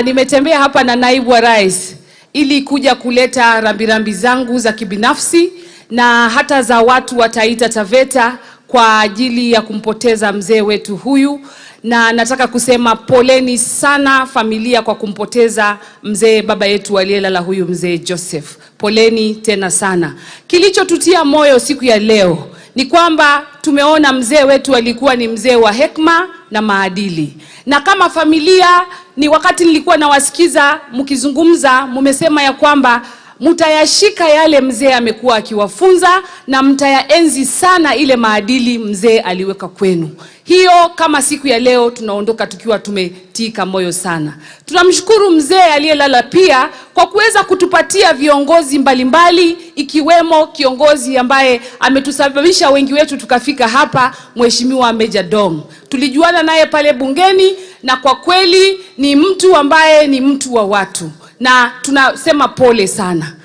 Nimetembea hapa na naibu wa rais ili kuja kuleta rambirambi zangu za kibinafsi na hata za watu wa Taita Taveta kwa ajili ya kumpoteza mzee wetu huyu, na nataka kusema poleni sana familia kwa kumpoteza mzee baba yetu aliyelala huyu mzee Joseph. Poleni tena sana. Kilichotutia moyo siku ya leo ni kwamba tumeona mzee wetu alikuwa ni mzee wa hekima na maadili, na kama familia, ni wakati nilikuwa nawasikiza mkizungumza, mumesema ya kwamba mtayashika yale mzee amekuwa akiwafunza na mtayaenzi sana ile maadili mzee aliweka kwenu. Hiyo kama siku ya leo tunaondoka tukiwa tumetika moyo sana. Tunamshukuru mzee aliyelala pia kwa kuweza kutupatia viongozi mbalimbali ikiwemo kiongozi ambaye ametusababisha wengi wetu tukafika hapa, Mheshimiwa Mejja Dong. Tulijuana naye pale bungeni na kwa kweli ni mtu ambaye ni mtu wa watu na tunasema pole sana.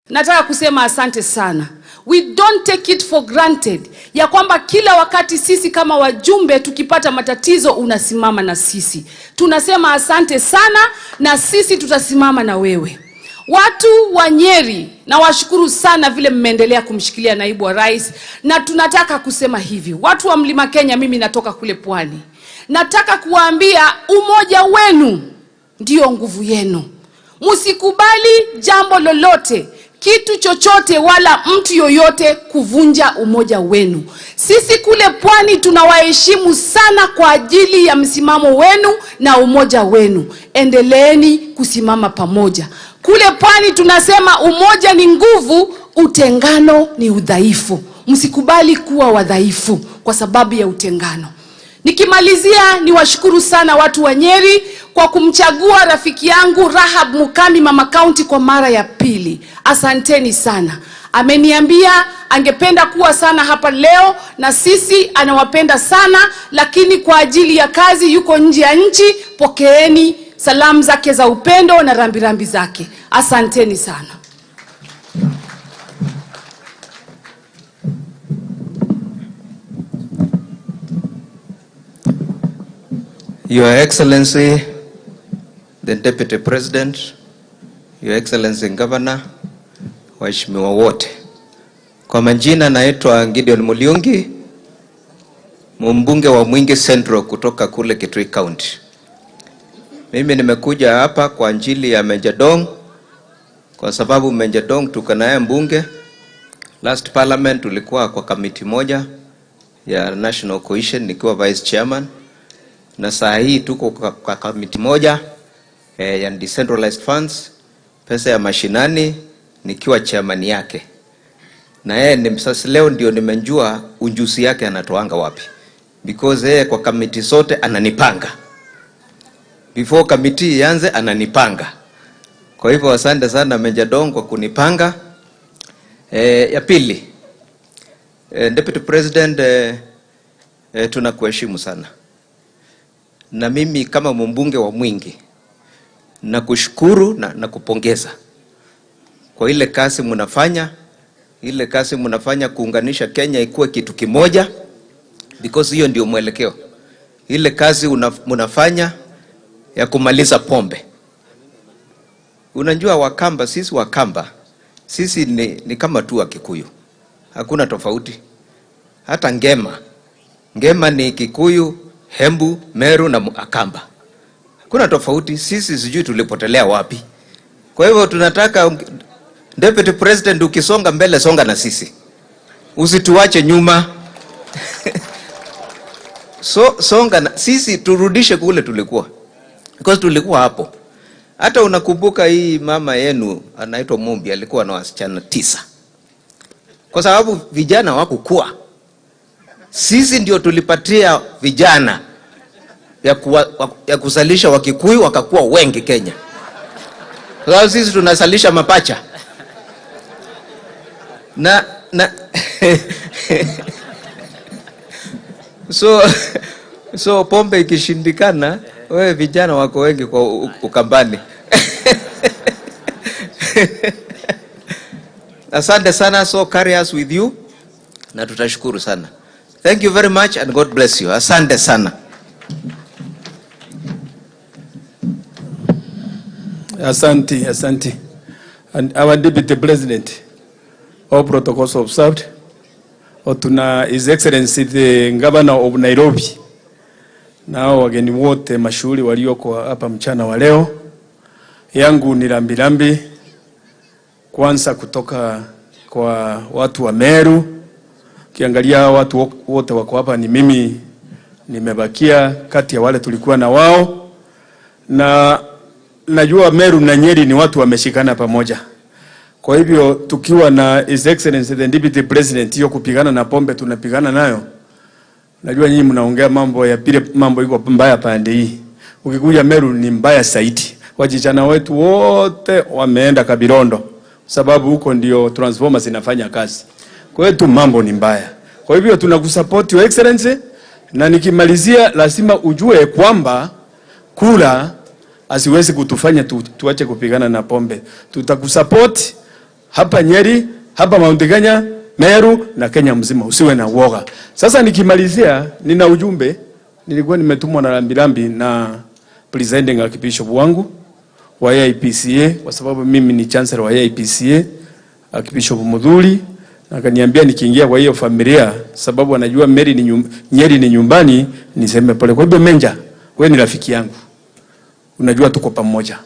Nataka kusema asante sana. We don't take it for granted ya kwamba kila wakati sisi kama wajumbe tukipata matatizo unasimama na sisi. Tunasema asante sana na sisi tutasimama na wewe. Watu wa Nyeri, nawashukuru sana vile mmeendelea kumshikilia naibu wa rais, na tunataka kusema hivi, watu wa Mlima Kenya, mimi natoka kule Pwani, nataka kuwaambia umoja wenu ndio nguvu yenu. Msikubali jambo lolote, kitu chochote, wala mtu yoyote kuvunja umoja wenu. Sisi kule Pwani tunawaheshimu sana kwa ajili ya msimamo wenu na umoja wenu. Endeleeni kusimama pamoja. Kule Pwani tunasema umoja ni nguvu, utengano ni udhaifu. Msikubali kuwa wadhaifu kwa sababu ya utengano. Nikimalizia niwashukuru sana watu wa Nyeri kwa kumchagua rafiki yangu Rahab Mukami mama county kwa mara ya pili. Asanteni sana. Ameniambia angependa kuwa sana hapa leo na sisi anawapenda sana, lakini kwa ajili ya kazi yuko nje ya nchi. Pokeeni salamu zake za upendo na rambirambi zake. Asanteni sana. Your Excellency, the Deputy President, Your Excellency Governor, waheshimiwa wote. Kwa majina naitwa Gideon Muliungi, mbunge wa Mwingi Central kutoka kule Kitui County. Mimi nimekuja hapa kwa ajili ya Mejja Dong kwa sababu Mejja Dong tuko naye mbunge. Last parliament tulikuwa kwa kamiti moja ya National Cohesion nikiwa vice chairman, na saa hii tuko kwa kamiti moja ya decentralized funds, pesa ya mashinani, nikiwa chairman yake. Na yeye ni sasa leo ndio nimejua ujuzi yake anatoanga wapi, because yeye kwa kamiti zote ananipanga. Before kamiti ianze ananipanga. Kwa hivyo asante sana Mejja Dong kwa kunipanga. Ya pili, Deputy President, tunakuheshimu sana. Na mimi kama mbunge wa Mwingi nakushukuru na kupongeza kwa ile kazi mnafanya, ile kazi mnafanya kuunganisha Kenya ikuwe kitu kimoja, because hiyo ndio mwelekeo. Ile kazi mnafanya ya kumaliza pombe. Unajua Wakamba, sisi Wakamba, sisi ni kama tu Wakikuyu. Hakuna tofauti. Hata Ngema. Ngema ni Kikuyu, Hembu, Meru na Akamba. Hakuna tofauti, sisi sijui tulipotelea wapi. Kwa hivyo tunataka Deputy President, ukisonga mbele songa na sisi. Usituache nyuma. So songa na sisi, turudishe kule tulikuwa. Because tulikuwa hapo. Hata unakumbuka hii mama yenu anaitwa Mumbi alikuwa na wasichana 9. Kwa sababu vijana hawakukua. Sisi ndio tulipatia vijana ya kuzalisha Wakikuyu wakakuwa wengi Kenya. Kwa sababu sisi tunasalisha mapacha na so pombe ikishindikana, wewe vijana wako wengi kwa Ukambani. Asante sana, so carry us with you na tutashukuru sana. Thank you very much and God bless you. Asante sana. Asante, asante. And our Deputy President, all protocols observed. Tuna His Excellency the Governor of Nairobi, nao wageni wote mashuhuri walioko hapa mchana wa leo. Yangu ni rambirambi kwanza kutoka kwa watu wa Meru. Ukiangalia watu wote wako hapa, ni mimi nimebakia kati ya wale tulikuwa na wao, na najua Meru na Nyeri ni watu wameshikana pamoja. Kwa hivyo tukiwa na His Excellency the Deputy President, hiyo kupigana na pombe tunapigana nayo. Najua nyinyi mnaongea mambo ya pile, mambo iko mbaya pande hii. Ukikuja Meru ni mbaya zaidi. Wajichana wetu wote wameenda Kabirondo sababu huko ndio transformers inafanya kazi. Kwa hiyo tu mambo ni mbaya. Kwa hivyo tunakusupport Your Excellency, na nikimalizia lazima ujue kwamba kura asiwezi kutufanya tuache kupigana na pombe. Tutakusupport hapa Nyeri, hapa Mount Kenya, Meru na Kenya mzima, usiwe na uoga. Sasa nikimalizia, nina ujumbe nilikuwa nimetumwa na rambirambi na presiding archbishop wangu wa AIPCA, kwa sababu mimi ni chancellor wa AIPCA, Archbishop Mudhuri, na akaniambia nikiingia kwa hiyo familia, sababu anajua Mary ni Nyeri ni nyumbani, niseme pole. Kwa hivyo Menja, wewe ni rafiki yangu, unajua tuko pamoja.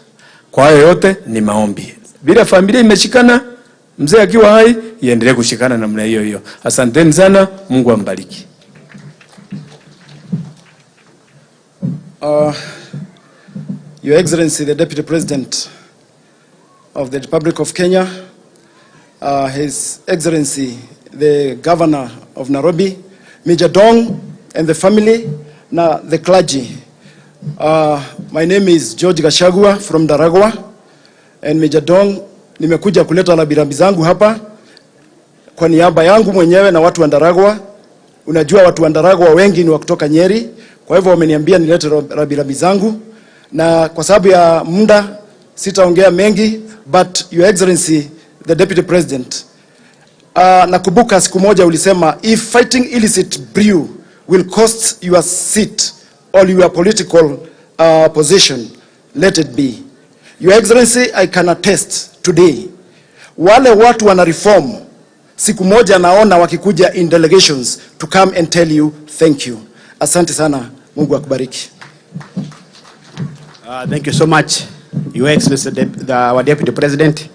Kwa hayo yote ni maombi. Bila familia imeshikana, mzee akiwa hai, iendelee kushikana namna hiyo hiyo. Asanteni sana, Mungu ambariki. Your Excellency, the Deputy President of the Republic of Kenya, His Excellency, the Governor of Nairobi, Major Dong and the family, na the clergy. My name is George Gachagua from Daragwa, and Major Dong, nimekuja kuleta rambirambi zangu hapa kwa niaba yangu mwenyewe na watu wa Ndaragwa. Unajua watu wa Ndaragwa wengi ni wa kutoka Nyeri, kwa hivyo wameniambia nilete rambirambi zangu, na kwa sababu ya muda sitaongea mengi, but Your Excellency the Deputy President, nakumbuka siku moja ulisema if fighting illicit brew will cost your seat or your political position, let it be. Your Excellency, I can attest today, wale watu wana reform, siku moja naona wakikuja in delegations to come and tell you thank you. Asante sana, Mungu akubariki. Thank you so much, Your Excellency, our Deputy President,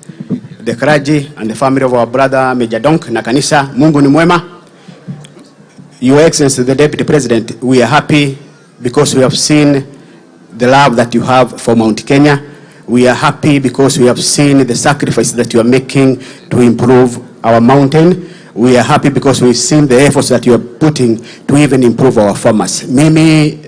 the clergy and the family of our brother Major Donk na kanisa. Mungu ni mwema. Your Excellency, the Deputy President, we are happy because we have seen the love that you have for Mount Kenya. We are happy because we have seen the sacrifice that you are making to improve our mountain. We are happy because we've seen the efforts that you are putting to even improve our farmers. Mimi,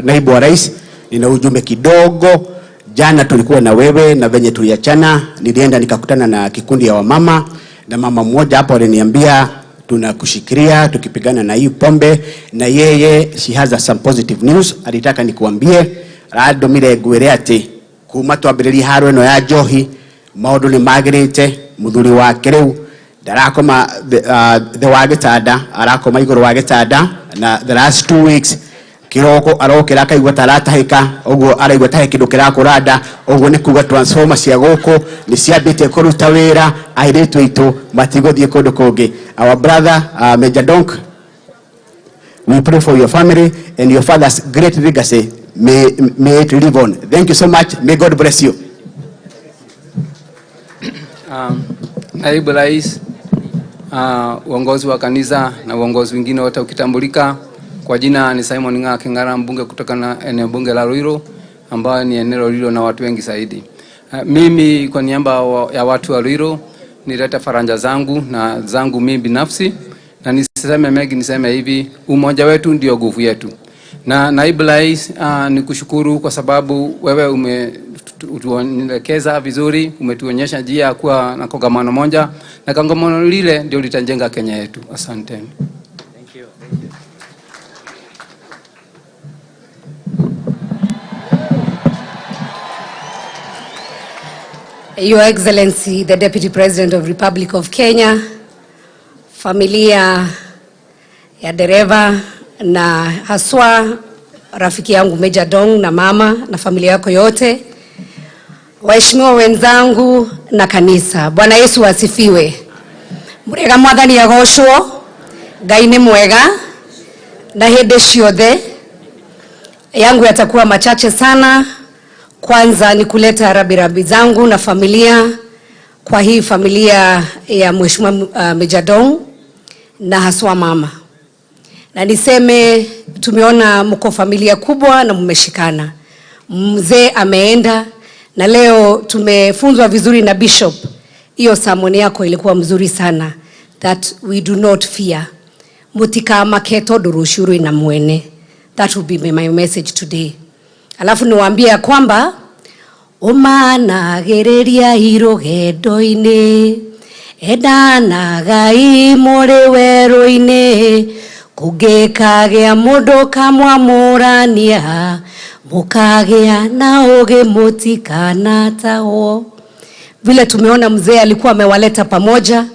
naibu wa rais, nina ujumbe kidogo. Jana tulikuwa na wewe na venye tuliachana, nilienda nikakutana na kikundi ya wamama, na mama mmoja hapo aliniambia tunakushikilia tukipigana na hii pombe, na yeye she has some positive news, alitaka nikuambie randomire ngwire ati kuma twambĩrĩrie haro ĩno ya njohi maũndũ nĩ magĩrĩte. Mũthuri wake rĩu ndarakoma thĩ wa gĩtanda, arakoma igũrũ wa gĩtanda, na the last 2 weeks kiroko arokĩra akaigua ta aratahĩka, ũguo araigua ta he kĩndũ kĩrakũra nda, ũguo nĩ kuga transformer cia gũkũ nĩ ciambĩtie kũruta wĩra, airĩtu aitũ matigũthiĩ kũndũ kũngĩ. Our brother Major Donk, we pray for your family and your father's great legacy. May it live on. Thank you so much. May God bless you. Naibu Rais, uongozi wa kanisa na uongozi wengine wote ukitambulika kwa jina ni Simon Ng'a King'ara, mbunge kutoka na eneo bunge la Ruiru, ambayo ni eneo lililo na watu wengi zaidi. Mimi kwa niaba ya watu wa Ruiru nileta faranja zangu na zangu mimi binafsi, na niseme mengi, niseme hivi, umoja wetu ndio nguvu yetu. Na naibu rais, nikushukuru kwa sababu wewe Umetuelekeza vizuri, umetuonyesha njia ya kuwa na kongamano moja, na kongamano lile ndio litajenga Kenya yetu. Asanteni. Thank you. Thank you. Your Excellency, the Deputy President of Republic of Kenya, familia ya dereva na haswa rafiki yangu Mejja Dong na mama na familia yako yote, waheshimiwa wenzangu na kanisa, Bwana Yesu asifiwe. Murega mwathani agocwo, Ngai ni mwega na hĩndĩ ciothe. Yangu yatakuwa machache sana. Kwanza ni kuleta rambirambi zangu na familia kwa hii familia ya Mheshimiwa Mejja Dong na haswa mama. Na niseme tumeona mko familia kubwa na mmeshikana. Mzee ameenda na leo tumefunzwa vizuri na Bishop. Hiyo sermon yako ilikuwa mzuri sana, that we do not fear. Mutikamake tondu rucio rwina mwene. That will be my message today. Alafu niwaambie ya kwamba umanagĩrĩria irũgendo-inĩ, endanagai mũrĩ werũ-inĩ, kũngĩkagĩa mũndũ kamwamũrania, mũkagĩa na ũgĩ mũtikanatahwo. Vile tumeona mzee alikuwa amewaleta pamoja,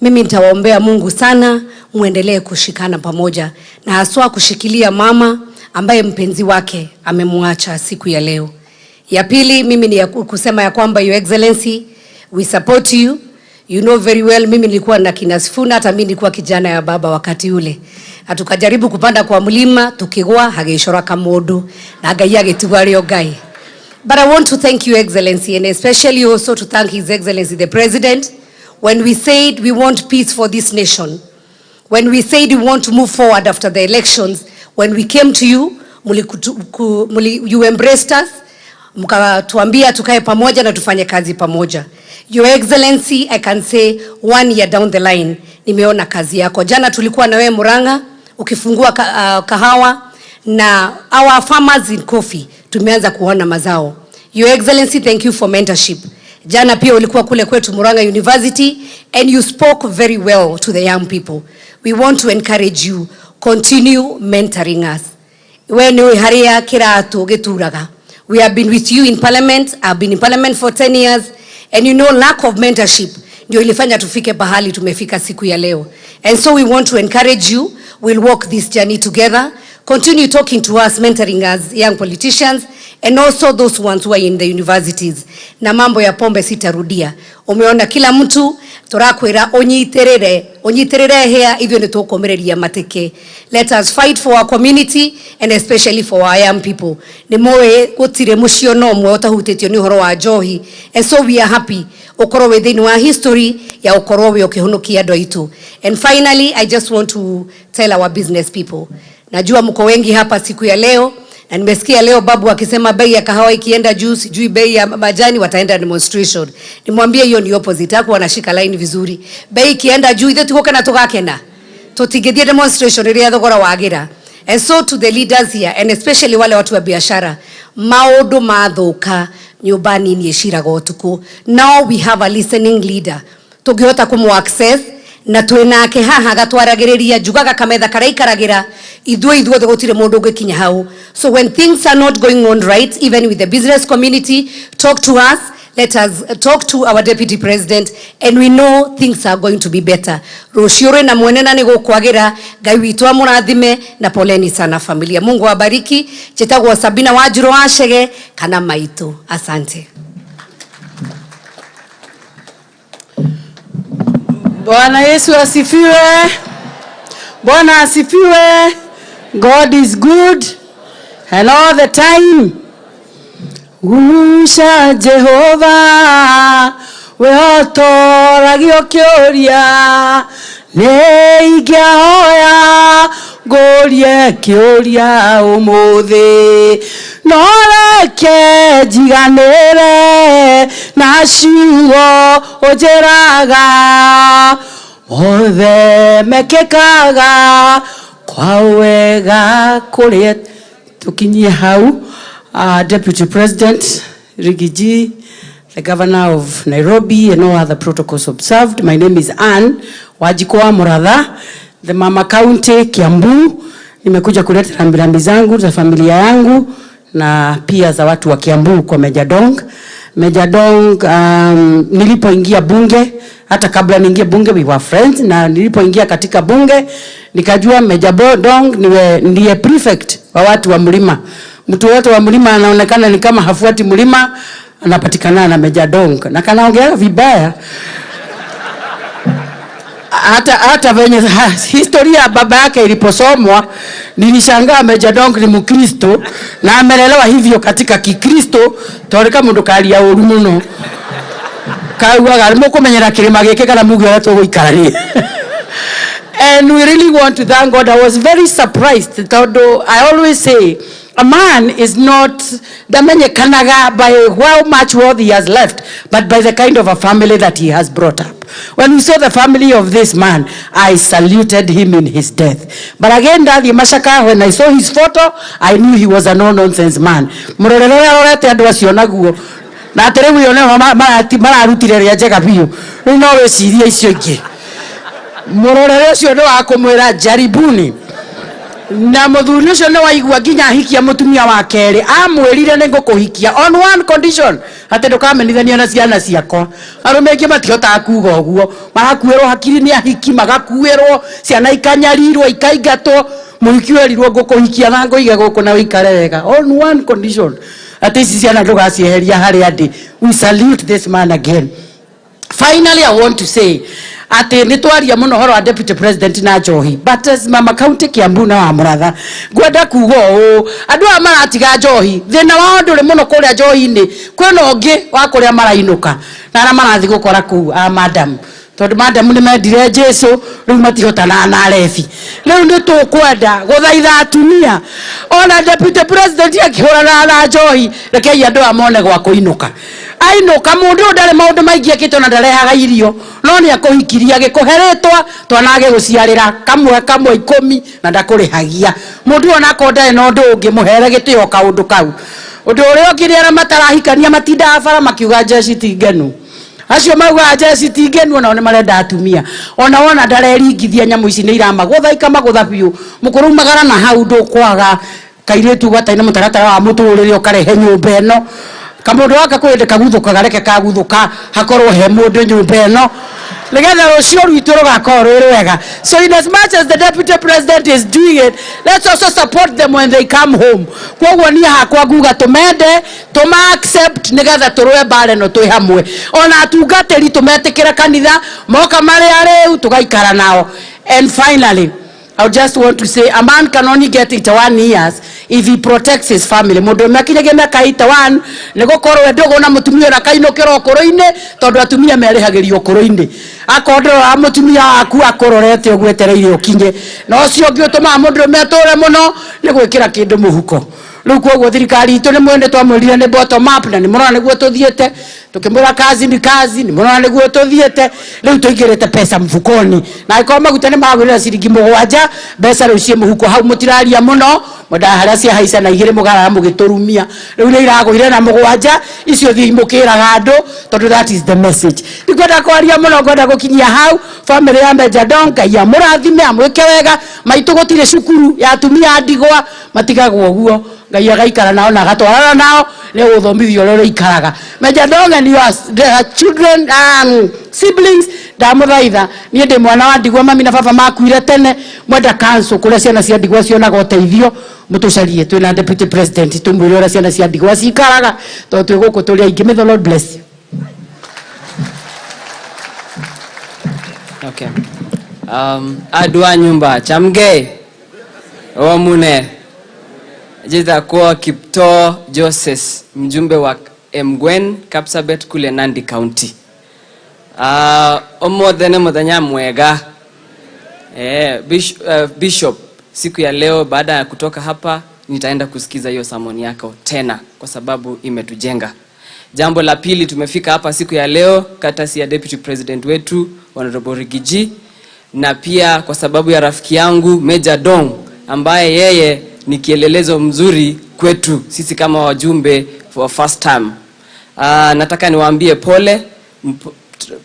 mimi nitawaombea Mungu sana muendelee kushikana pamoja, na haswa kushikilia mama ambaye mpenzi wake amemwacha siku ya leo. Ya pili, mimi ni ya kusema ya kwamba Your Excellency, we support you. You know very well, mimi nilikuwa na kina Sifuna, hata mimi nilikuwa kijana ya baba wakati ule. Na tukajaribu kupanda kwa mlima, tukigwa hagĩcora kamundu na Ngai agĩtigwo arĩ o Ngai. But I want to thank you, Excellency, and especially also to thank His Excellency the President. When we said we want peace for this nation, when we said we want to move forward after the elections, when we came to you, you embraced us, mkatuambia tukae pamoja na tufanye kazi pamoja. Your Excellency, I can say 1 year down the line, nimeona kazi yako. Jana tulikuwa na wewe Murang'a, ukifungua kahawa na our farmers in coffee, tumeanza kuona mazao. Your Excellency, thank you for mentorship. Jana pia ulikuwa kule kwetu Murang'a University and you spoke very well to the young people. We want to encourage you, continue mentoring us. We ni haria kiratu gituraga. We have been with you in parliament. I've been in parliament for 10 years. And you know, lack of mentorship ndio ilifanya tufike pahali tumefika siku ya leo. And so we want to encourage you. We'll walk this journey together. Continue talking to us, mentoring us young politicians, and also those ones who are in the universities. Na mambo ya pombe sitarudia. Umeona kila mtu turakwira unyitirire, unyitirire hea ithio ni tukumireria mateke. Let us fight for our community and especially for our young people. Ni moe gutire mucio no mwe utahutitio ni uhoro wa njohi. And so we are happy ukorwo wi thiini wa history ya ukorwo wi ukihunukia andu aitu. And finally, I just want to tell our business people. Najua mko wengi hapa siku ya leo, na nimesikia leo babu akisema bei ya kahawa ikienda juu, sijui bei ya majani wataenda demonstration. Nimwambie hiyo ni opposite, hapo wanashika line vizuri. Bei ikienda juu ithe tugoka na tugakena. Tutingithie demonstration iria thogora wagira. And so to the leaders here, and especially wale watu wa biashara, maundu mathuka nyumba nini iciraga utuku. Now we have a listening leader. Tungihota kumu access na twinake haha gatwaragiriria njugaga kametha karaikaragira ithuĩ ithuothe gũtirĩ mũndũ ũngĩkinya hau. So when things are not going on right, even with the business community, talk to us. Let us talk to our deputy president, and we know things are going to be better. Rũciũ rwĩna mwene na nĩ gũkwagĩra. Ngai witũ amũrathime na poleni sana familia. Mungu awabariki. Njĩtagwo Sabina Wanjiru wa Chege kana Maitũ. Asante. Bwana Yesu asifiwe. Bwana asifiwe. God is good and all the time. Gusha Jehova we otoragio kĩũria, nĩ ingĩahoya ngũrie kĩũria ũmũthĩ, no reke njiganĩre na ciugo ũnjĩraga, mothe mekĩkaga kwa wega kũrĩa. Tukinyie hau. Deputy President Riggy G, the Governor of Nairobi, and all other protocols observed. My name is Anne Wanjiku Muratha, the Mama County, Kiambu. Nimekuja kuleta rambirambi zangu za familia yangu na pia za watu wa Kiambu kwa Mejja Dong. Mejja Dong, nilipoingia bunge, hata kabla niingie bunge we were friends, na nilipoingia katika bunge nikajua Mejja Dong ndiye prefect wa watu wa mlima. Mtu wote wa mlima anaonekana ni kama hafuati mlima, anapatikana na Mejja Dong na kanaongea vibaya hata venye historia ya baba yake iliposomwa nilishangaa Mejja Dong ni Mkristo na amelelewa hivyo katika Kikristo toreka mundu karia uru muno kaugaga mukumenyera kirima giki kana muge uria tugũikarania. And we really want to thank God. I was very surprised tondu I always say a man is not ndamenyekanaga by how much wealth he has left, but by the kind of a family that he has brought up. When we saw the family of this man, I saluted him in his death. But again, Daddy Mashaka, when I saw his photo, I knew he was a no-nonsense man. Mũrorere ũrĩa arorete andũ acio naguo. Na atĩ rĩu ĩyo nĩho mararutire rĩa njega biũ. Rĩu no wĩcirie icio ingĩ. Mũrorere ũcio nĩ wa kũmwĩra jaribuni. Na mũthuri ũcio nĩ waigua nginya ahikia mũtumia wa kerĩ, amwĩrire nĩ ngũkũhikia on one condition, atĩ ndũkamenithania na ciana ciakwa. Arũme aingĩ matihotaga kuga ũguo, marakuĩrwo hakiri nĩ ahiki, magakuĩrwo ciana, ikanyarirwo, ikaingatwo. Mũhiki werirwo ngũkũhikia na ngũige gũkũ na ũikare wega on one condition, atĩ ici ciana ndũgacieheria harĩa ndĩ. We salute this man again. Finally, I want to say atĩ nĩ twaria mũno ũhoro wa Deputy President na njohi, but as Mama County Kiambu na wa Mũratha, ngwenda kuga ũũ: andũ aya maratiga njohi, thĩna wao ndũrĩ mũno kũrĩa njohi-inĩ, kwĩna ũngĩ wa kũrĩa marainũka na arĩa marathiĩ gũkora kũu a madam, tondũ madam nĩ mendire Jesu, rĩu matihotanaga na arebi. Rĩu nĩ tũkwenda gũthaitha atumia, ona Deputy President akĩhũrana na njohi, rekei andũ aya mone gwa kũinũka. Ainũka, mũndũ ũyũ ndarĩ maũndũ maingĩ ekĩte, ona ndarehaga irio, no nĩ akũhikirie, agĩkũhe rĩtwa, twana agĩgũciarĩra kamwe kamwe 10 na ndakũrĩhagia. Mũndũ ũyũ onakorwo ndarĩ na ũndũ ũngĩ, mũhere gĩtĩo kaũndũ kau. Ũndũ ũrĩa ũngĩ nĩ arĩa matarahikania matindaga bara makiuga jeshi ti ngenu. Acio maugaga jeshi ti ngenu onao nĩ marenda atumia. Ona wona ndareringithia, nyamũ ici nĩ iramagũtha, ikamagũtha biũ. Mũkũrũ na hau ndũkwaga kairĩtu gatarĩ na mũtaratara wa mũtũrĩre ũkarehe nyũmba ĩno. Kamũndũ gaka kwĩ hĩndĩ kaguthũkaga, reke kaguthũka hakorwo he mũndũ nyũmba ĩno nĩgetha rũciũ rwitũ rũgakorwo rwĩ rwega. So in as much as the Deputy President is doing it, let's also support them when they come home. Koguo niĩ hakwa nguga tũmende, tũma accept, nĩgetha tũrũe mbara ĩno twĩ hamwe. Ona atungatĩri tũmetĩkĩre kanitha moka marĩ arĩu, tũgaikara nao. And finally, I just want to say a man can only get 81 years if he protects his family. Mũndũ ũmwe akinyagia mĩaka 81 nĩ gũkorwo ndũgũ na mũtumia ũrĩa akainũkĩra ũkũrũ-inĩ, tondũ atumia merĩhagĩrio ũkũrũ-inĩ. Akorwo ndũroraga mũtumia waku, akũrorete ũguo etereire ũkinye. Na ũcio ũngĩ ũtũmaga mũndũ ũmwe atũre mũno nĩ gwĩkĩra kĩndũ mũhuko. Rĩu koguo thirikari itũ nĩ mwene twamwĩrire nĩ bottom up, na nĩ mũrona nĩguo tũthiĩte. Tukĩmwĩra kazi ni kazi, nĩ mũrona nĩguo tũthiĩte. Rĩu tũingĩrĩte pesa mfukoni, na angĩkorwo maguta nĩ magũrĩra ciringi 7, mbeca rĩu ciĩ mũhuko. Hau mũtiraria mũno, mwendaga harĩa ciahaica na 2 mũgarara mũgĩtũrumia. Rĩu nĩ iragũire na 7, icio thiĩ mũkĩraga andũ, tondũ that is the message. Ndikwenda kwaria mũno, ngwenda gũkinyia hau. Family ya Mejja Dong, Ngai amũrathime, amwĩke wega. Maitũ gũtirĩ cukuru ya atumia a ndigwa, matigagwo ũguo. Ngai agaikara nao na agatwarana nao, nĩ gũthomithio ũrĩa ũrĩikaraga. Mejja Dong and your the children, siblings, ndamũthaitha, niĩ ndĩ mwana wa ndigwa, mami na baba makuire tene. Mwenda council kũrĩa ciana cia ndigwa cionaga ũteithio, mũtũcarie twĩna Deputy President, tũmwĩre ũrĩa ciana cia ndigwa cikaraga, tondũ twĩ gũkũ tũrĩ aingĩ. May the Lord bless you. Okay. Adwa nyumba chamge wamune jitakuwa Kiptoo Joseph, mjumbe wa Emgwen Kapsabet kule Nandi County. Omothe nĩ mũthenya mwega. Bishop, siku ya leo baada ya kutoka hapa nitaenda kusikiza hiyo sermon yako tena kwa sababu imetujenga. Jambo la pili, tumefika hapa siku ya leo katasi ya Deputy President wetu Honorable Riggy G, na pia kwa sababu ya rafiki yangu Mejja Dong ambaye yeye ni kielelezo mzuri kwetu sisi kama wajumbe for first time. Nataka niwaambie pole,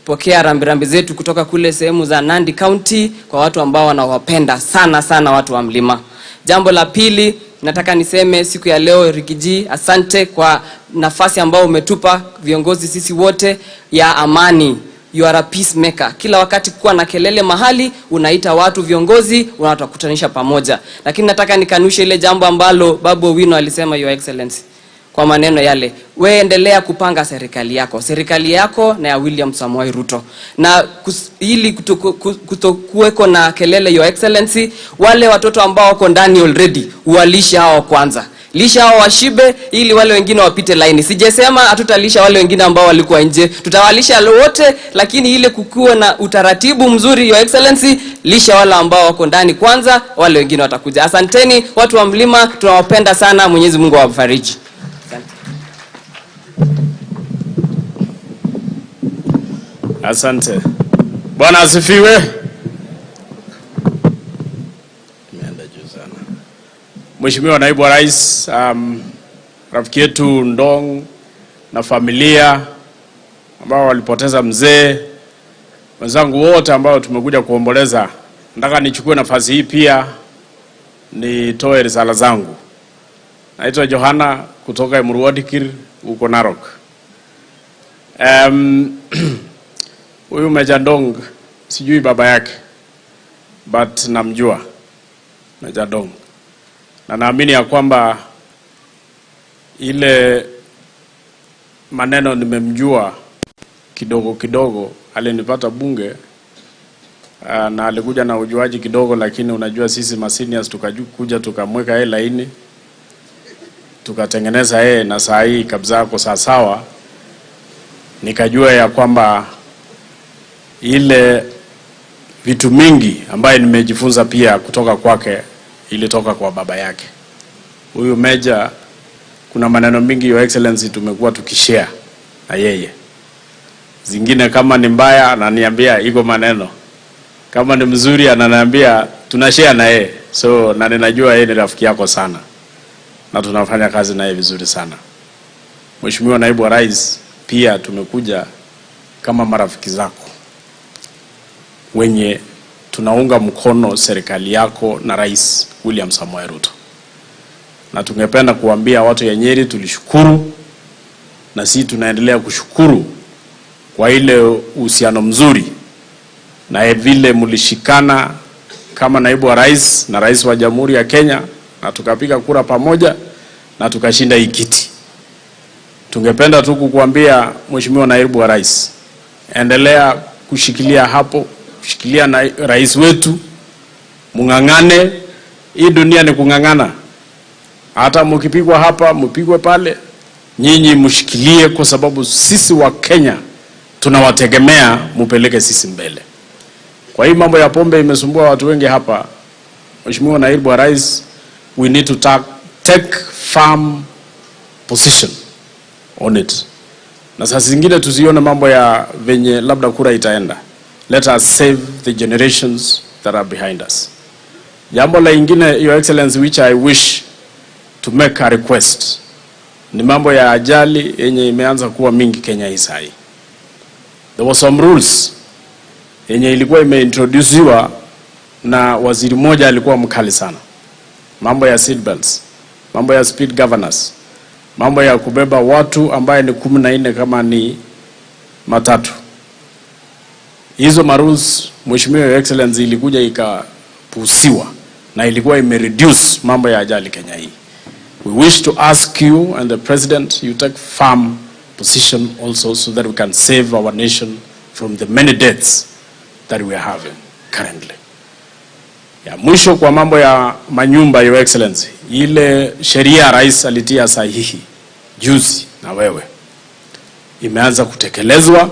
pokea rambirambi zetu kutoka kule sehemu za Nandi County kwa watu ambao wanawapenda sana sana watu wa mlima. Jambo la pili nataka niseme siku ya leo, Riggy G, asante kwa nafasi ambayo umetupa viongozi sisi wote ya amani. You are a peacemaker. Kila wakati kuwa na kelele mahali, unaita watu viongozi, unawakutanisha pamoja. Lakini nataka nikanushe ile jambo ambalo Babu Owino alisema, Your Excellency, kwa maneno yale. We endelea kupanga serikali yako na ya William Samoei Ruto, na ili kutokuweko na kelele, Your Excellency, wale watoto ambao wako ndani already uwalishe hao kwanza, lisha hao washibe, ili wale wengine wapite laini. Sijasema hatutalisha wale wengine ambao walikuwa nje, tutawalisha wote, lakini ile kukuwa na utaratibu mzuri, Your Excellency, lisha wale ambao wako ndani kwanza, wale wengine watakuja. Asanteni watu wa mlima, tunawapenda sana. Mwenyezi Mungu awafariji. Asante. Bwana asifiwe. Imeenda juu sana. Mheshimiwa Naibu wa Rais, rafiki yetu Ndong na familia ambao walipoteza mzee, wenzangu wote ambao tumekuja kuomboleza, nataka nichukue nafasi hii pia nitoe risala zangu. Naitwa Johana kutoka Emurua Dikirr huko Narok. Huyu Meja Ndong sijui baba yake, but namjua Meja Ndong, na naamini ya kwamba ile maneno nimemjua kidogo kidogo, alinipata bunge na alikuja na ujuaji kidogo, lakini unajua sisi ma seniors tukakuja tukamweka yeye laini, tukatengeneza yeye, na saa hii kabisa ako sawa sawa. Nikajua ya kwamba ile vitu mingi ambaye nimejifunza pia kutoka kwake ilitoka kwa baba yake. Huyu Meja, kuna maneno mingi, Your Excellency, tumekuwa tukishare na yeye. Zingine kama ni mbaya ananiambia iko maneno, kama ni mzuri ananiambia, tunashare na yeye. So na ninajua yeye ni rafiki yako sana na tunafanya kazi naye vizuri sana. Mheshimiwa Naibu wa Rais, pia tumekuja kama marafiki zako wenye tunaunga mkono serikali yako na Rais William Samoei Ruto. Na tungependa kuambia watu ya Nyeri tulishukuru, na sisi tunaendelea kushukuru kwa ile uhusiano mzuri na vile mlishikana kama naibu wa rais na rais wa Jamhuri ya Kenya, na tukapiga kura pamoja na tukashinda hii kiti. Tungependa tu kukuambia Mheshimiwa Naibu wa Rais, endelea kushikilia hapo, kushikilia na rais wetu, mung'ang'ane. Hii dunia ni kung'ang'ana, hata mkipigwa hapa mpigwe pale, nyinyi mshikilie, kwa sababu sisi wa Kenya tunawategemea mupeleke sisi mbele. Kwa hii mambo ya pombe imesumbua watu wengi hapa. Mheshimiwa Naibu wa Rais, we need to take firm position on it. Na saa zingine tusione mambo ya venye labda kura itaenda. Let us save the generations that are behind us. Jambo la ingine, Your Excellency, which I wish to make a request, ni mambo ya ajali yenye imeanza kuwa mingi Kenya hii saa hii. There were some rules yenye ilikuwa imeintroduciwa na waziri mmoja alikuwa mkali sana. Mambo ya seat belts, mambo ya speed governors, mambo ya kubeba watu ambaye ni 14 kama ni matatu. Hizo ma rules, Mheshimiwa Your Excellency, ilikuja ikapuuziwa na ilikuwa imereduce mambo ya ajali Kenya hii. We wish to ask you and the president, you take firm position also so that we can save our nation from the many deaths that we are having currently. Ya mwisho kwa mambo ya manyumba, Your Excellency, ile sheria rais alitia sahihi juzi na wewe imeanza kutekelezwa,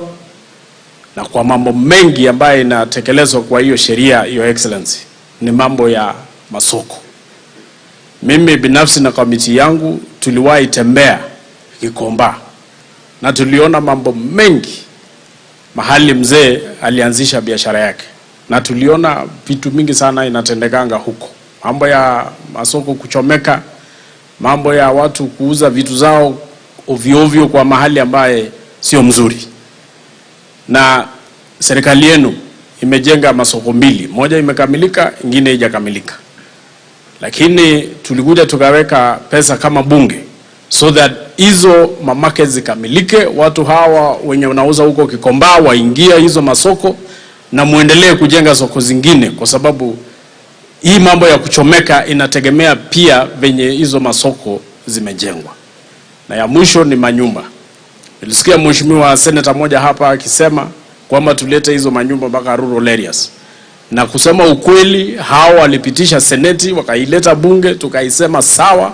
na kwa mambo mengi ambayo inatekelezwa kwa hiyo sheria, Your Excellency, ni mambo ya masoko. Mimi binafsi na kamiti yangu tuliwahi tembea Gikomba na tuliona mambo mengi mahali mzee alianzisha biashara yake, na tuliona vitu mingi sana inatendekanga huko, mambo ya masoko kuchomeka, mambo ya watu kuuza vitu zao ovyo ovyo kwa mahali ambaye sio mzuri. Na serikali yenu imejenga masoko mbili, moja imekamilika, ingine haijakamilika, lakini tulikuja tukaweka pesa kama bunge so that hizo mamarket zikamilike, watu hawa wenye wanauza huko Gikomba waingie hizo masoko na muendelee kujenga soko zingine, kwa sababu hii mambo ya kuchomeka inategemea pia venye hizo masoko zimejengwa. Na ya mwisho ni manyumba. Nilisikia mheshimiwa seneta moja hapa akisema kwamba tulete hizo manyumba mpaka rural areas, na kusema ukweli, hao walipitisha seneti wakaileta bunge, tukaisema sawa,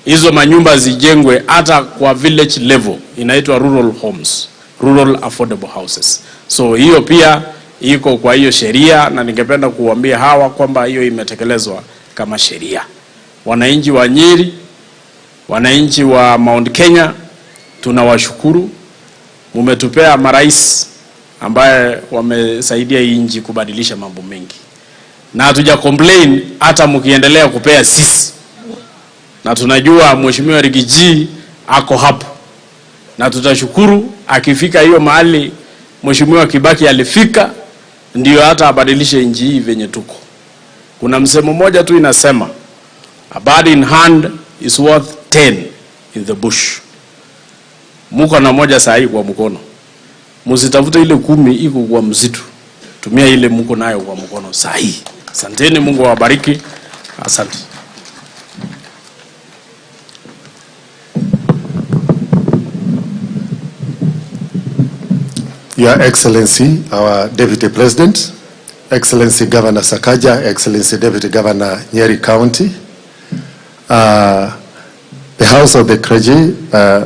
hizo manyumba zijengwe hata kwa village level, inaitwa rural homes, rural affordable houses. So hiyo pia iko kwa hiyo sheria, na ningependa kuambia hawa kwamba hiyo imetekelezwa kama sheria. Wananchi wa Nyeri, wananchi wa Mount Kenya, tunawashukuru, mumetupea marais ambaye wamesaidia hii nchi kubadilisha mambo mengi, na hatuja complain hata mkiendelea kupea sisi, na tunajua Mheshimiwa Riggy G ako hapo, na tutashukuru akifika hiyo mahali Mheshimiwa Kibaki alifika, ndio hata abadilishe nchi hii venye tuko. Kuna msemo mmoja tu inasema, "A bird in hand is worth 10 in the bush." Muko na moja saa hii kwa mkono, msitafute ile 10 iko kwa msitu, tumia ile muko nayo kwa mkono saa hii. Asanteni, Mungu awabariki. Asante. Your Excellency, our Deputy President, Excellency Governor Sakaja, Excellency Deputy Governor Nyeri County, the House of the Clergy,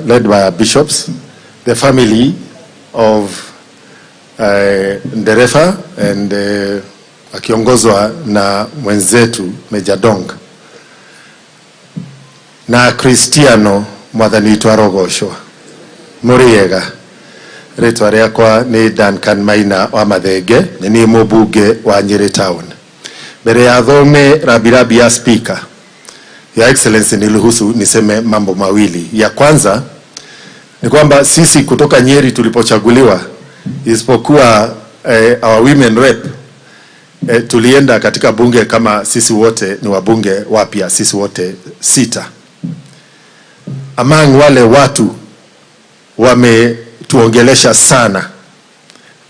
led by our bishops, the family of Ndereva and akiongozwa na mwenzetu Mejja Donk na Cristiano mwathani witũ arogocwo. Mũrĩega. Rĩtwa rĩakwa nĩ Duncan Maina wa Mathenge, nĩ niĩ mũmbunge wa Nyeri Town. Mbere ya thome rambirambi ya speaker, Your Excellency, niruhusu niseme mambo mawili. Ya kwanza ni kwamba sisi kutoka Nyeri tulipochaguliwa, isipokuwa our women rep, tulienda katika bunge kama sisi wote ni wabunge wapya, sisi wote 6. Among wale watu wametuongelesha sana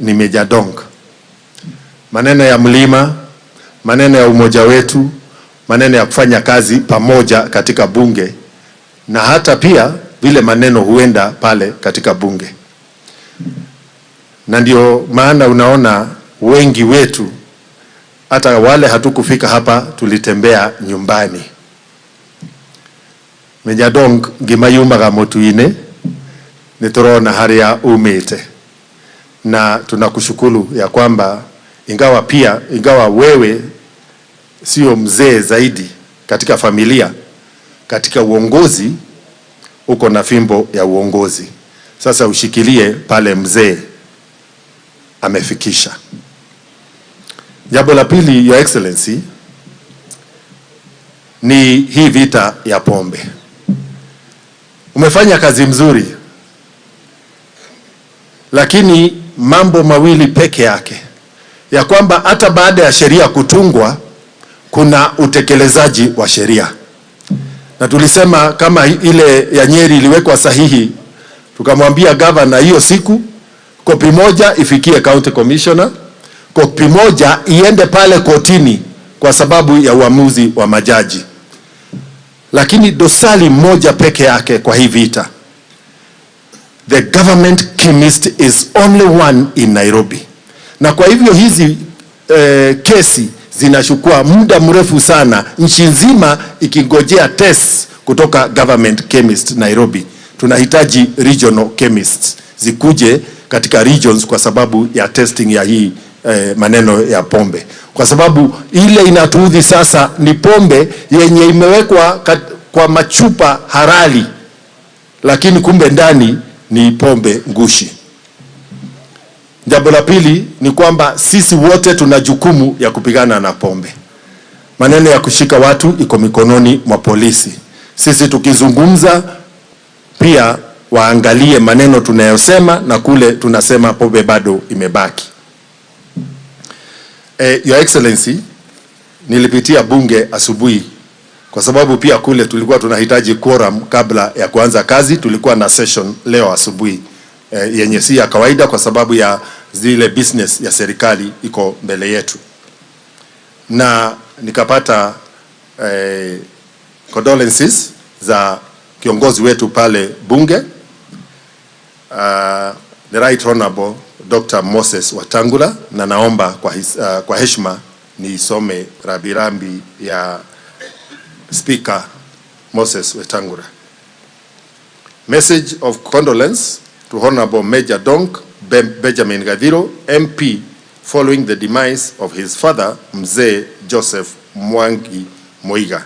ni Mejja Donk. Maneno ya mlima, maneno ya umoja wetu, maneno ya kufanya kazi pamoja katika bunge, na hata pia vile maneno huenda pale katika bunge. Na ndio maana unaona wengi wetu hata wale hatukufika hapa tulitembea nyumbani. Mejja Donk ngima yumaga mutu-inĩ, nĩ tũrona harĩa umĩte, na tunakushukuru ya kwamba ingawa wewe sio mzee zaidi katika familia, katika uongozi uko na fimbo ya uongozi. Sasa ushikilie pale mzee amefikisha. Jambo la pili, Your Excellency, ni hii vita ya pombe. Umefanya kazi mzuri, lakini mambo mawili peke yake, ya kwamba hata baada ya sheria kutungwa kuna utekelezaji wa sheria. Na tulisema kama ile ya Nyeri iliwekwa sahihi, tukamwambia governor hiyo siku kopi moja ifikie county commissioner, kopi moja iende pale kotini kwa sababu ya uamuzi wa majaji. Lakini dosari moja peke yake kwa hii vita, the government chemist is only one in Nairobi. Na kwa hivyo hizi kesi zinachukua muda mrefu sana, nchi nzima ikingojea tests kutoka government chemist Nairobi. Tunahitaji regional chemists zikuje katika regions kwa sababu ya testing ya hii maneno ya pombe. Kwa sababu ile inatuudhi sasa ni pombe yenye imewekwa kwa machupa halali, lakini kumbe ndani ni pombe ngushi. Jambo la pili ni kwamba sisi wote tuna jukumu ya kupigana na pombe. Maneno ya kushika watu iko mikononi mwa polisi. Sisi tukizungumza pia Waangalie maneno tunayosema na kule tunasema pombe bado imebaki. Your Excellency, nilipitia bunge asubuhi kwa sababu pia kule tulikuwa tunahitaji quorum kabla ya kuanza kazi. Tulikuwa na session leo asubuhi yenye si ya kawaida kwa sababu ya zile business ya serikali iko mbele yetu, na nikapata condolences za kiongozi wetu pale bunge, the Right Honorable Dr. Moses Wetangula, na naomba kwa heshima niisome rambirambi ya Speaker Moses Wetangula. Message of condolence to Honorable Major Donk Benjamin Gathiru, MP, following the demise of his father, Mzee Joseph Mwangi Muiga.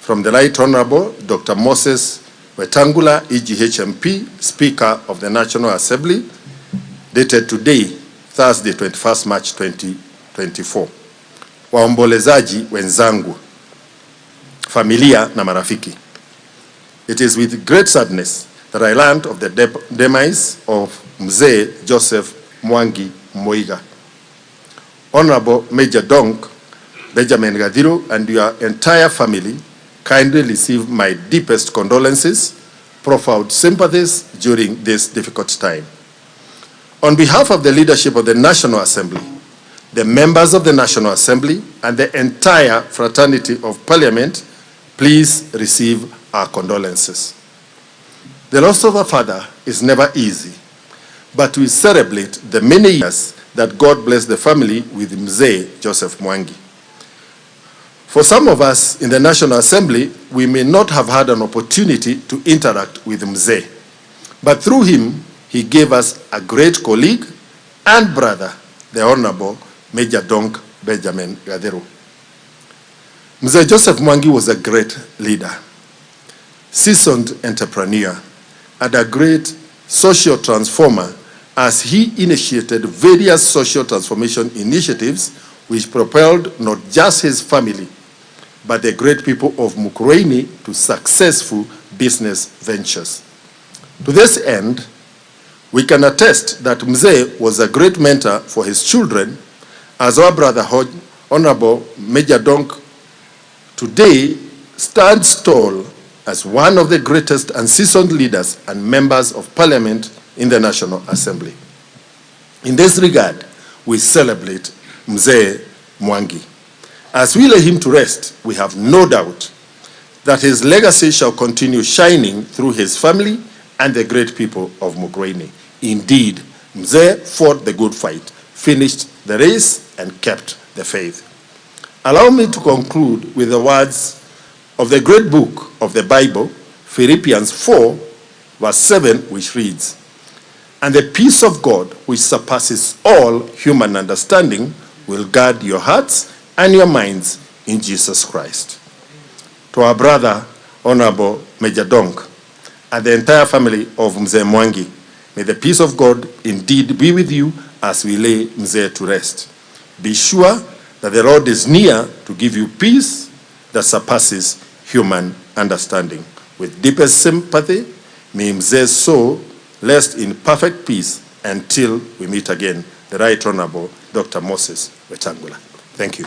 From the Right Honorable Dr. Moses Wetangula, EGHMP, Speaker of the National Assembly, dated today, Thursday, 21st March 2024. Waombolezaji wenzangu, familia na marafiki. It is with great sadness that I learned of the demise of Mzee Joseph Mwangi Muiga. Honorable Major Donk Benjamin Gathiru and your entire family, kindly receive my deepest condolences, profound sympathies during this difficult time. On behalf of the leadership of the National Assembly, the members of the National Assembly, and the entire fraternity of Parliament, please receive our condolences. The loss of a father is never easy, but we celebrate the many years that God blessed the family with Mzee Joseph Mwangi. For some of us in the National Assembly, we may not have had an opportunity to interact with Mzee, but through him, he gave us a great colleague and brother, the Honorable Major Donk Benjamin Gathiru. Mzee Joseph Mwangi was a great leader, seasoned entrepreneur, and a great social transformer as he initiated various social transformation initiatives which propelled not just his family, but the great people of Mukurweini to successful business ventures. To this end, we can attest that Mzee was a great mentor for his children, as our brother Honorable Major Donk today stands tall as one of the greatest and seasoned leaders and members of parliament in the National Assembly. In this regard, we celebrate Mzee Mwangi. As we lay him to rest, we have no doubt that his legacy shall continue shining through his family and the great people of Mukurweini. Indeed, Mzee fought the good fight, finished the race, and kept the faith. Allow me to conclude with the words of the great book of the Bible, Philippians 4, verse 7, which reads, "And the peace of God, which surpasses all human understanding, will guard your hearts and your minds in Jesus Christ." To our brother, Honorable Major Donk, and the entire family of Mzee Mwangi, may the peace of God indeed be with you as we lay Mzee to rest. Be sure that the Lord is near to give you peace that surpasses human understanding. With deepest sympathy, may Mzee's soul rest in perfect peace until we meet again. The Right Honorable Dr. Moses Wetangula. Thank you.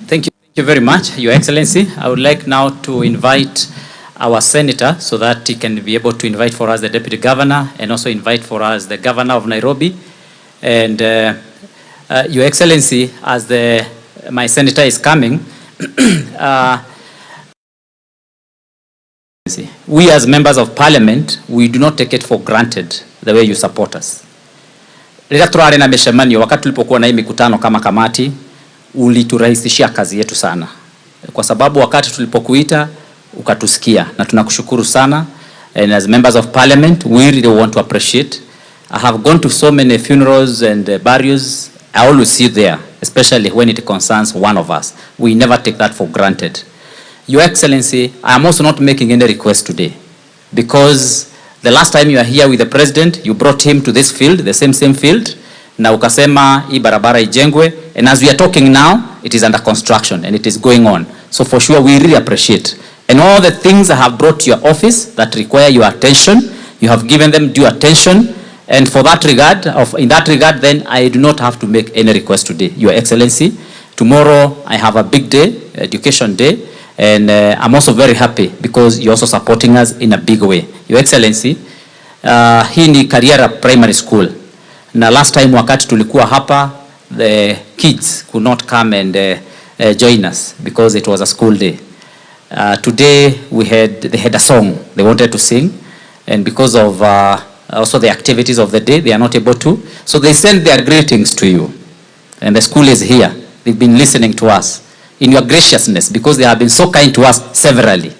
Thank you. Thank you very much, Your Excellency. I would like now to invite our senator so that he can be able to invite for us the Deputy Governor and also invite for us the Governor of Nairobi. And Your Excellency, as my senator is coming, we as members of parliament, we do not take it for granted the way you support us. Rĩrĩa tũrarĩ na mĩcemanio wakati tulipokuwa na hii mikutano kama kamati, uliturahisishia kazi yetu sana, kwa sababu wakati tulipokuita ukatusikia, na tunakushukuru sana. And as members of parliament, we really want to appreciate. I have gone to so many funerals and burials. I always see you there, especially when it concerns one of us. We never take that for granted. Your Excellency, I am also not making any request today, because the last time you are here with the president, you brought him to this field, the same field, na ukasema hii barabara ijengwe, and as we are talking now, it is under construction and it is going on. So for sure we really appreciate. And all the things I have brought to your office that require your attention, you have given them due attention. And for that regard, in that regard, then I do not have to make any request today, Your Excellency. Tomorrow I have a big day, Education Day, and I'm also very happy because you're also supporting us in a big way. Your Excellency, hii ni Kariara Primary School. Na last time wakati tulikuwa hapa, the kids could not come and join us because it was a school day. Today they had a song they wanted to sing, and because of also the activities of the day, they are not able to. So they send their greetings to you. And the school is here. They've been listening to us in your graciousness because they have been so kind to us severally.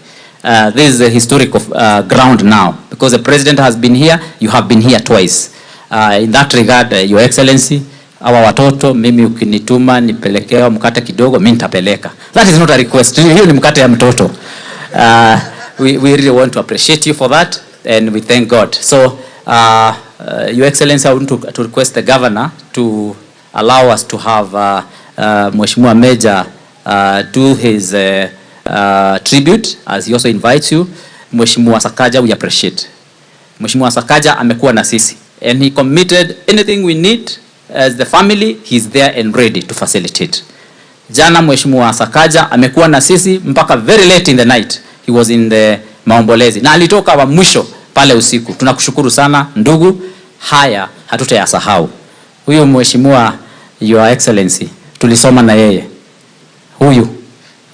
This is a historic ground now because the president has been here, you have been here twice. In that regard, Your Excellency, hawa watoto mimi ukinituma nipelekewa mkate kidogo, mimi nitapeleka. That is not a request. Hiyo ni mkate ya mtoto. We really want to appreciate you for that and we thank God. So, Your Excellency, I want to request the governor to allow us to have Mheshimiwa Major do his tribute as he also invites you. Mheshimiwa Sakaja, we appreciate. Mheshimiwa Sakaja amekuwa na sisi and he committed anything we need as the family, he's there and ready to facilitate. Jana Mheshimiwa Sakaja amekuwa na sisi mpaka very late in the night. He was in the maombolezi na alitoka wa mwisho pale usiku. Tunakushukuru sana ndugu, haya hatutayasahau. Huyu Mheshimiwa, Your Excellency, tulisoma na yeye huyu,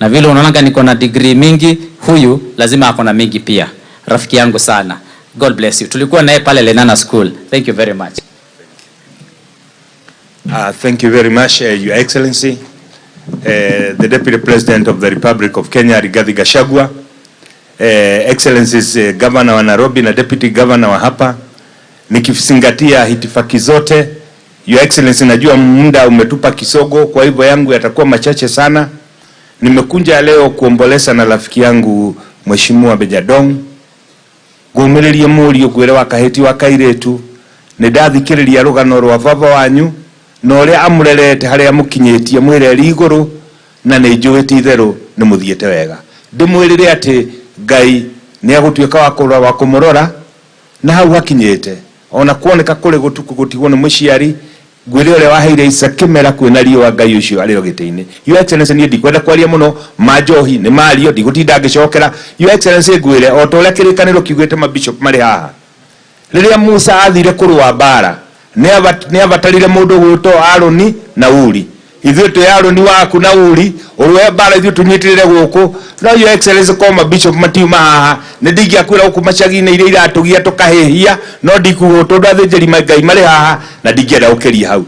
na vile unaona niko na degree mingi, huyu lazima ako na mingi pia. Rafiki yangu sana, God bless you. Tulikuwa naye pale Lenana School. Thank you very much. Thank you very much, Your Excellency, the Deputy President of the Republic of Kenya, Rigathi Gachagua, Excellencies, Governor wa Nairobi na Deputy Governor wa hapa, nikizingatia hitifaki zote, Your Excellency, najua muda umetupa kisogo, kwa hivyo yangu yatakuwa machache sana. Nimekuja leo kuomboleza na rafiki yangu Mheshimiwa Mejja Dong, ngumĩrĩrie mũriũ ngwĩre wa kahĩti wa kairĩtu, nĩ ndathikĩrĩria rũgano rwa baba wanyu na ũrĩa amũrerete harĩa mũkinyĩtie mwĩreri igũrũ, na nĩ njũĩ ti itherũ nĩ mũthiĩte wega. Ndĩmwĩrĩre atĩ Ngai nĩ agũtuĩka wa kũrora wa kũmũrora na hau hakinyĩte, ona kuoneka kũrĩ gũtukũ gũtigwo nĩ mũciari, ngwĩre ũrĩa waheire Isa kĩmera kwĩna riũa, Ngai ũcio arĩ o gĩtĩ-inĩ. Your Excellency, niĩ ndikwenda kwaria mũno, ma njohi nĩ mario, ndigũtinda ngĩcokera. Your Excellency, ngwĩre o ta ũrĩa kĩrĩkanĩro kiugĩte mabishop marĩ haha, rĩrĩa Musa athire kũrũa mbara nĩ abatarire mũndũ gwĩtwo Aroni na Uri. Ithuĩ twĩ Aroni waku na Uri, ũrũe mbara ithuĩ tũnyitĩrĩre gũkũ. No Your Excellency, ko mabishop matiuma haha, nĩ ndingĩakwĩra gũkũ macagi-inĩ iria iratũgia tũkahĩhia, no ndikuga tondũ athĩnjĩri Ngai marĩ haha na ndingĩenda gũkĩria hau.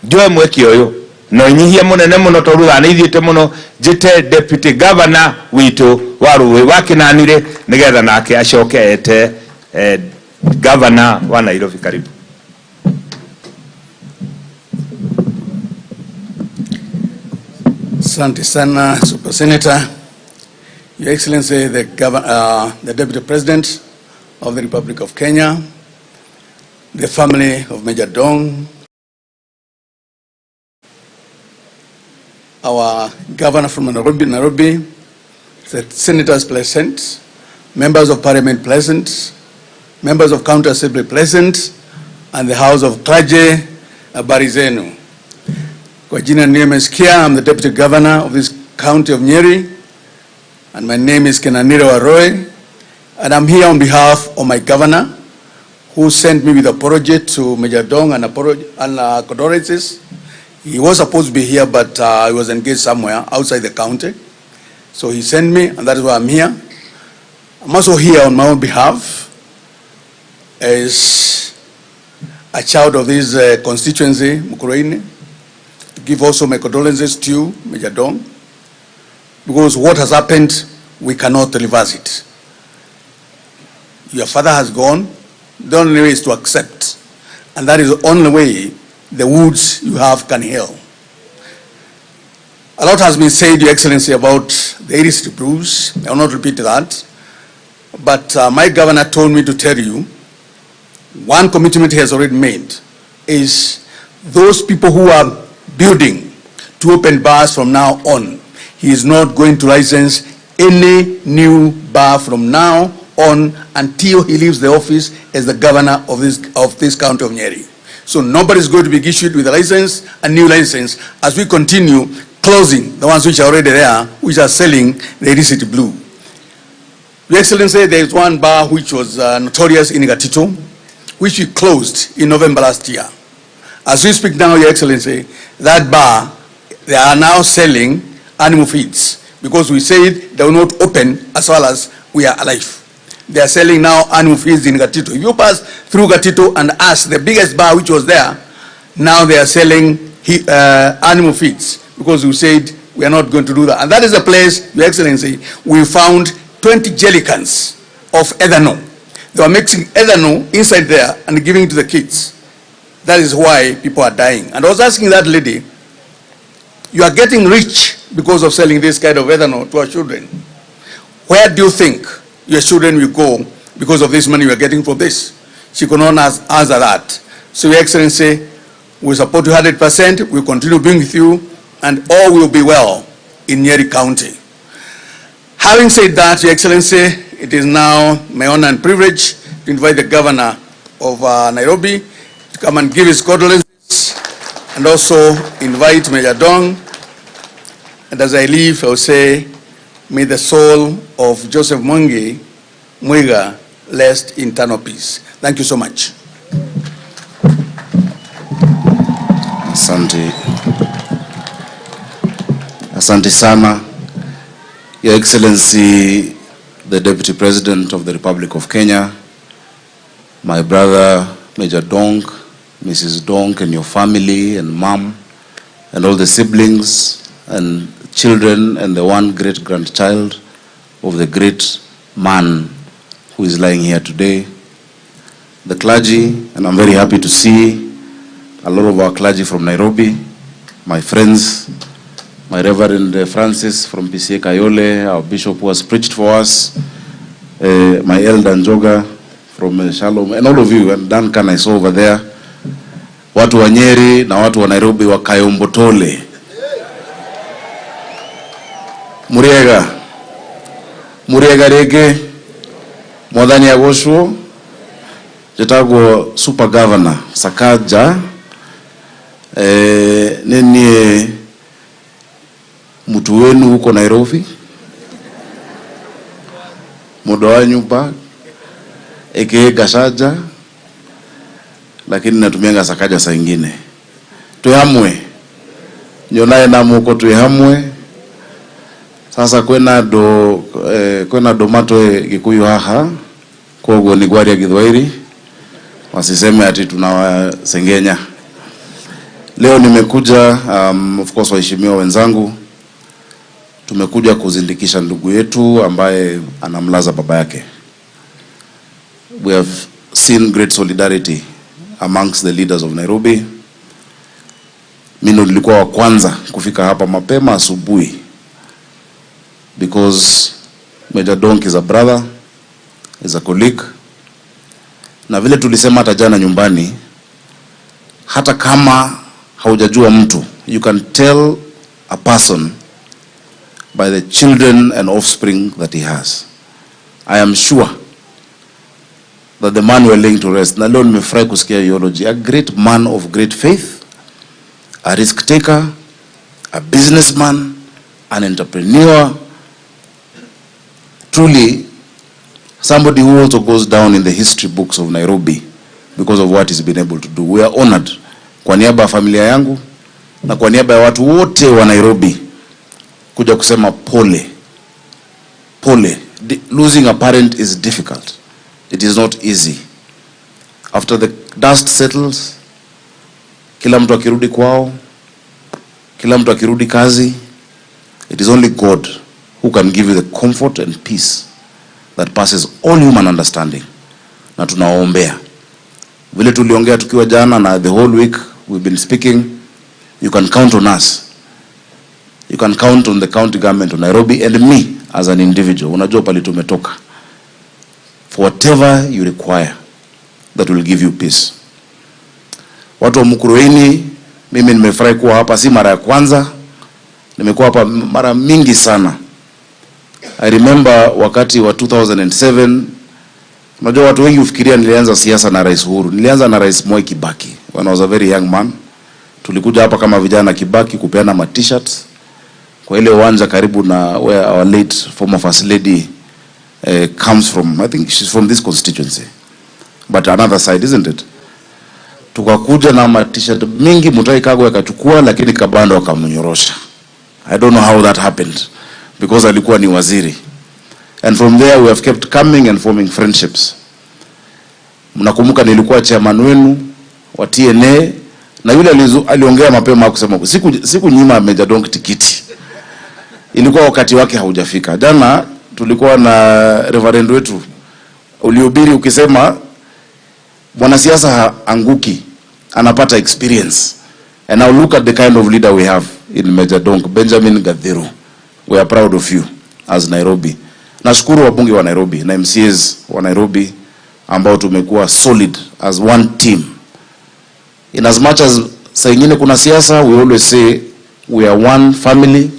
Njoe mweke ũyũ na ũnyihie mũnene mũno tondũ thaa nĩ ithiĩte mũno, njĩte Deputy Governor witũ wa Rũĩ wa Kĩnanire nĩgetha nake acoke ete Governor wa Nairobi. Karibu. Asante sana, Super Senator. Your Excellency, the Deputy President of the Republic of Kenya, the family of Mejja Dong, our governor from Nairobi, the senators present, members of parliament present, members of county assembly present, and the House of Clergy, habari zenu. Kwa jina nimesikia, I'm the Deputy Governor of this county of Nyeri, and my name is Kenanire Waroi, and I'm here on behalf of my governor, who sent me with apology to Mejja Dong and condolences. He was supposed to be here, but he was engaged somewhere outside the county. So he sent me, and that is why I'm here. I'm also here on my own behalf as a child of this constituency, Mukurweini, to give also my condolences to you, Mejja Dong, because what has happened, we cannot reverse it. Your father has gone. The only way is to accept. And that is the only way the wounds you have can heal. A lot has been said, Your Excellency, about the illicit brews. I will not repeat that. But my governor told me to tell you, one commitment he has already made is those people who are building to open bars from now on, He is not going to license any new bar from now on until he leaves the office as the governor of this county of Nyeri. So nobody is going to be issued with a license, a new license, as we continue closing the ones which are already there, which are selling the illicit brew. Your Excellency, there is one bar which was notorious in Gatitu, which we closed in November last year. As we speak now, Your Excellency, that bar, they are now selling animal feeds because we said they will not open as far as we are alive. They are selling now animal feeds in Gatitu. If you pass through Gatitu and ask the biggest bar which was there, now they are selling animal feeds because we said we are not going to do that. And that is the place, Your Excellency, we found 20 jerrycans of ethanol. They were mixing ethanol inside there and giving it to the kids. That is why people are dying. And I was asking that lady, "You are getting rich because of selling this kind of ethanol to our children. Where do you think your children will go because of this money you are getting from this?" She could not answer that. So, Your Excellency, we support you 100%. We continue being with you, and all will be well in Nyeri County. Having said that, Your Excellency, it is now my honor and privilege to invite the Governor of Nairobi to come and give his condolences and also invite Major Dong. And as I leave, I will say, may the soul of Joseph Mwangi Muiga rest in eternal peace. Thank you so much. Asante. Asante sana. Your Excellency, the Deputy President of the Republic of Kenya, my brother Major Dong, Mrs. Dong and your family and mom, and all the siblings and children and the one great-grandchild of the great man who is lying here today, the clergy, and I'm very happy to see a lot of our clergy from Nairobi, my friends, my Reverend Francis from PCEA Kayole, our bishop who has preached for us, my elder Njoga from Shalom, and all of you, and Duncan I saw over there, watu wa Nyeri na watu wa Nairobi wa Kayombotole. Muriega, Muriega rege, Mwathani agocwo, njĩtagwo Super Governor Sakaja, nĩ mtu wenu huko Nairobi, mundu wa nyumba aka Gacaja, lakini natumianga Sakaja saa ingine. Twĩ hamwe nyonae na muko twĩ hamwe. Sasa kwĩna andu matoĩ Gikuyu haha, koguo ni gwaria Githwairi, wasiseme ati tunawasengenya. Leo nimekuja, of course waheshimiwa wenzangu, tumekuja kuzindikisha ndugu yetu ambaye anamlaza baba yake. We have seen great solidarity amongst the leaders of Nairobi. Mimi ndo nilikuwa wa kwanza kufika hapa mapema asubuhi because Major Donk is a brother, is a colleague. Na vile tulisema hata jana nyumbani, hata kama haujajua mtu, you can tell a person by the children and offspring that he has. I am sure that the man we're laying to rest, na leo nimefurahi kusikia eulogy, a great man of great faith, a risk taker, a businessman, an entrepreneur, truly somebody who also goes down in the history books of Nairobi because of what he's been able to do. We are honored kwa niaba ya familia yangu na kwa niaba ya watu wote wa Nairobi kuja kusema pole. Pole. Losing a parent is difficult. It is not easy. After the dust settles, kila mtu akirudi kwao, kila mtu akirudi kazi, it is only God who can give you the comfort and peace that passes all human understanding. Na tunawaombea. Vile tuliongea tukiwa jana na the whole week we've been speaking, you can count on us. You can count on the county government of Nairobi and me as an individual. Unajua pale tumetoka. For whatever you require that will give you peace. Watu wa Mukurweini, mimi nimefurahi kuwa hapa, si mara ya kwanza. Nimekuwa hapa mara mingi sana. I remember wakati wa 2007. Unajua watu wengi hufikiria nilianza siasa na Rais Uhuru. Nilianza na Rais Mwai Kibaki when I was a very young man. Tulikuja hapa kama vijana Kibaki kupeana ma t-shirts kwa ile uwanja karibu na where our late former first lady comes from. I think she's from this constituency. But another side, isn't it? Tukakuja na ma t-shirt mingi, Mutahi Kagwe akachukua, lakini Kabando akamnyorosha. I don't know how that happened because alikuwa ni waziri. And from there we have kept coming and forming friendships. Mnakumbuka nilikuwa chairman wenu wa TNA na yule aliongea mapema kusema siku nyima Mejja Donk tikiti. Ilikuwa wakati wake haujafika. Jana tulikuwa na reverend wetu, ulihubiri ukisema mwanasiasa haanguki, anapata experience. And now look at the kind of leader we have in Mejja Donk, Benjamin Gathiru. We are proud of you as Nairobi. Nashukuru wabunge wa Nairobi na MCAs wa Nairobi ambao tumekuwa solid as one team. In as much as saa ingine kuna siasa, we always say we are one family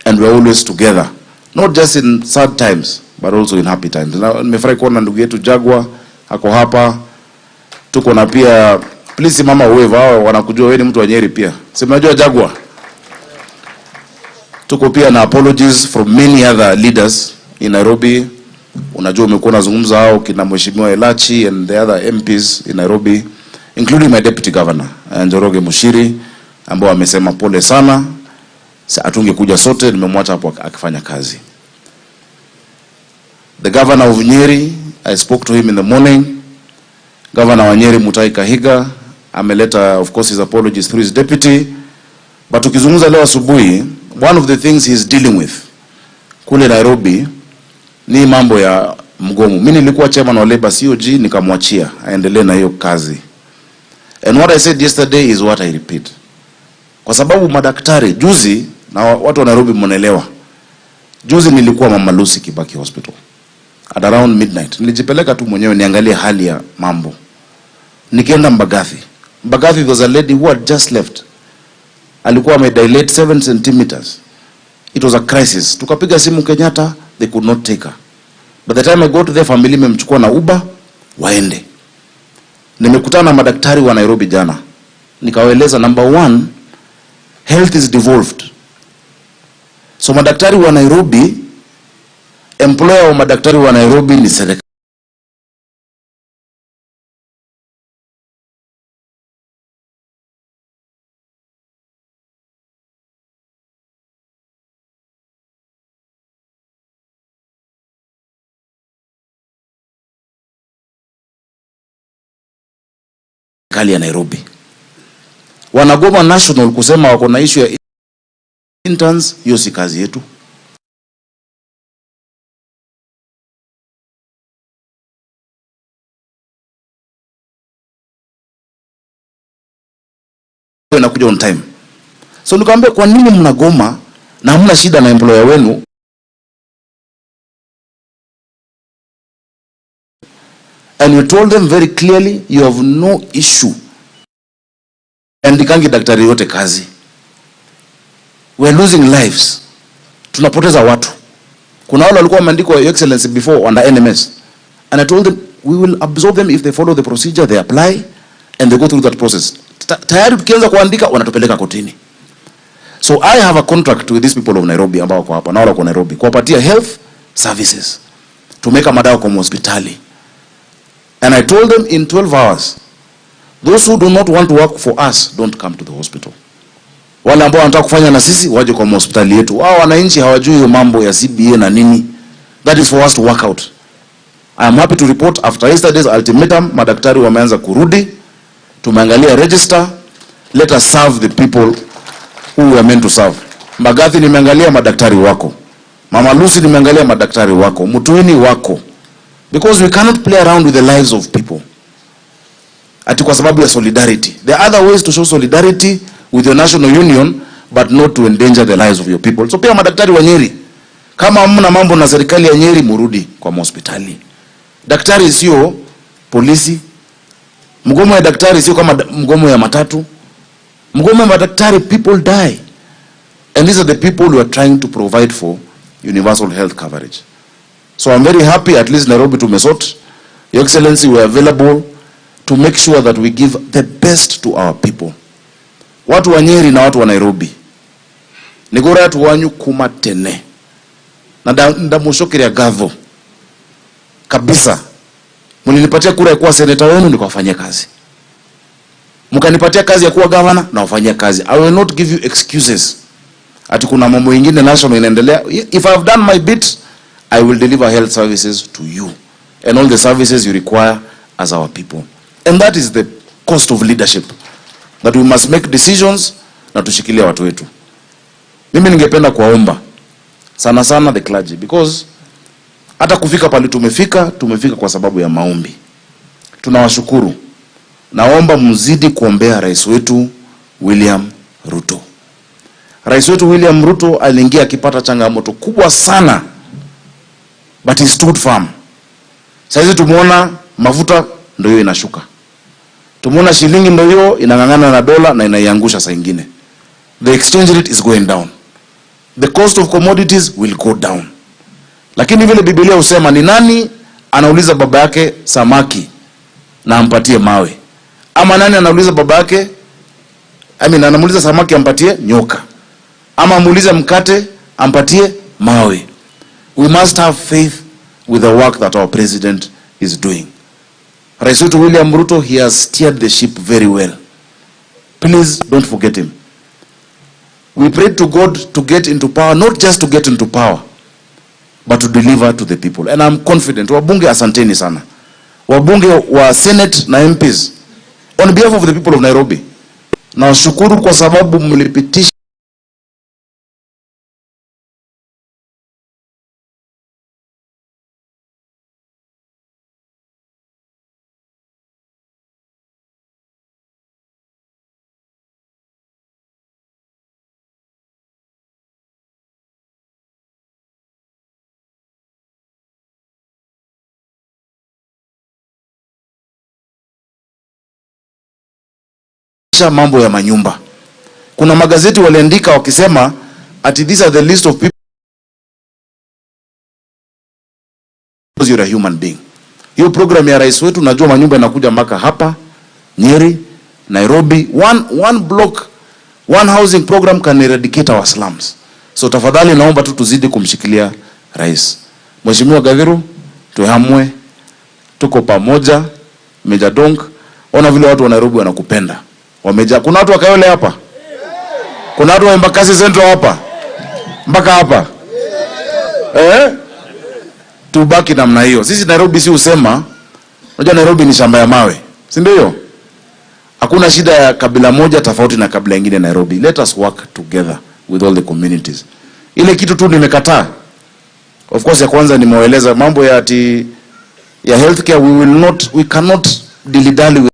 and we are always together. Not just in sad times, but also in happy times. Na nimefurahi kuona ndugu yetu Jaguar ako hapa. Tuko na pia, please mama wave, hao wanakujua wewe ni mtu wa Nyeri pia. Si mnajua Jaguar? Tuko pia na apologies from many other leaders in Nairobi. Unajua umekuwa unazungumza hao kina Mheshimiwa Elachi and the other MPs in Nairobi, including my deputy governor Njoroge Muchiri, ambao amesema pole sana. Hatungekuja sote, nimemwacha hapo akifanya kazi. The governor of Nyeri, I spoke to him in the morning. Governor wa Nyeri Mutahi Kahiga ameleta, of course, his apologies through his deputy. But tukizungumza leo asubuhi, one of the things he's dealing with kule Nairobi ni mambo ya mgomo. Mimi nilikuwa chairman wa Labor COG, nikamwachia aendelee na hiyo kazi. And what I said yesterday is what I repeat. Kwa sababu madaktari juzi, na watu wa Nairobi mnaelewa. Juzi nilikuwa Mama Lucy Kibaki Hospital at around midnight. Nilijipeleka tu mwenyewe niangalie hali ya mambo. Nikaenda Mbagathi. Mbagathi there was a lady who had just left. Alikuwa amedilate 7 centimeters. It was a crisis. Tukapiga simu Kenyatta, they could not take her. By the time I got there, family imemchukua na Uber waende. Nimekutana na madaktari wa Nairobi jana. Nikawaeleza, number one, health is devolved. So madaktari wa Nairobi, employer wa madaktari wa Nairobi ni serikali ya Nairobi. Wanagoma national kusema wako na issue ya interns, hiyo si kazi yetu. Inakuja on time. So nikamwambia, kwa nini mnagoma na hamna shida na employer wenu? And we told them very clearly, you have no issue. Andikangi daktari yote kazi. We are losing lives. Tunapoteza watu. Kuna wale walikuwa wameandikwa, Your Excellency, before under NMS. And I told them we will absorb them if they follow the procedure, they apply and they go through that process. Tayari tukianza kuandika wanatupeleka kotini. So I have a contract with these people of Nairobi ambao wako hapa na wale wako Nairobi, kuwapatia health services. Tumeweka madawa kwa hospitali. And I told them in 12 hours, those who do not want to work for us don't come to the hospital. Wale ambao wanataka kufanya na sisi waje kwa hospitali yetu. Wao wananchi hawajui hiyo mambo ya CBA na nini. That is for us to work out. I am happy to report after yesterday's ultimatum, madaktari wameanza kurudi. Tumeangalia register. Let us serve the people who we are meant to serve. Mbagathi nimeangalia madaktari wako. Mama Lucy nimeangalia madaktari wako. Mutuini wako. Because we cannot play around with the lives of people. Ati kwa sababu ya solidarity. There are other ways to show solidarity with your national union, but not to endanger the lives of your people. So pia madaktari wa Nyeri, kama hamna mambo na serikali ya Nyeri, murudi kwa hospitali. Daktari sio polisi. Mgomo ya daktari sio kama mgomo ya matatu. Mgomo ya madaktari, people die. And these are the people we are trying to provide for universal health coverage. So I'm very happy at least Nairobi tumesort. Your Excellency, we are available to make sure that we give the best to our people. Watu wa Nyeri na watu wa Nairobi, nigura watu wanyu kuma tene na ndamucokeria ngatho kabisa. Mlinipatia kura ya kuwa seneta wenu, nikawafanyia kazi. Mkanipatia kazi ya kuwa governor, na wafanyia kazi. I will not give you excuses ati kuna mambo ingine national inaendelea. If I have done my bit, I will deliver health services to you and all the services you require as our people. And that is the cost of leadership, that we must make decisions na tushikilie watu wetu. Mimi ningependa kuwaomba sana sana the clergy, because hata kufika pale tumefika, tumefika kwa sababu ya maombi. Tunawashukuru. Naomba mzidi kuombea rais wetu William Ruto. Rais wetu William Ruto aliingia akipata changamoto kubwa sana, but he stood firm. Saizi tumeona mafuta ndio hiyo inashuka, tumeona shilingi ndio hiyo inang'ang'ana na dola na inaiangusha saa ingine. The exchange rate is going down, the cost of commodities will go down. Lakini vile Biblia husema, ni nani anauliza baba yake samaki na ampatie mawe? Ama nani anauliza baba yake, I mean, anamuuliza samaki ampatie nyoka? Ama amuulize mkate ampatie mawe? We must have faith with the work that our president is doing. Rais wetu William Ruto, he has steered the ship very well. Please don't forget him. We prayed to God to get into power, not just to get into power, but to deliver to the people. And I'm confident. Wabunge, asanteni sana. Wabunge wa Senate na MPs, on behalf of the people of Nairobi, nawashukuru kwa sababu mlipitisha mambo ya manyumba. Kuna magazeti waliandika wakisema ati these are the list of people, you're a human being. Hiyo program ya rais wetu, najua manyumba yanakuja mpaka hapa Nyeri, Nairobi. One block, one housing program can eradicate our slums. So tafadhali naomba tu tuzidi kumshikilia rais. Mheshimiwa Gathiru, tuhamwe, tuko pamoja. Meja Donk, ona vile watu wa Nairobi wanakupenda. Wamejaa. Kuna watu wa Kayole hapa? Kuna watu wa Embakasi Central hapa? Mpaka hapa? Eh? Tubaki namna hiyo. Sisi Nairobi si usema, unajua Nairobi ni shamba ya mawe. Si ndio? Hakuna shida ya kabila moja tofauti na kabila nyingine Nairobi. Let us work together with all the communities. Ile kitu tu nimekataa. Of course ya kwanza nimewaeleza mambo ya ati ya healthcare, we will not, we cannot dilly-dally with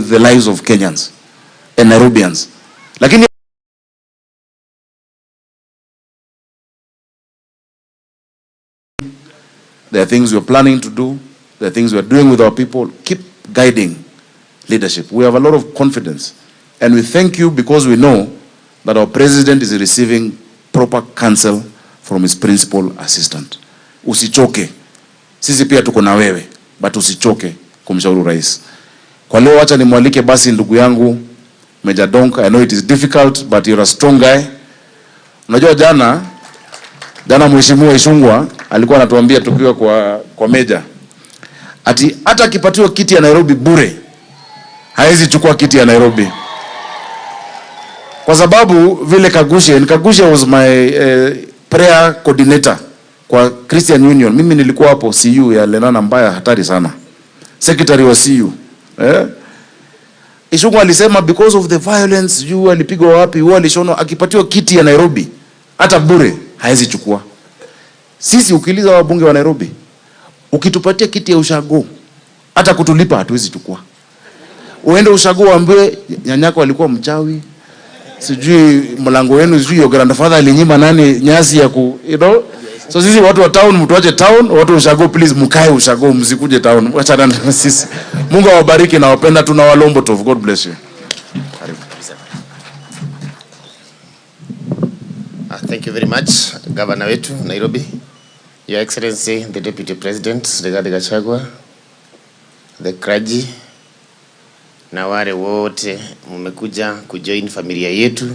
with the lives of Kenyans and Nairobians. Lakini there are things we are planning to do, there are things we are doing with our people. Keep guiding leadership. We have a lot of confidence. And we thank you because we know that our president is receiving proper counsel from his principal assistant. Usichoke. Sisi pia tuko na wewe, but usichoke kumshauri rais. Kwa leo acha nimwalike basi ndugu yangu Major Donk. I know it is difficult but you're a strong guy. Unajua jana Mheshimiwa Ichung'wah alikuwa anatuambia tukiwa kwa Meja ati hata akipatiwa kiti ya Nairobi bure hawezi chukua kiti ya Nairobi kwa sababu vile Kaguchia, and Kaguchia was my prayer coordinator kwa Christian Union. Mimi nilikuwa hapo CU ya Lenana mbaya hatari sana, secretary wa CU, eh? Ichung'wah alisema because of the violence, juu alipigwa wapi, huwa alishonwa, akipatiwa kiti ya Nairobi hata bure hawezi chukua. Sisi ukiuliza wabunge wa Nairobi, ukitupatia kiti ya ushago hata kutulipa hatuwezi chukua. Uende ushago uambiwe nyanyako alikuwa mchawi, sijui mlango wenu, sijui your grandfather alinyima nani nyasi ya ku. So sisi watu wa town, mtuache town, watu wa ushago please mkae ushago, msikuje town. Wachana na sisi. Mungu awabariki na wapenda, tuna walombo tu. God bless you. Karibu. Thank you very much, Governor wetu Nairobi, Your Excellency, the Deputy President Rigathi Gachagua, the clergy na wale wote mmekuja kujoin familia yetu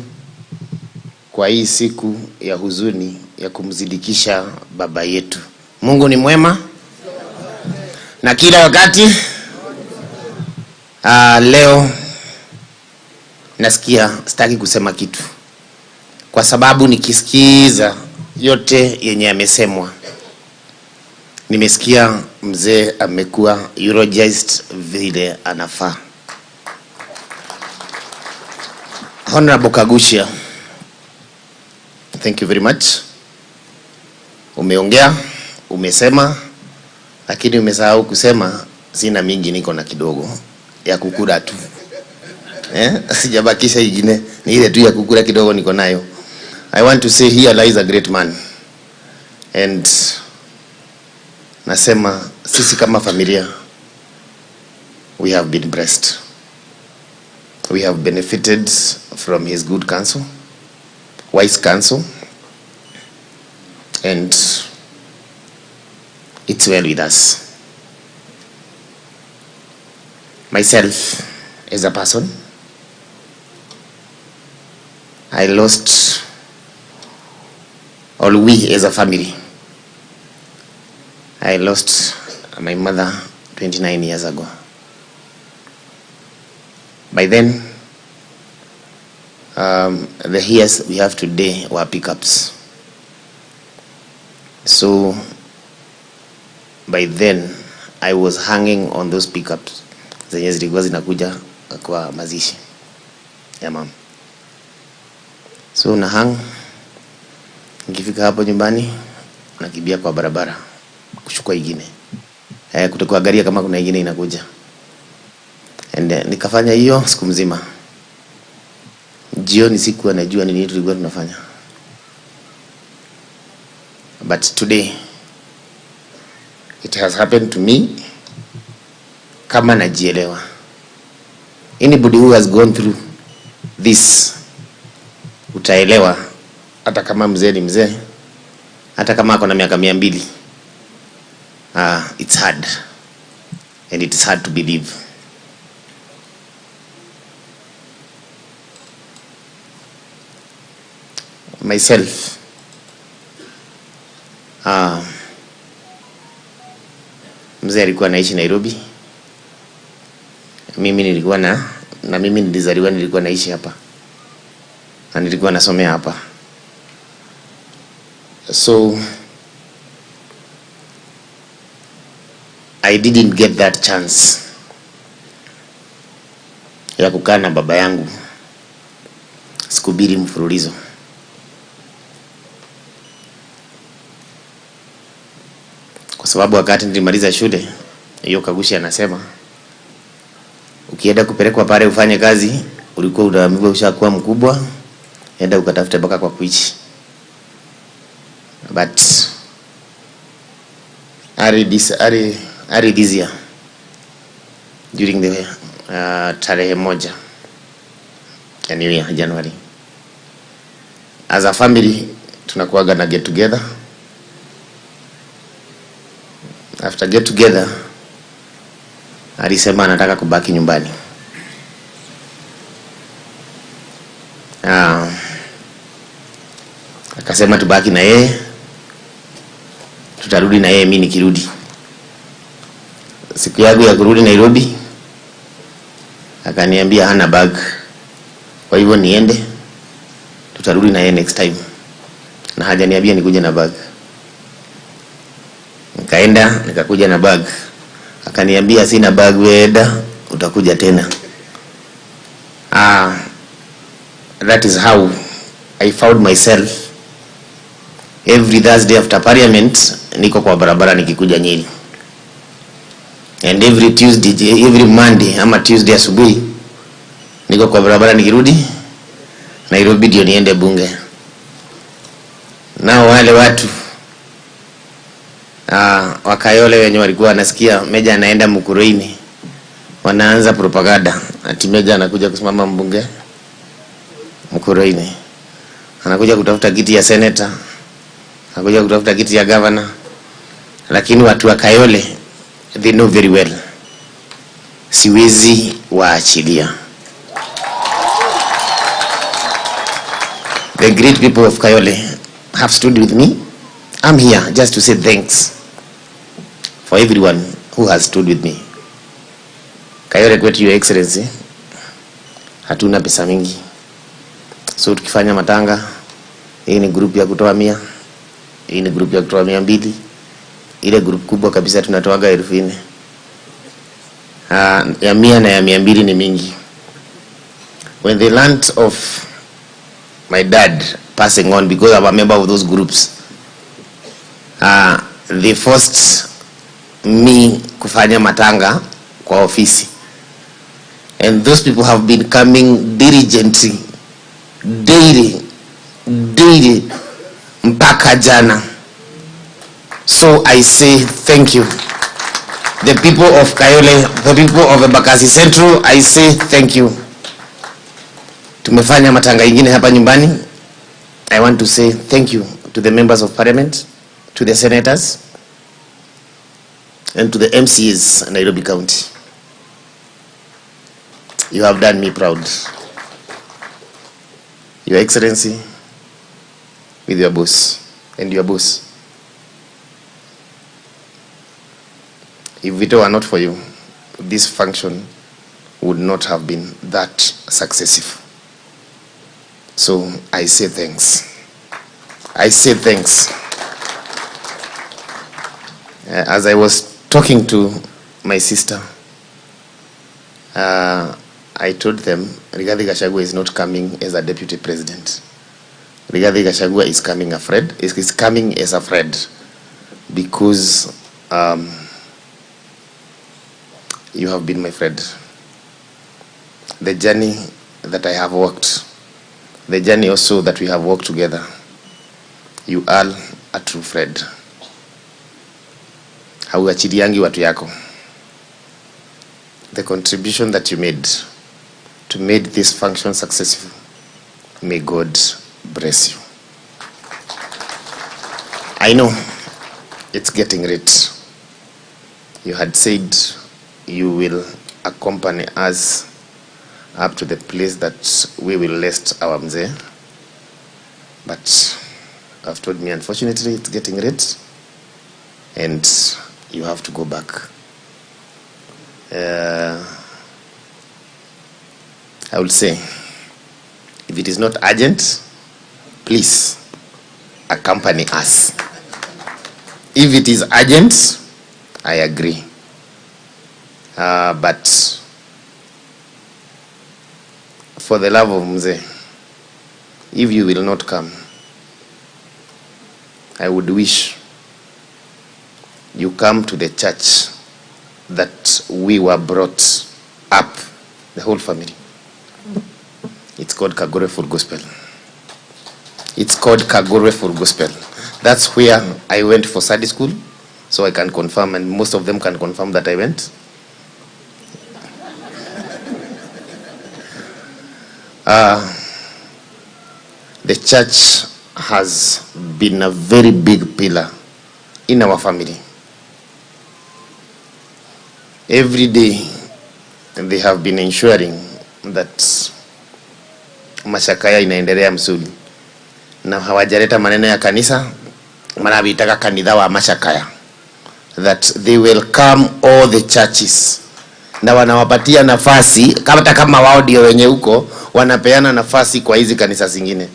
kwa hii siku ya huzuni ya kumsindikisha baba yetu. Mungu ni mwema na kila wakati. Leo nasikia sitaki kusema kitu kwa sababu nikisikiza yote yenye yamesemwa, nimesikia mzee amekuwa eulogized vile anafaa. Honorable Kaguchia, thank you very much. Umeongea, umesema, lakini umesahau kusema sina mingi, niko na kidogo ya kukula tu. Sijabakisha ingine, ni ile tu ya kukula kidogo niko nayo. I want to say here lies a great man. And nasema sisi kama familia, we have been blessed. We have benefited from his good counsel, wise counsel, and it's well with us. Myself, as a person, I lost, or we as a family, I lost my mother 29 years ago. By then, the hearse we have today were pickups. So, by then, I was hanging on those pickups zenye zilikuwa zinakuja kwa mazishi ya mama. So, na hang, nikifika hapo nyumbani, nakimbia kwa barabara kuchukua ingine. Kutokuangalia kama kuna ingine inakuja. And nikafanya hiyo siku mzima. Jioni sikuwa najua ni nini tulikuwa tunafanya. But today it has happened to me kama najielewa. Anybody who has gone through this utaelewa, hata kama mzee ni mzee, hata kama ako na miaka 200. It's hard, and it's hard to believe. Myself, mzee alikuwa anaishi Nairobi. Mimi nilikuwa na mimi nilizaliwa, nilikuwa naishi hapa na nilikuwa nasomea hapa. So I didn't get that chance ya kukaa na baba yangu siku mbili mfululizo. Kwa sababu wakati nilimaliza shule, hiyo Kaguchia anasema Ukienda kupelekwa pale ufanye kazi, ulikuwa unaambiwa ushakuwa mkubwa, enda ukatafute mpaka kwa kuishi. But early this year during the tarehe 1 ya New Year, January, as a family tunakuwaga na get together. After get together alisema anataka kubaki nyumbani. Akasema tubaki na yeye, tutarudi na yeye mimi nikirudi. Siku yangu ya kurudi Nairobi akaniambia hana bag, kwa hivyo niende, tutarudi na yeye next time, na hajaniambia nikuje na bag. Nikaenda nikakuja na bag, akaniambia sina bag, wewe utakuja tena. That is how I found myself every Thursday after parliament niko kwa barabara nikikuja Nyeri, and every Tuesday, every Monday ama Tuesday asubuhi niko kwa barabara nikirudi Nairobi ndio niende bunge. Nao wale watu Wakayole wenye walikuwa wanasikia Meja anaenda Mukurweini, wanaanza propaganda ati Meja anakuja kusimama mbunge Mukurweini, anakuja kutafuta kiti ya senator, anakuja kutafuta kiti ya governor. Lakini watu wa Kayole they know very well siwezi waachilia. The great people of Kayole have stood with me. I'm here just to say thanks for everyone who has stood with me. Kayole kwetu, Your Excellency, hatuna pesa mingi, so tukifanya matanga, hii ni group ya kutoa 100, hii ni group ya kutoa 200, ile group kubwa kabisa tunatoaga 4,000. Ya 100 na ya 200 ni mingi. When they learned of my dad passing on, because I'm a member of those groups, they forced me kufanya matanga kwa ofisi, and those people have been coming diligently daily mpaka jana. So I say thank you, the people of Kayole, the people of Embakasi Central, I say thank you. Tumefanya matanga ingine hapa nyumbani. I want to say thank you to the members of parliament, to the senators, and to the MCAs in Nairobi County. You have done me proud. Your Excellency, with your boss and your boss. If it were not for you, this function would not have been that successful. So I say thanks. I say thanks. As I was talking to my sister, I told them Rigathi Gachagua is not coming as a deputy president. Rigathi Gachagua is coming afraid. Is coming as a friend, because you have been my friend. The journey that I have walked, the journey also that we have walked together, you are a true friend. Hauachiliangi watu yako. The contribution that you made to make this function successful, may God bless you. I know it's getting late. You had said you will accompany us up to the place that we will rest our mzee, but I've told me unfortunately it's getting late and you have to go back. I would say, if it is not urgent, please accompany us. If it is urgent, I agree. But for the love of Mzee, if you will not come, I would wish you come to the church that we were brought up. The whole family. It's called Kagure Full Gospel. It's called Kagure Full Gospel. That's where I went for Sunday school, so I can confirm, and most of them can confirm that I went. The church has been a very big pillar in our family. Every day they have been ensuring that mashakaya inaendelea msuli, na hawajaleta maneno ya kanisa, maana vitaka kanitha wa mashakaya, that they will come all the churches, na wanawapatia nafasi, hata kama wao ndio wenye huko, wanapeana nafasi kwa hizi kanisa zingine.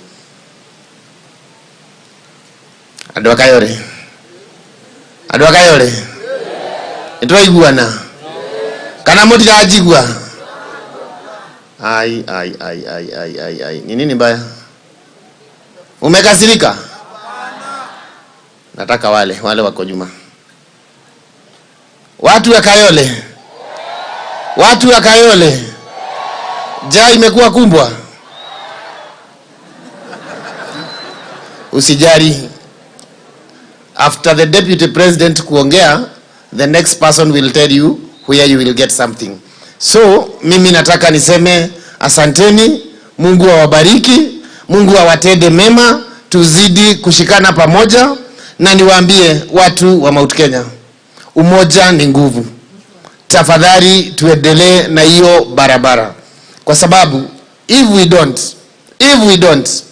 Andũ a Kayole, andũ a Kayole, nĩtwaiguana kana mũtiranjigua? Ai, ai, ai, ai, ai, ai, ai. Ni nini mbaya? Umekasirika? Nataka wale wako nyuma. Watu wa Kayole, watu wa Kayole, njaa imekuwa kubwa. Usijali. After the deputy president kuongea, the next person will tell you where you will get something. So mimi nataka niseme asanteni, Mungu awabariki, Mungu awatende mema, tuzidi kushikana pamoja, na niwaambie watu wa Mount Kenya, umoja ni nguvu. Tafadhali tuendelee na hiyo barabara, kwa sababu if we don't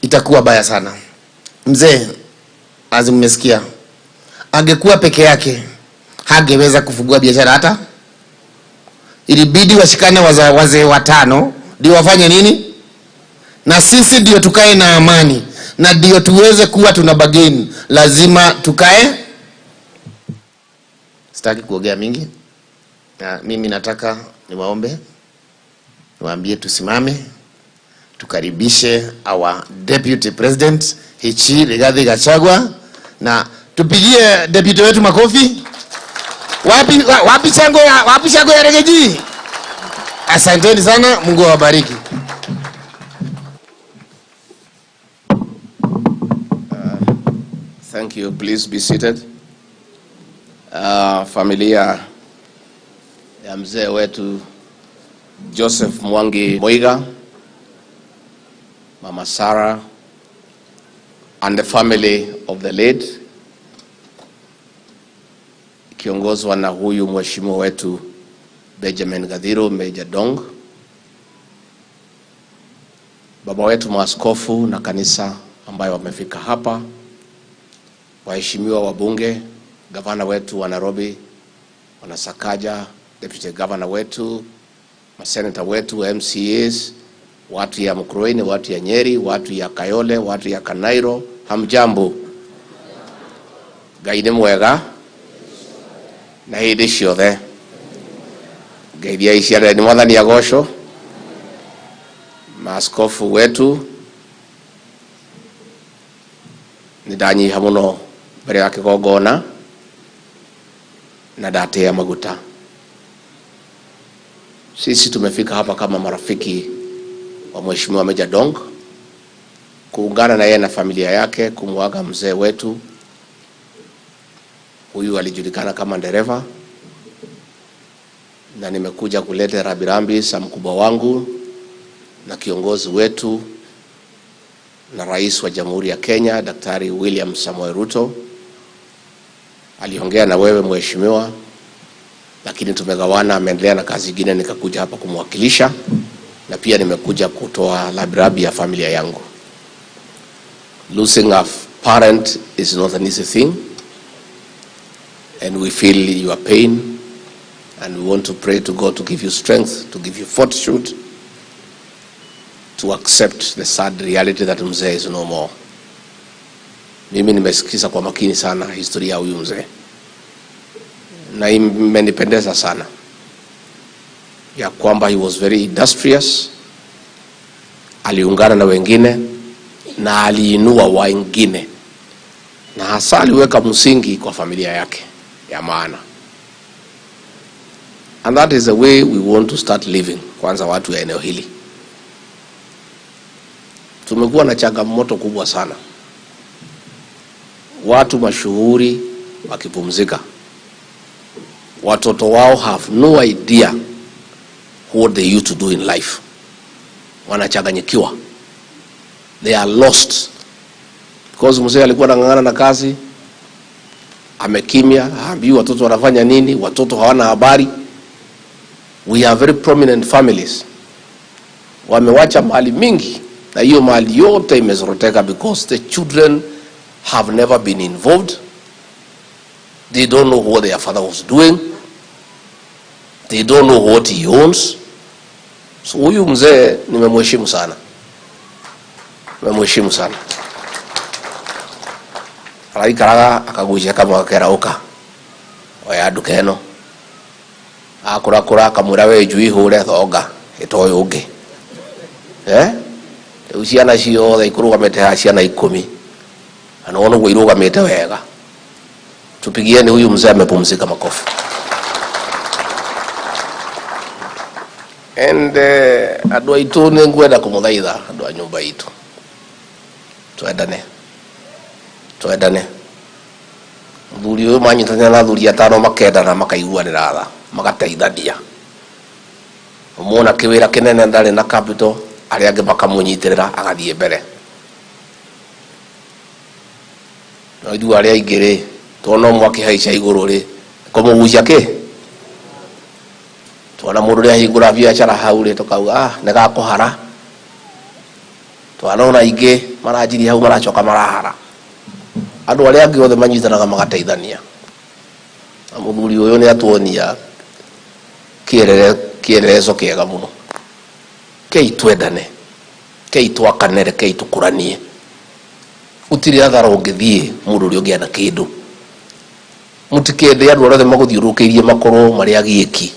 itakuwa baya sana. Mzee, azimesikia, angekuwa peke yake hangeweza kufungua biashara hata. Ilibidi washikane wazee watano ndio wafanye nini? Na sisi ndio tukae na amani, na ndio tuweze kuwa tuna bargain. Lazima tukae. Sitaki kuongea mingi. Na mimi nataka niwaombe, niwaambie tusimame, tukaribishe our deputy president Hichi Rigathi Gachagua, na tupigie deputy wetu makofi. Wapi chango ya Regeji? Asanteni sana, Mungu awabariki. Thank you. Please be seated. Familia ya mzee wetu Joseph Mwangi Muiga, Mama Sarah, and the family of the late, kiongozwa na huyu mheshimiwa wetu Benjamin Gathiru, Major Dong, baba wetu maaskofu na kanisa ambayo wamefika hapa, waheshimiwa wabunge, gavana wetu wa Nairobi Bwana Sakaja, deputy governor wetu, maseneta wetu, MCAs, watu ya Mukurweini, watu ya Nyeri, watu ya Kayole, watu ya Kanairo, hamjambo. Ngai nĩ mwega na hĩndĩ ciothe. Ngeithia iciarĩ ni Mwathani agocwo. Maaskofu wetu, nĩndanyiha mũno mbere ya kĩgongona na ndatia maguta. Sisi tumefika hapa kama marafiki wa Mheshimiwa Major Dong, kuungana na yeye na familia yake kumwaga mzee wetu. Huyu alijulikana kama dereva, na nimekuja kuleta rambirambi za mkubwa wangu na kiongozi wetu na rais wa Jamhuri ya Kenya Daktari William Samoei Ruto. Aliongea na wewe mheshimiwa, lakini tumegawana, ameendelea na kazi nyingine, nikakuja hapa kumwakilisha, na pia nimekuja kutoa rambirambi ya familia yangu. Losing a parent is not an easy thing, and we feel your pain, and we want to pray to God to give you strength, to give you fortitude, to accept the sad reality that mzee is no more. Mimi nimesikiza kwa makini sana historia ya huyu mzee, na imenipendeza sana ya kwamba he was very industrious, aliungana na wengine na aliinua wengine, na hasa aliweka msingi kwa familia yake ya maana. And that is the way we want to start living. Kwanza watu ya eneo hili tumekuwa na changamoto kubwa sana, watu mashuhuri wakipumzika, watoto wao have no idea what they used to do in life, wanachanganyikiwa, they are lost because mzee alikuwa anang'ang'ana na kazi, amekimya, haambiwi watoto wanafanya nini, watoto hawana habari. We are very prominent families, wamewacha mali mingi na hiyo mali yote imezoroteka because the children have never been involved. They don't know what their father was doing. They don't know what he owns. So huyu mzee nimemheshimu sana, nimemheshimu sana. Araikaraga akagucia kamwe akerauka oya nduka ĩno akũrakũra akamwĩra we njui hũre thonga ĩta ũyũ ũngĩ, eh? Rĩu ciana ciothe ikũrũgamĩte haha ciana 10 na nĩwona ũguo irũgamĩte wega. Tupigieni huyu mzee amepumzika makofi. And andũ aitũ nĩ ngwenda kũmũthaitha andũ a nyũmba itũ twendane, twendane. Mũthuri ũyũ manyitanĩra na athuri atano makendana makaiguanĩra tha magateithania. Ũmwona kĩwĩra kĩnene ndarĩ na capital, arĩa angĩ makamũnyitĩrĩra agathiĩ mbere. No ithuĩ arĩa aingĩ rĩ, tuona ũmwe akĩhaica igũrũ rĩ, kũmũgucia kĩ? Tuona mũndũ ũrĩa ahingũra biacara hau rĩ, tũkauga ah, nĩ gakũhara. Twanona aingĩ maranjirie hau maracoka marahara. Andũ arĩa angĩ othe manyitanaga magateithania. Na mũthuri ũyũ nĩ atuonia kĩelelezo kĩega mũno. Kei twendane, kei twakane, rekei tũkũranie. Gũtirĩ hathara ũngĩthiĩ mũndũ ũrĩa ũngĩ ena kĩndũ. Mũtikende andũ arĩa othe magũthiũrũrũkĩirie makorwo marĩ agiĩki,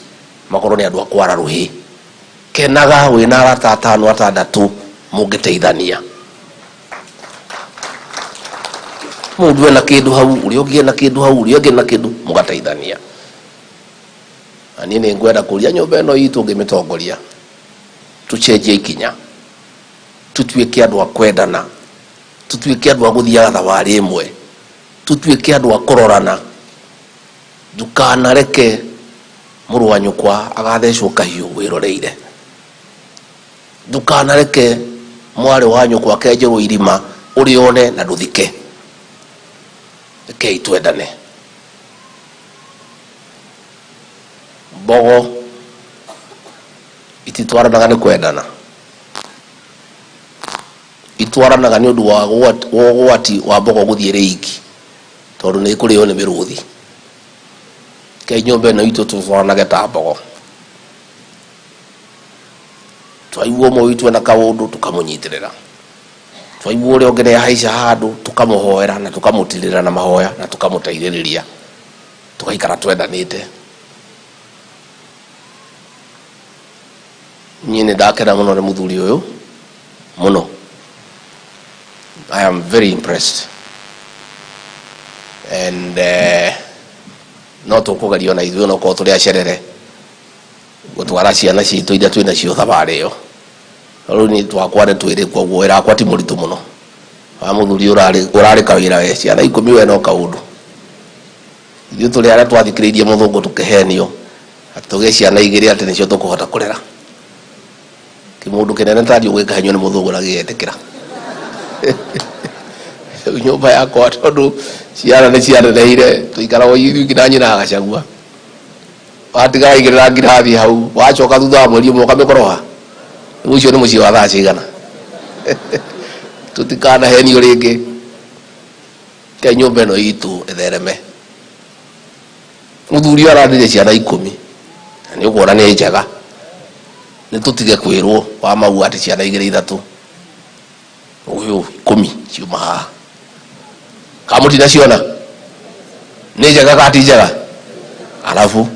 makorwo nĩ andũ a kwara rũhĩ. Kenaga wĩna arata atano atandatũ mũngĩteithania. Mũndũ ena kĩndũ hau, ũrĩa ũngĩ ena kĩndũ hau, ũrĩa ũngĩ ena kĩndũ, mũgateithania. Na niĩ nĩ ngwenda kũria nyũmba ĩno itũ ngĩmĩtongoria, tũcenjie ikinya, tũtuĩke andũ a kwendana, tũtuĩke andũ a gũthiaga thabarĩ ĩmwe, tũtuĩke andũ a kũrorana. Ndũkanareke mũrũ wa nyũkwa agathecwo kahiũ wĩroreire. Ndũkanareke mwarĩ wa nyũkwa akenjerwo irima ũrĩone na ndũthike. Rekei twendane. Mbogo ititwaranaga nĩ kwendana, itwaranaga nĩ ũndũ wa ũgwati wa mbogo gũthiĩ rĩiki, tondũ nĩ ĩkũrĩo nĩ mĩrũthi. Rekei nyũmba ĩno itũ tũtwaranage ta mbogo. Twaigua ũmwe witũ ena kaũndũ tũkamũnyitĩrĩra, twaigua ũrĩa ũngĩ nĩahaica handũ tũkamũhoera na tũkamũtirĩra na mahoya na tũkamũteithĩrĩria, tũgaikara twendanĩte. Niĩ nĩ ndakena mũno nĩ mũthuri ũyũ mũno. I am very impressed. And no tũkũgeria ona ithuĩ onokorwo tũrĩ acerere gũtwara ciana citũ iria twĩ nacio thabarĩ ĩyo. Rĩu niĩ twakwa nĩ twĩrĩ, koguo wĩra wakwa ti mũritũ mũno. Wa mũthuri ũrarĩ kawĩra we, ciana 10 we no kaũndũ. Ithuĩ tũrĩ arĩa twathikĩrĩirie mũthũngũ tũkĩhenio atĩ tũgĩe ciana 2 atĩ nĩcio tũkũhota kũrera. Kĩmũndũ kĩnene tariũ gĩkahenio nĩ mũthũngũ na gĩgetĩkĩra. Rĩu nyũmba yakwa tondũ ciana nĩ cianeneire, tũikaragwo ithuĩ nginya nyina agacagua. Watiga waigĩrĩra ngirathi hau, wacoka thutha wa mweri ũmwe ũkamĩkoroha. Rĩu ũcio nĩ mũciĩ wa thaa cigana? Tũtikanahenio rĩngĩ. Reke nyũmba ĩno itũ ĩthereme. Mũthuri ũyũ ararire ciana 10, na nĩ ũkuona nĩ njega. Nĩ tũtige kwĩrwo wa mau atĩ ciana 2 3, ũyũ 10 ciuma haha. Kana mũtinaciona? Nĩ njega kana ti njega? Arabu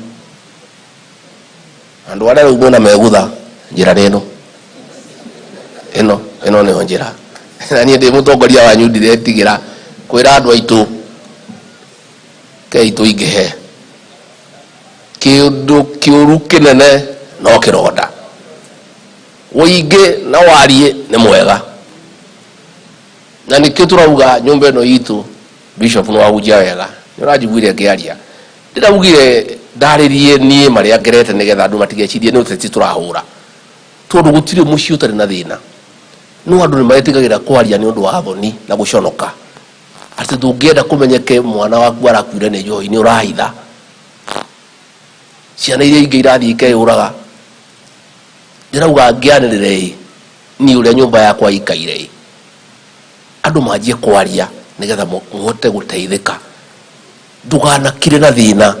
andũ arĩa rĩu mwĩna megutha, njĩra nĩ ĩno. Ĩno, ĩno nĩyo njĩra. Na niĩ ndĩ mũtongoria wanyu ndiretigĩra kwĩra andũ aitũ, kei tũingĩhe. Kindu kiuru kinene no kironda. Wĩingĩ na warie nĩ mwega. Na nikĩo tũrauga nyũmba ĩno itũ Bishop nĩ wahunjia wega. Nĩ ũranjiguire ngĩaria. Ndĩraugire ndarĩrie niĩ marĩa ngerete nĩgetha andũ matigecirie nĩ ũteti tũrahũra. Tondũ gũtirĩ mũciĩ ũtarĩ na thĩna. No andũ nĩ metigagĩra kwaria nĩ ũndũ wa thoni na gũconoka. Atĩ ndũngĩenda kũmenyeke mwana waku arakuire nĩ njohi nĩ ũrahitha. Ciana iria ingĩ irathiĩ ikeyũraga. Ndĩrauga ngĩanĩrĩre ĩ, niĩ ũrĩa nyũmba yakwa ĩikaire ĩ. Andũ manjie kwaria nĩgetha mũhote gũteithĩka. Ndũganakire na thĩna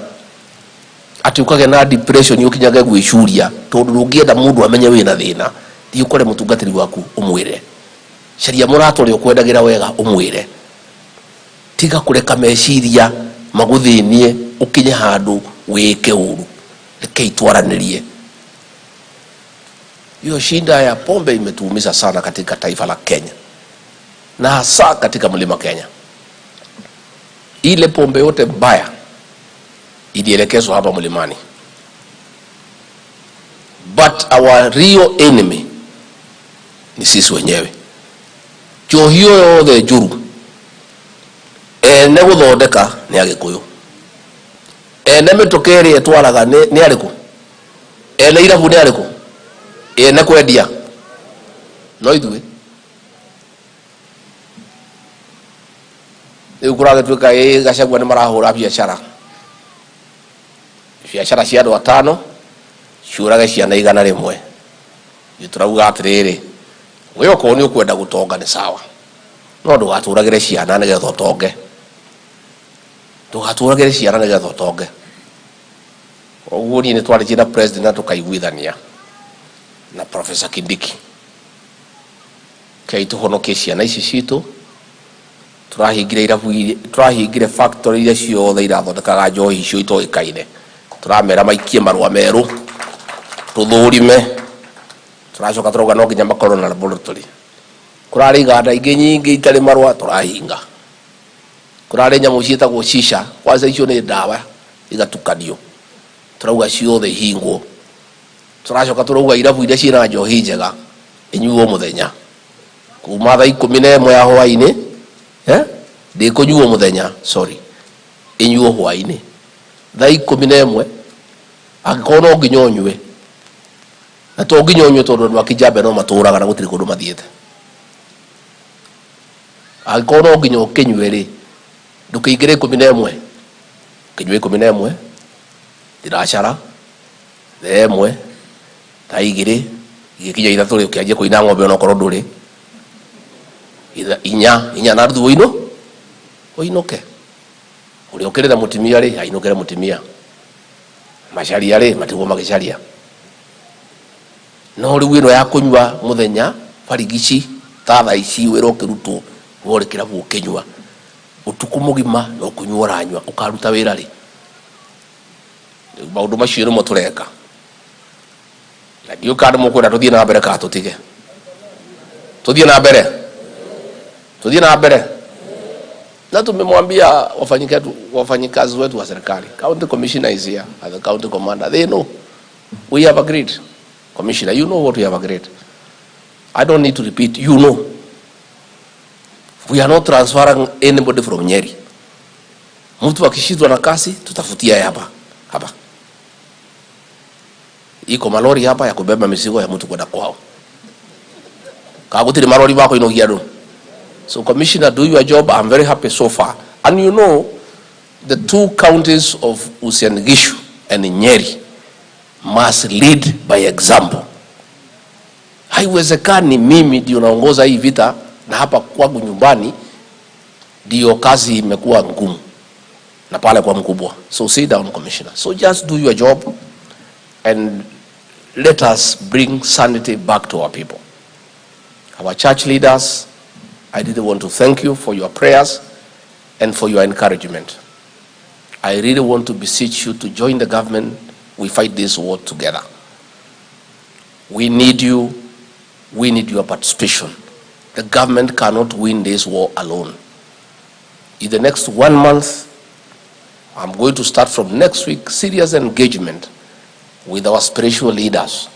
atĩ ũkagĩa na depression ũkinyage gwĩcuria tondũ ndũngĩenda mũndũ amenye wĩna thĩna. Thiĩ ũkore mũtungatĩri waku ũmwĩre. Caria mũrata ũrĩa ũkwendagĩra wega ũmwĩre. Tiga kũreka meciria magũthĩnie ũkinye handũ wĩke ũru. Rekei twaranĩrie. Hiyo shida ya pombe imetuumiza sana katika taifa la Kenya na hasa katika mlima Kenya. Ile pombe yote mbaya ilielekezwa hapa mlimani, but our real enemy ni sisi wenyewe. Njohi yothe njuru ene guthondeka ni Agikuyu, ene mituka ĩrĩa ĩtwaraga nĩ arĩkũ, ene irabu nĩ arĩkũ, ene kwendia no ithuĩ. Rĩu kũragĩtuĩka ĩ Gachagua nĩ marahũra biacara, biacara cia andũ atano ciũrage ciana 100. Ithuĩ tũrauga atĩrĩrĩ, we okorwo nĩ ũkwenda gũtonga nĩ sawa, no ndũgatũragĩre ciana nĩgetha ũtonge. Ndũgatũragĩre ciana nĩgetha ũtonge. Koguo niĩ nĩ twarĩtie na president na tũkaiguithania na Professor Kindiki. Kei tũhonokie ciana ici citũ. Tũrahingire irabu iria, tũrahingire factory iria ciothe irathondekaga njohi icio itoĩkaine. Tũramera maikie marũa merũ, tũthũrime. Tũracoka tũrauga no nginya makorwo na laboratory. Kũrarĩ iganda ingĩ nyingĩ itarĩ marũa tũrahinga. Kũrarĩ nyamũ ciĩtagwo shisha, kwanza icio nĩ ndawa igatukanio. Tũrauga ciothe ihingwo. Tũracoka tũrauga irabu iria ciĩna njohi njega inyuo mũthenya. Kuma thaa 11 ya hwaĩ-inĩ, ndĩkũnyuo mũthenya, sorry, inyuo hwaĩ-inĩ. Thaa 11, angĩkorwo no nginya ũnyue. Na to nginya ũnyue tondũ andũ a Kijabe no matũraga na gũtirĩ kũndũ mathiĩte. Angĩkorwo no nginya ũkĩnyue rĩ, ndũkĩingĩre 11. Ũkĩnyue 11, thinacara, thaa 1, thaa 2, igĩkinya 3 rĩ, ũkĩanjia kũina ng'ombe onokorwo ndũrĩ. Inya, inya na nuthu ũinũke. Ũrĩa ũkĩrĩ na mũtumia rĩ, ainũkĩre mũtumia. Macaria rĩ, matigwo magĩcaria. No rĩu ĩno ya kũnyua mũthenya, barigici, ta thaa ici wĩra ũkĩrutwo, we ũrĩ kĩrabu ũkĩnyua. Ũtukũ mũgima no kũnyua ũranyua, ũkaruta wĩra rĩ. Rĩu maũndũ macio nĩmo tũreka. Na ndiũĩ kana nĩmũkwenda tũthiĩ na mbere kana tũtige. Tũthiĩ na mbere. Tũthiĩ na mbere. Na tumemwambia wafanyikazi wetu wa serikali, county commissioner is here as the county commander. They know. We have agreed. Commissioner, you know what we have agreed. I don't need to repeat. You know. We are not transferring anybody from Nyeri. Mtu akishindwa na kazi, tutafutia hapa. Hapa. Iko malori hapa ya kubeba mizigo ya mtu kwenda kwao. Kagutiri malori wako inogia ndo. So Commissioner, do your job. I'm very happy so far. And you know, the two counties of Uasin Gishu and Nyeri must lead by example. Haiwezekani mimi ndio naongoza hii vita na hapa kwangu nyumbani ndio kazi imekuwa ngumu na pale kwa mkubwa. So sit down, Commissioner. So just do your job and let us bring sanity back to our people. Our church leaders, I really want to thank you for your prayers and for your encouragement. I really want to beseech you to join the government. We fight this war together. We need you. We need your participation. The government cannot win this war alone. In the next 1 month, I'm going to start from next week serious engagement with our spiritual leaders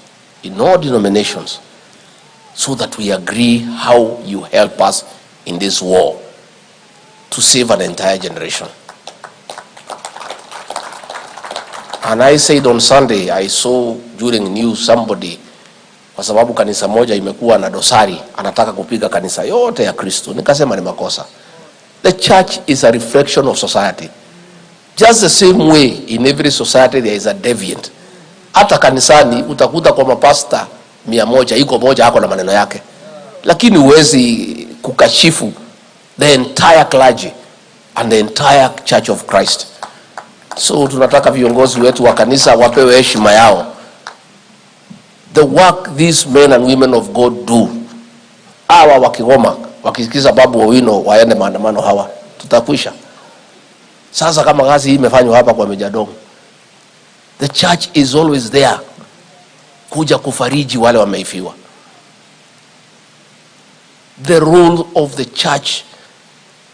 in all denominations so that we agree how you help us in this war to save an entire generation. And I said on Sunday, I saw during news somebody, kwa sababu kanisa moja imekuwa na dosari, anataka kupiga kanisa yote ya Kristo. Nikasema ni makosa. The church is a reflection of society. Just the same way in every society there is a deviant. Hata kanisani utakuta kwa mapasta 100 iko moja ako na maneno yake, lakini huwezi kukashifu the entire clergy and the entire Church of Christ. So tunataka viongozi wetu wa kanisa wapewe heshima yao. The work these men and women of God do, hawa wakigoma, wakisikiza Babu Owino waende maandamano, hawa tutakwisha. Sasa kama kazi hii imefanywa hapa kwa Mejja Dong, the church is always there kuja kufariji wale wameifiwa. The role of the church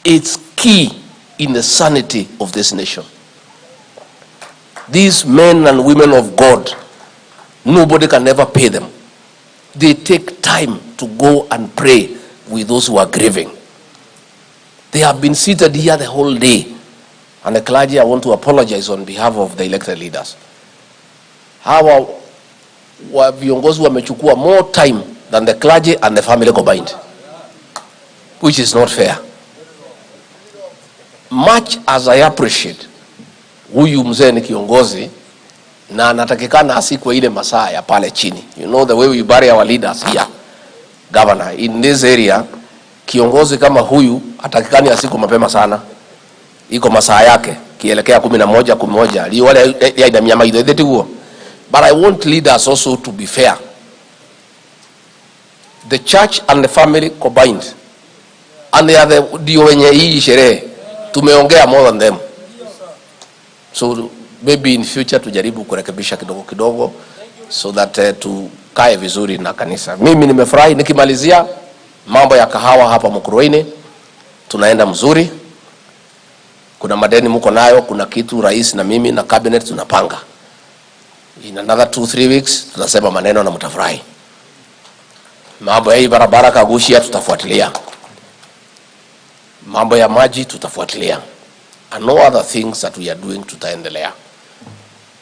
is key in the sanity of this nation. These men and women of God, nobody can ever pay them. They take time to go and pray with those who are grieving. They have been seated here the whole day. And the clergy, I want to apologize on behalf of the elected leaders. Hawa wa viongozi wamechukua more time than the clergy and the family combined, which is not fair. Much as I appreciate huyu mzee ni kiongozi na anatakikana asikwe ile masaa ya pale chini. You know the way we bury our leaders here, governor, in this area, kiongozi kama huyu hatakikani asikwe mapema sana, iko masaa yake kielekea 11 11 liwale ya ina maitho tiguo. But I want leaders also to be fair. The church and the family combined, and they are the ndio wenye hii sherehe, tumeongea more than them. So maybe in future tujaribu kurekebisha kidogo kidogo so that tukae vizuri na kanisa. Mimi nimefurahi. Nikimalizia mambo ya kahawa hapa Mukurweini, tunaenda mzuri. Kuna madeni mko nayo, kuna kitu rais na mimi na cabinet tunapanga. In another 2-3 weeks tutasema maneno na mtafurahi. Mambo ya hii barabara Kaguchia tutafuatilia. Mambo ya maji tutafuatilia. And no other things that we are doing tutaendelea.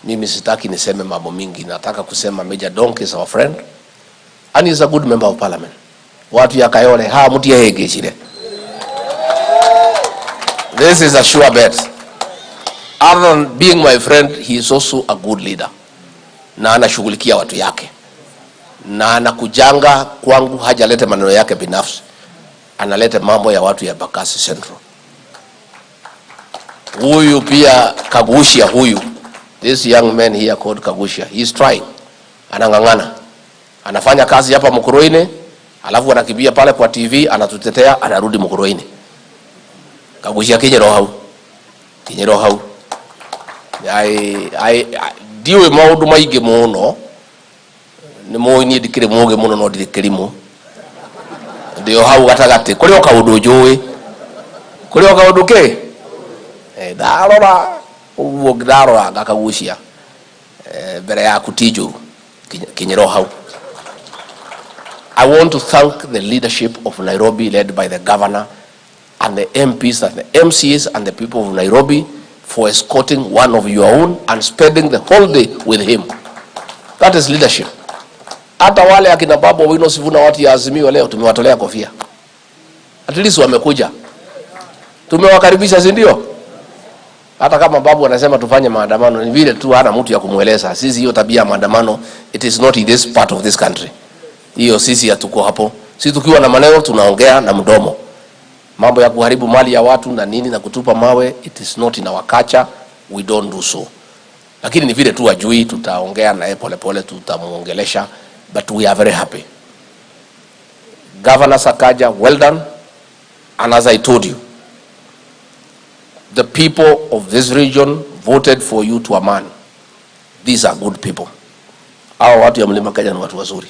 Mimi sitaki niseme mambo mingi, nataka kusema Mejja Donk is our friend and he is a good member of parliament. Watu ya Kayole ha mutie hegeshire. This is a sure bet. Other than being my friend, he is also a good leader. Na anashughulikia watu yake. Na anakujanga kwangu, hajalete maneno yake binafsi. Analete mambo ya watu ya Embakasi Central. Huyu pia Kaguchia huyu. This young man here called Kaguchia, he is trying. Anang'ang'ana. Anafanya kazi hapa Mukurweini, alafu anakimbia pale kwa TV, anatutetea, anarudi Mukurweini. Kaguchia kinyero hau. Kinyero hau. I ndiũĩ maũndũ maingĩ mũno, nĩ mũĩ niĩ ndikĩrĩ mũũgĩ mũno no ndirĩ kĩrimũ. Ndĩ o hau gatagatĩ, kũrĩ o kaũndũ njũĩ. Kũrĩ o kaũndũ kĩ? Ndarora ũguo ndarora ngakagucia. Mbere yaku ti njũru. Kinyĩra o hau. I want to thank the leadership of Nairobi led by the governor and the MPs and the MCAs and the people of Nairobi for escorting one of your own and spending the whole day with him. That is leadership. Hata wale akina Babu Owino Sifuna watu ya Azimio leo tumewatolea kofia. At least wamekuja. Tumewakaribisha, si ndio? Hata kama Babu anasema tufanye maandamano, ni vile tu hana mtu ya kumueleza. Sisi hiyo tabia ya maandamano, it is not in this part of this country. Hiyo sisi hatuko hapo. Sisi tukiwa na maneno tunaongea na mdomo. Mambo ya kuharibu mali ya watu na nini na kutupa mawe, it is not in our culture, we don't do so. Lakini ni vile tu ajui, tutaongea naye pole pole, tutamuongelesha, but we are very happy. Governor Sakaja, well done. And as I told you, the people of this region voted for you to a man. These are good people. Hawa watu ya Mlima Kenya ni watu wazuri.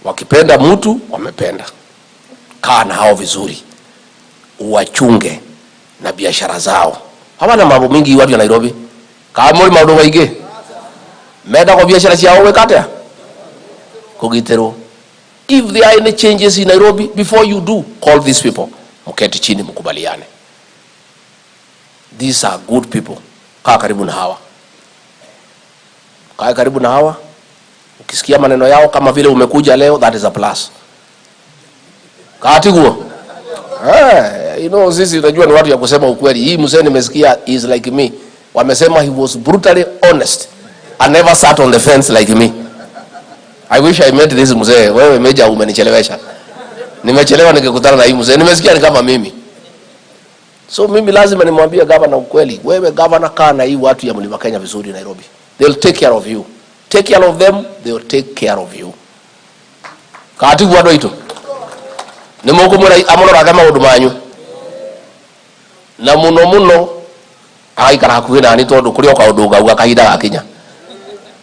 Wakipenda mtu, wamependa. Kaa na hao vizuri. Uwachunge na biashara zao. Hawana mambo mingi watu ya Nairobi. Kama muri maundu maingi. Menda kwa biashara ciao gwika atia? Kugiterwo. If there are any changes in Nairobi, before you do, call these people. Mketi chini mkubaliane. These are good people. Kaa karibu na hawa. Kaa karibu na hawa. Ukisikia maneno yao kama vile umekuja leo, that is a plus. Katiguo. Sisi unajua ni watu ya kusema ukweli. Hii mzee nimesikia is like me. Wamesema he was brutally honest and never sat on the fence like me. I wish I met this mzee. Wewe Meja umenichelewesha. Nimechelewa nikikutana na hii mzee. Nimesikia ni kama mimi. So mimi lazima nimwambie gavana ukweli. Wewe gavana, kaa na hii watu ya Mlima Kenya vizuri Nairobi. They'll take care of you. Take care of them, they'll take care of you. Katigu andu aitu. Nĩ mũkũmwĩra amũrorage maũndũ manyu. Na mũno mũno agaikara hakuhĩ nani tondũ kũrĩ o kaũndũ ngauga kahinda gakinya.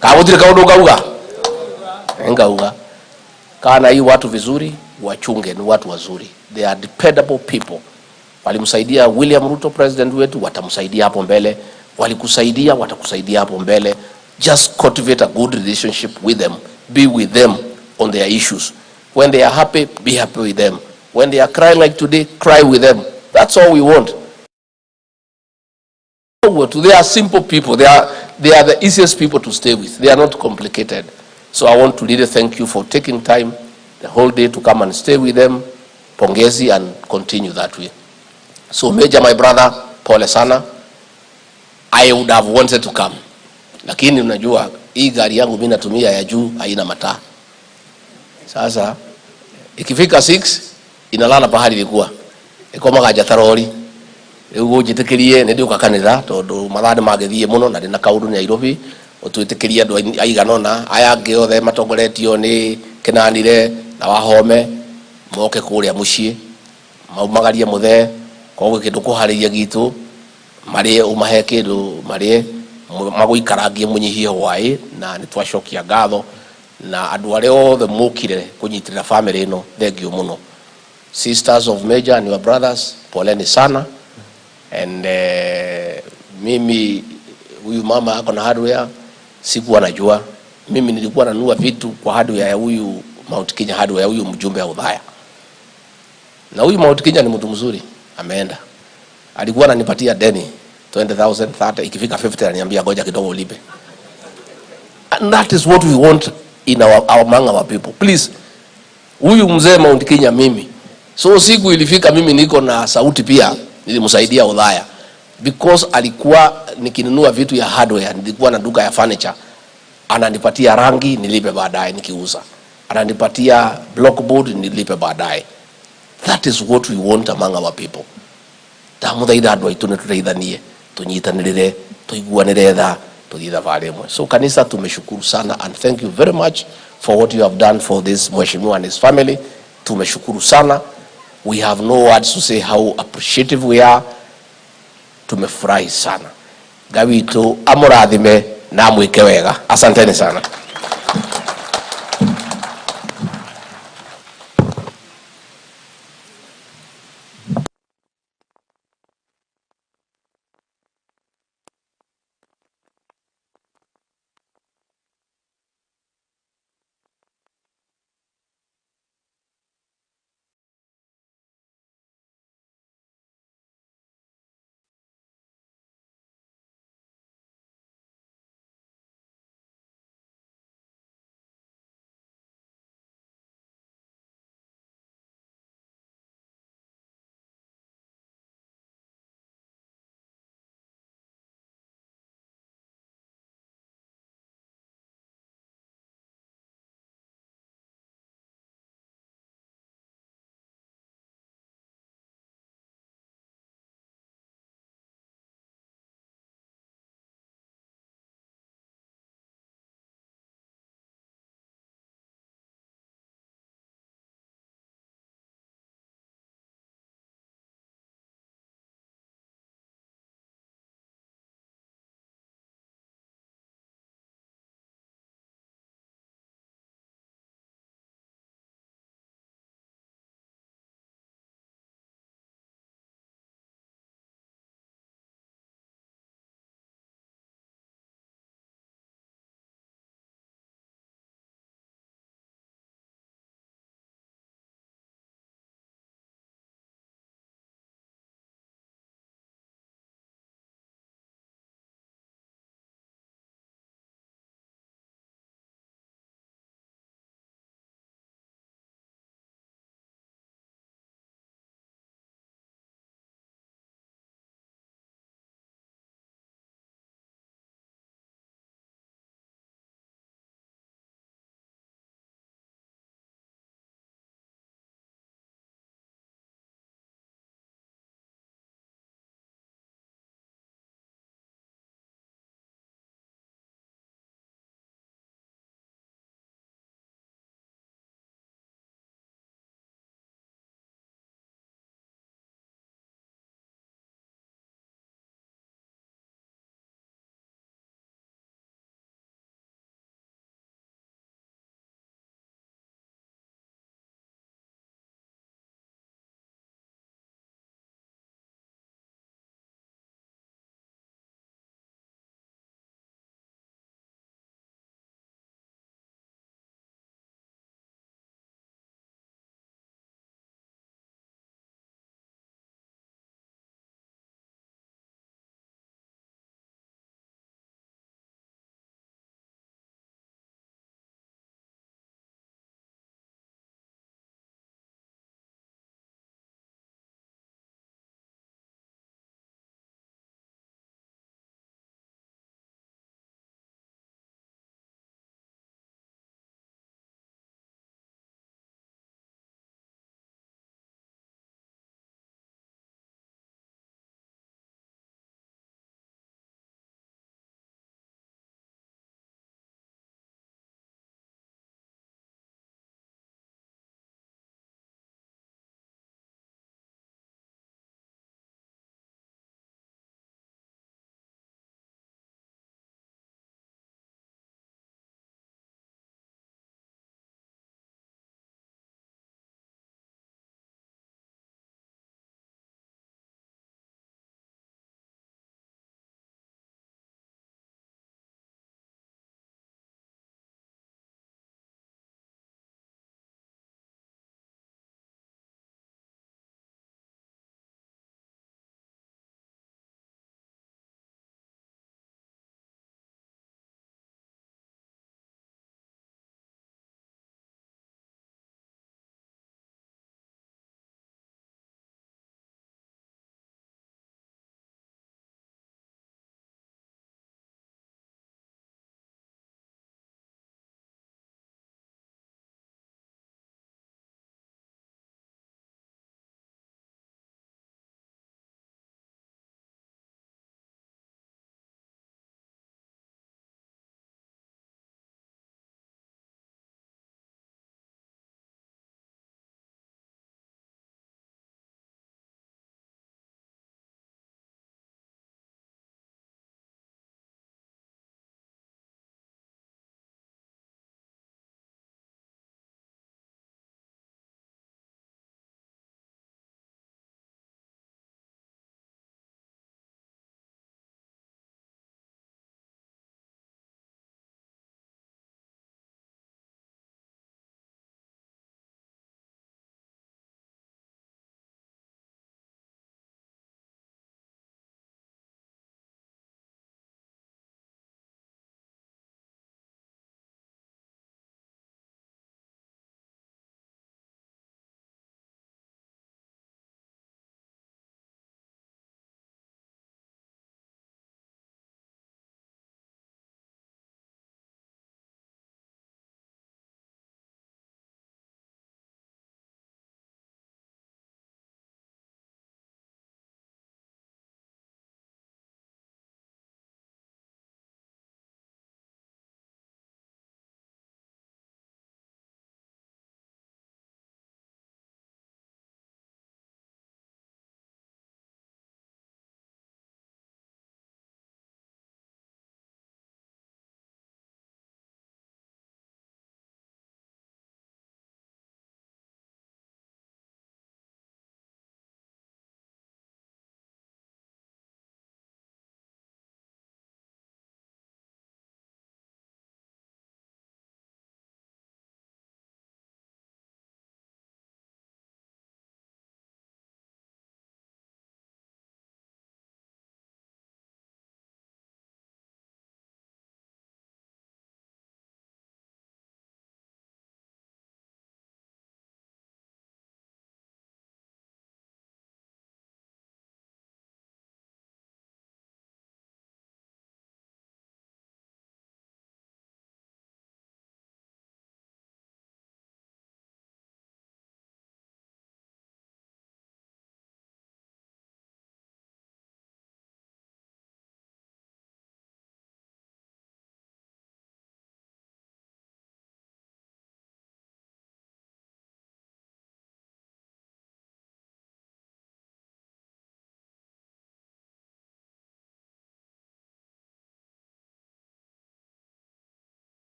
Ka gũtirĩ kaũndũ ngauga? Ngauga. Kaa na hii watu vizuri, wachunge, ni watu wazuri. They are dependable people. Walimsaidia William Ruto president wetu, watamsaidia hapo mbele. Walikusaidia, watakusaidia hapo mbele. Just cultivate a good relationship with them. Be with them on their issues. When they are happy, be happy with them. When they are crying like today, cry with them. That's all we want. They are simple people. They are the easiest people to stay with. They are not complicated. So I want to really thank you for taking time the whole day to come and stay with them. Pongezi, and continue that way. So Major, my brother, pole sana. I would have wanted to come. Lakini unajua hii gari yangu mimi natumia ya juu haina mataa. Sasa ikifika 6 inalala pahali ilikuwa. Ikomaga njatarori. Riu gunjitikirie ni ndiuka kanitha tondu mathaa ni magithie muno na ndina kaundu Nairobi utwitikirie andu aigana ona aya angi othe matongoretio ni Kinanire na Wahome moke kuria mucii maumagarie muthee koguo kindu kuhariria gitu marie umahe kindu marie maguikarangie munyihie hwai na nitwacokia ngatho na andu aria othe mukire kunyitirira family ino thengio muno. Sisters of Major and your brothers, poleni sana. And mimi huyu mama ako na hardware sikuwa najua. Mimi nilikuwa nanunua vitu kwa hardware ya huyu Mount Kenya hardware ya huyu mjumbe wa Othaya. Na huyu Mount Kenya ni mtu mzuri, ameenda. Alikuwa ananipatia deni 20,000, 30, ikifika 50 ananiambia ngoja kidogo ulipe. And that is what we want in our among our people. Please, huyu mzee Mount Kenya mimi. So siku ilifika mimi niko na sauti pia, nilimsaidia Othaya. Because alikuwa nikinunua vitu ya hardware, nilikuwa na duka ya furniture. Ananipatia rangi nilipe baadaye nikiuza. Ananipatia blockboard nilipe baadaye. That is what we want among our people. Ndamuthaitha andu aitu nituteithanie, tunyitanirire, tuiguanire tha, tuthie thabarĩ ĩmwe. So kanisa tumeshukuru sana and thank you very much for what you have done for this mheshimiwa and his family. Tumeshukuru sana. We have no words to say how appreciative we are. Tumefurahi sana. Ngai witũ amũrathime na amwĩke wega. Asanteni sana.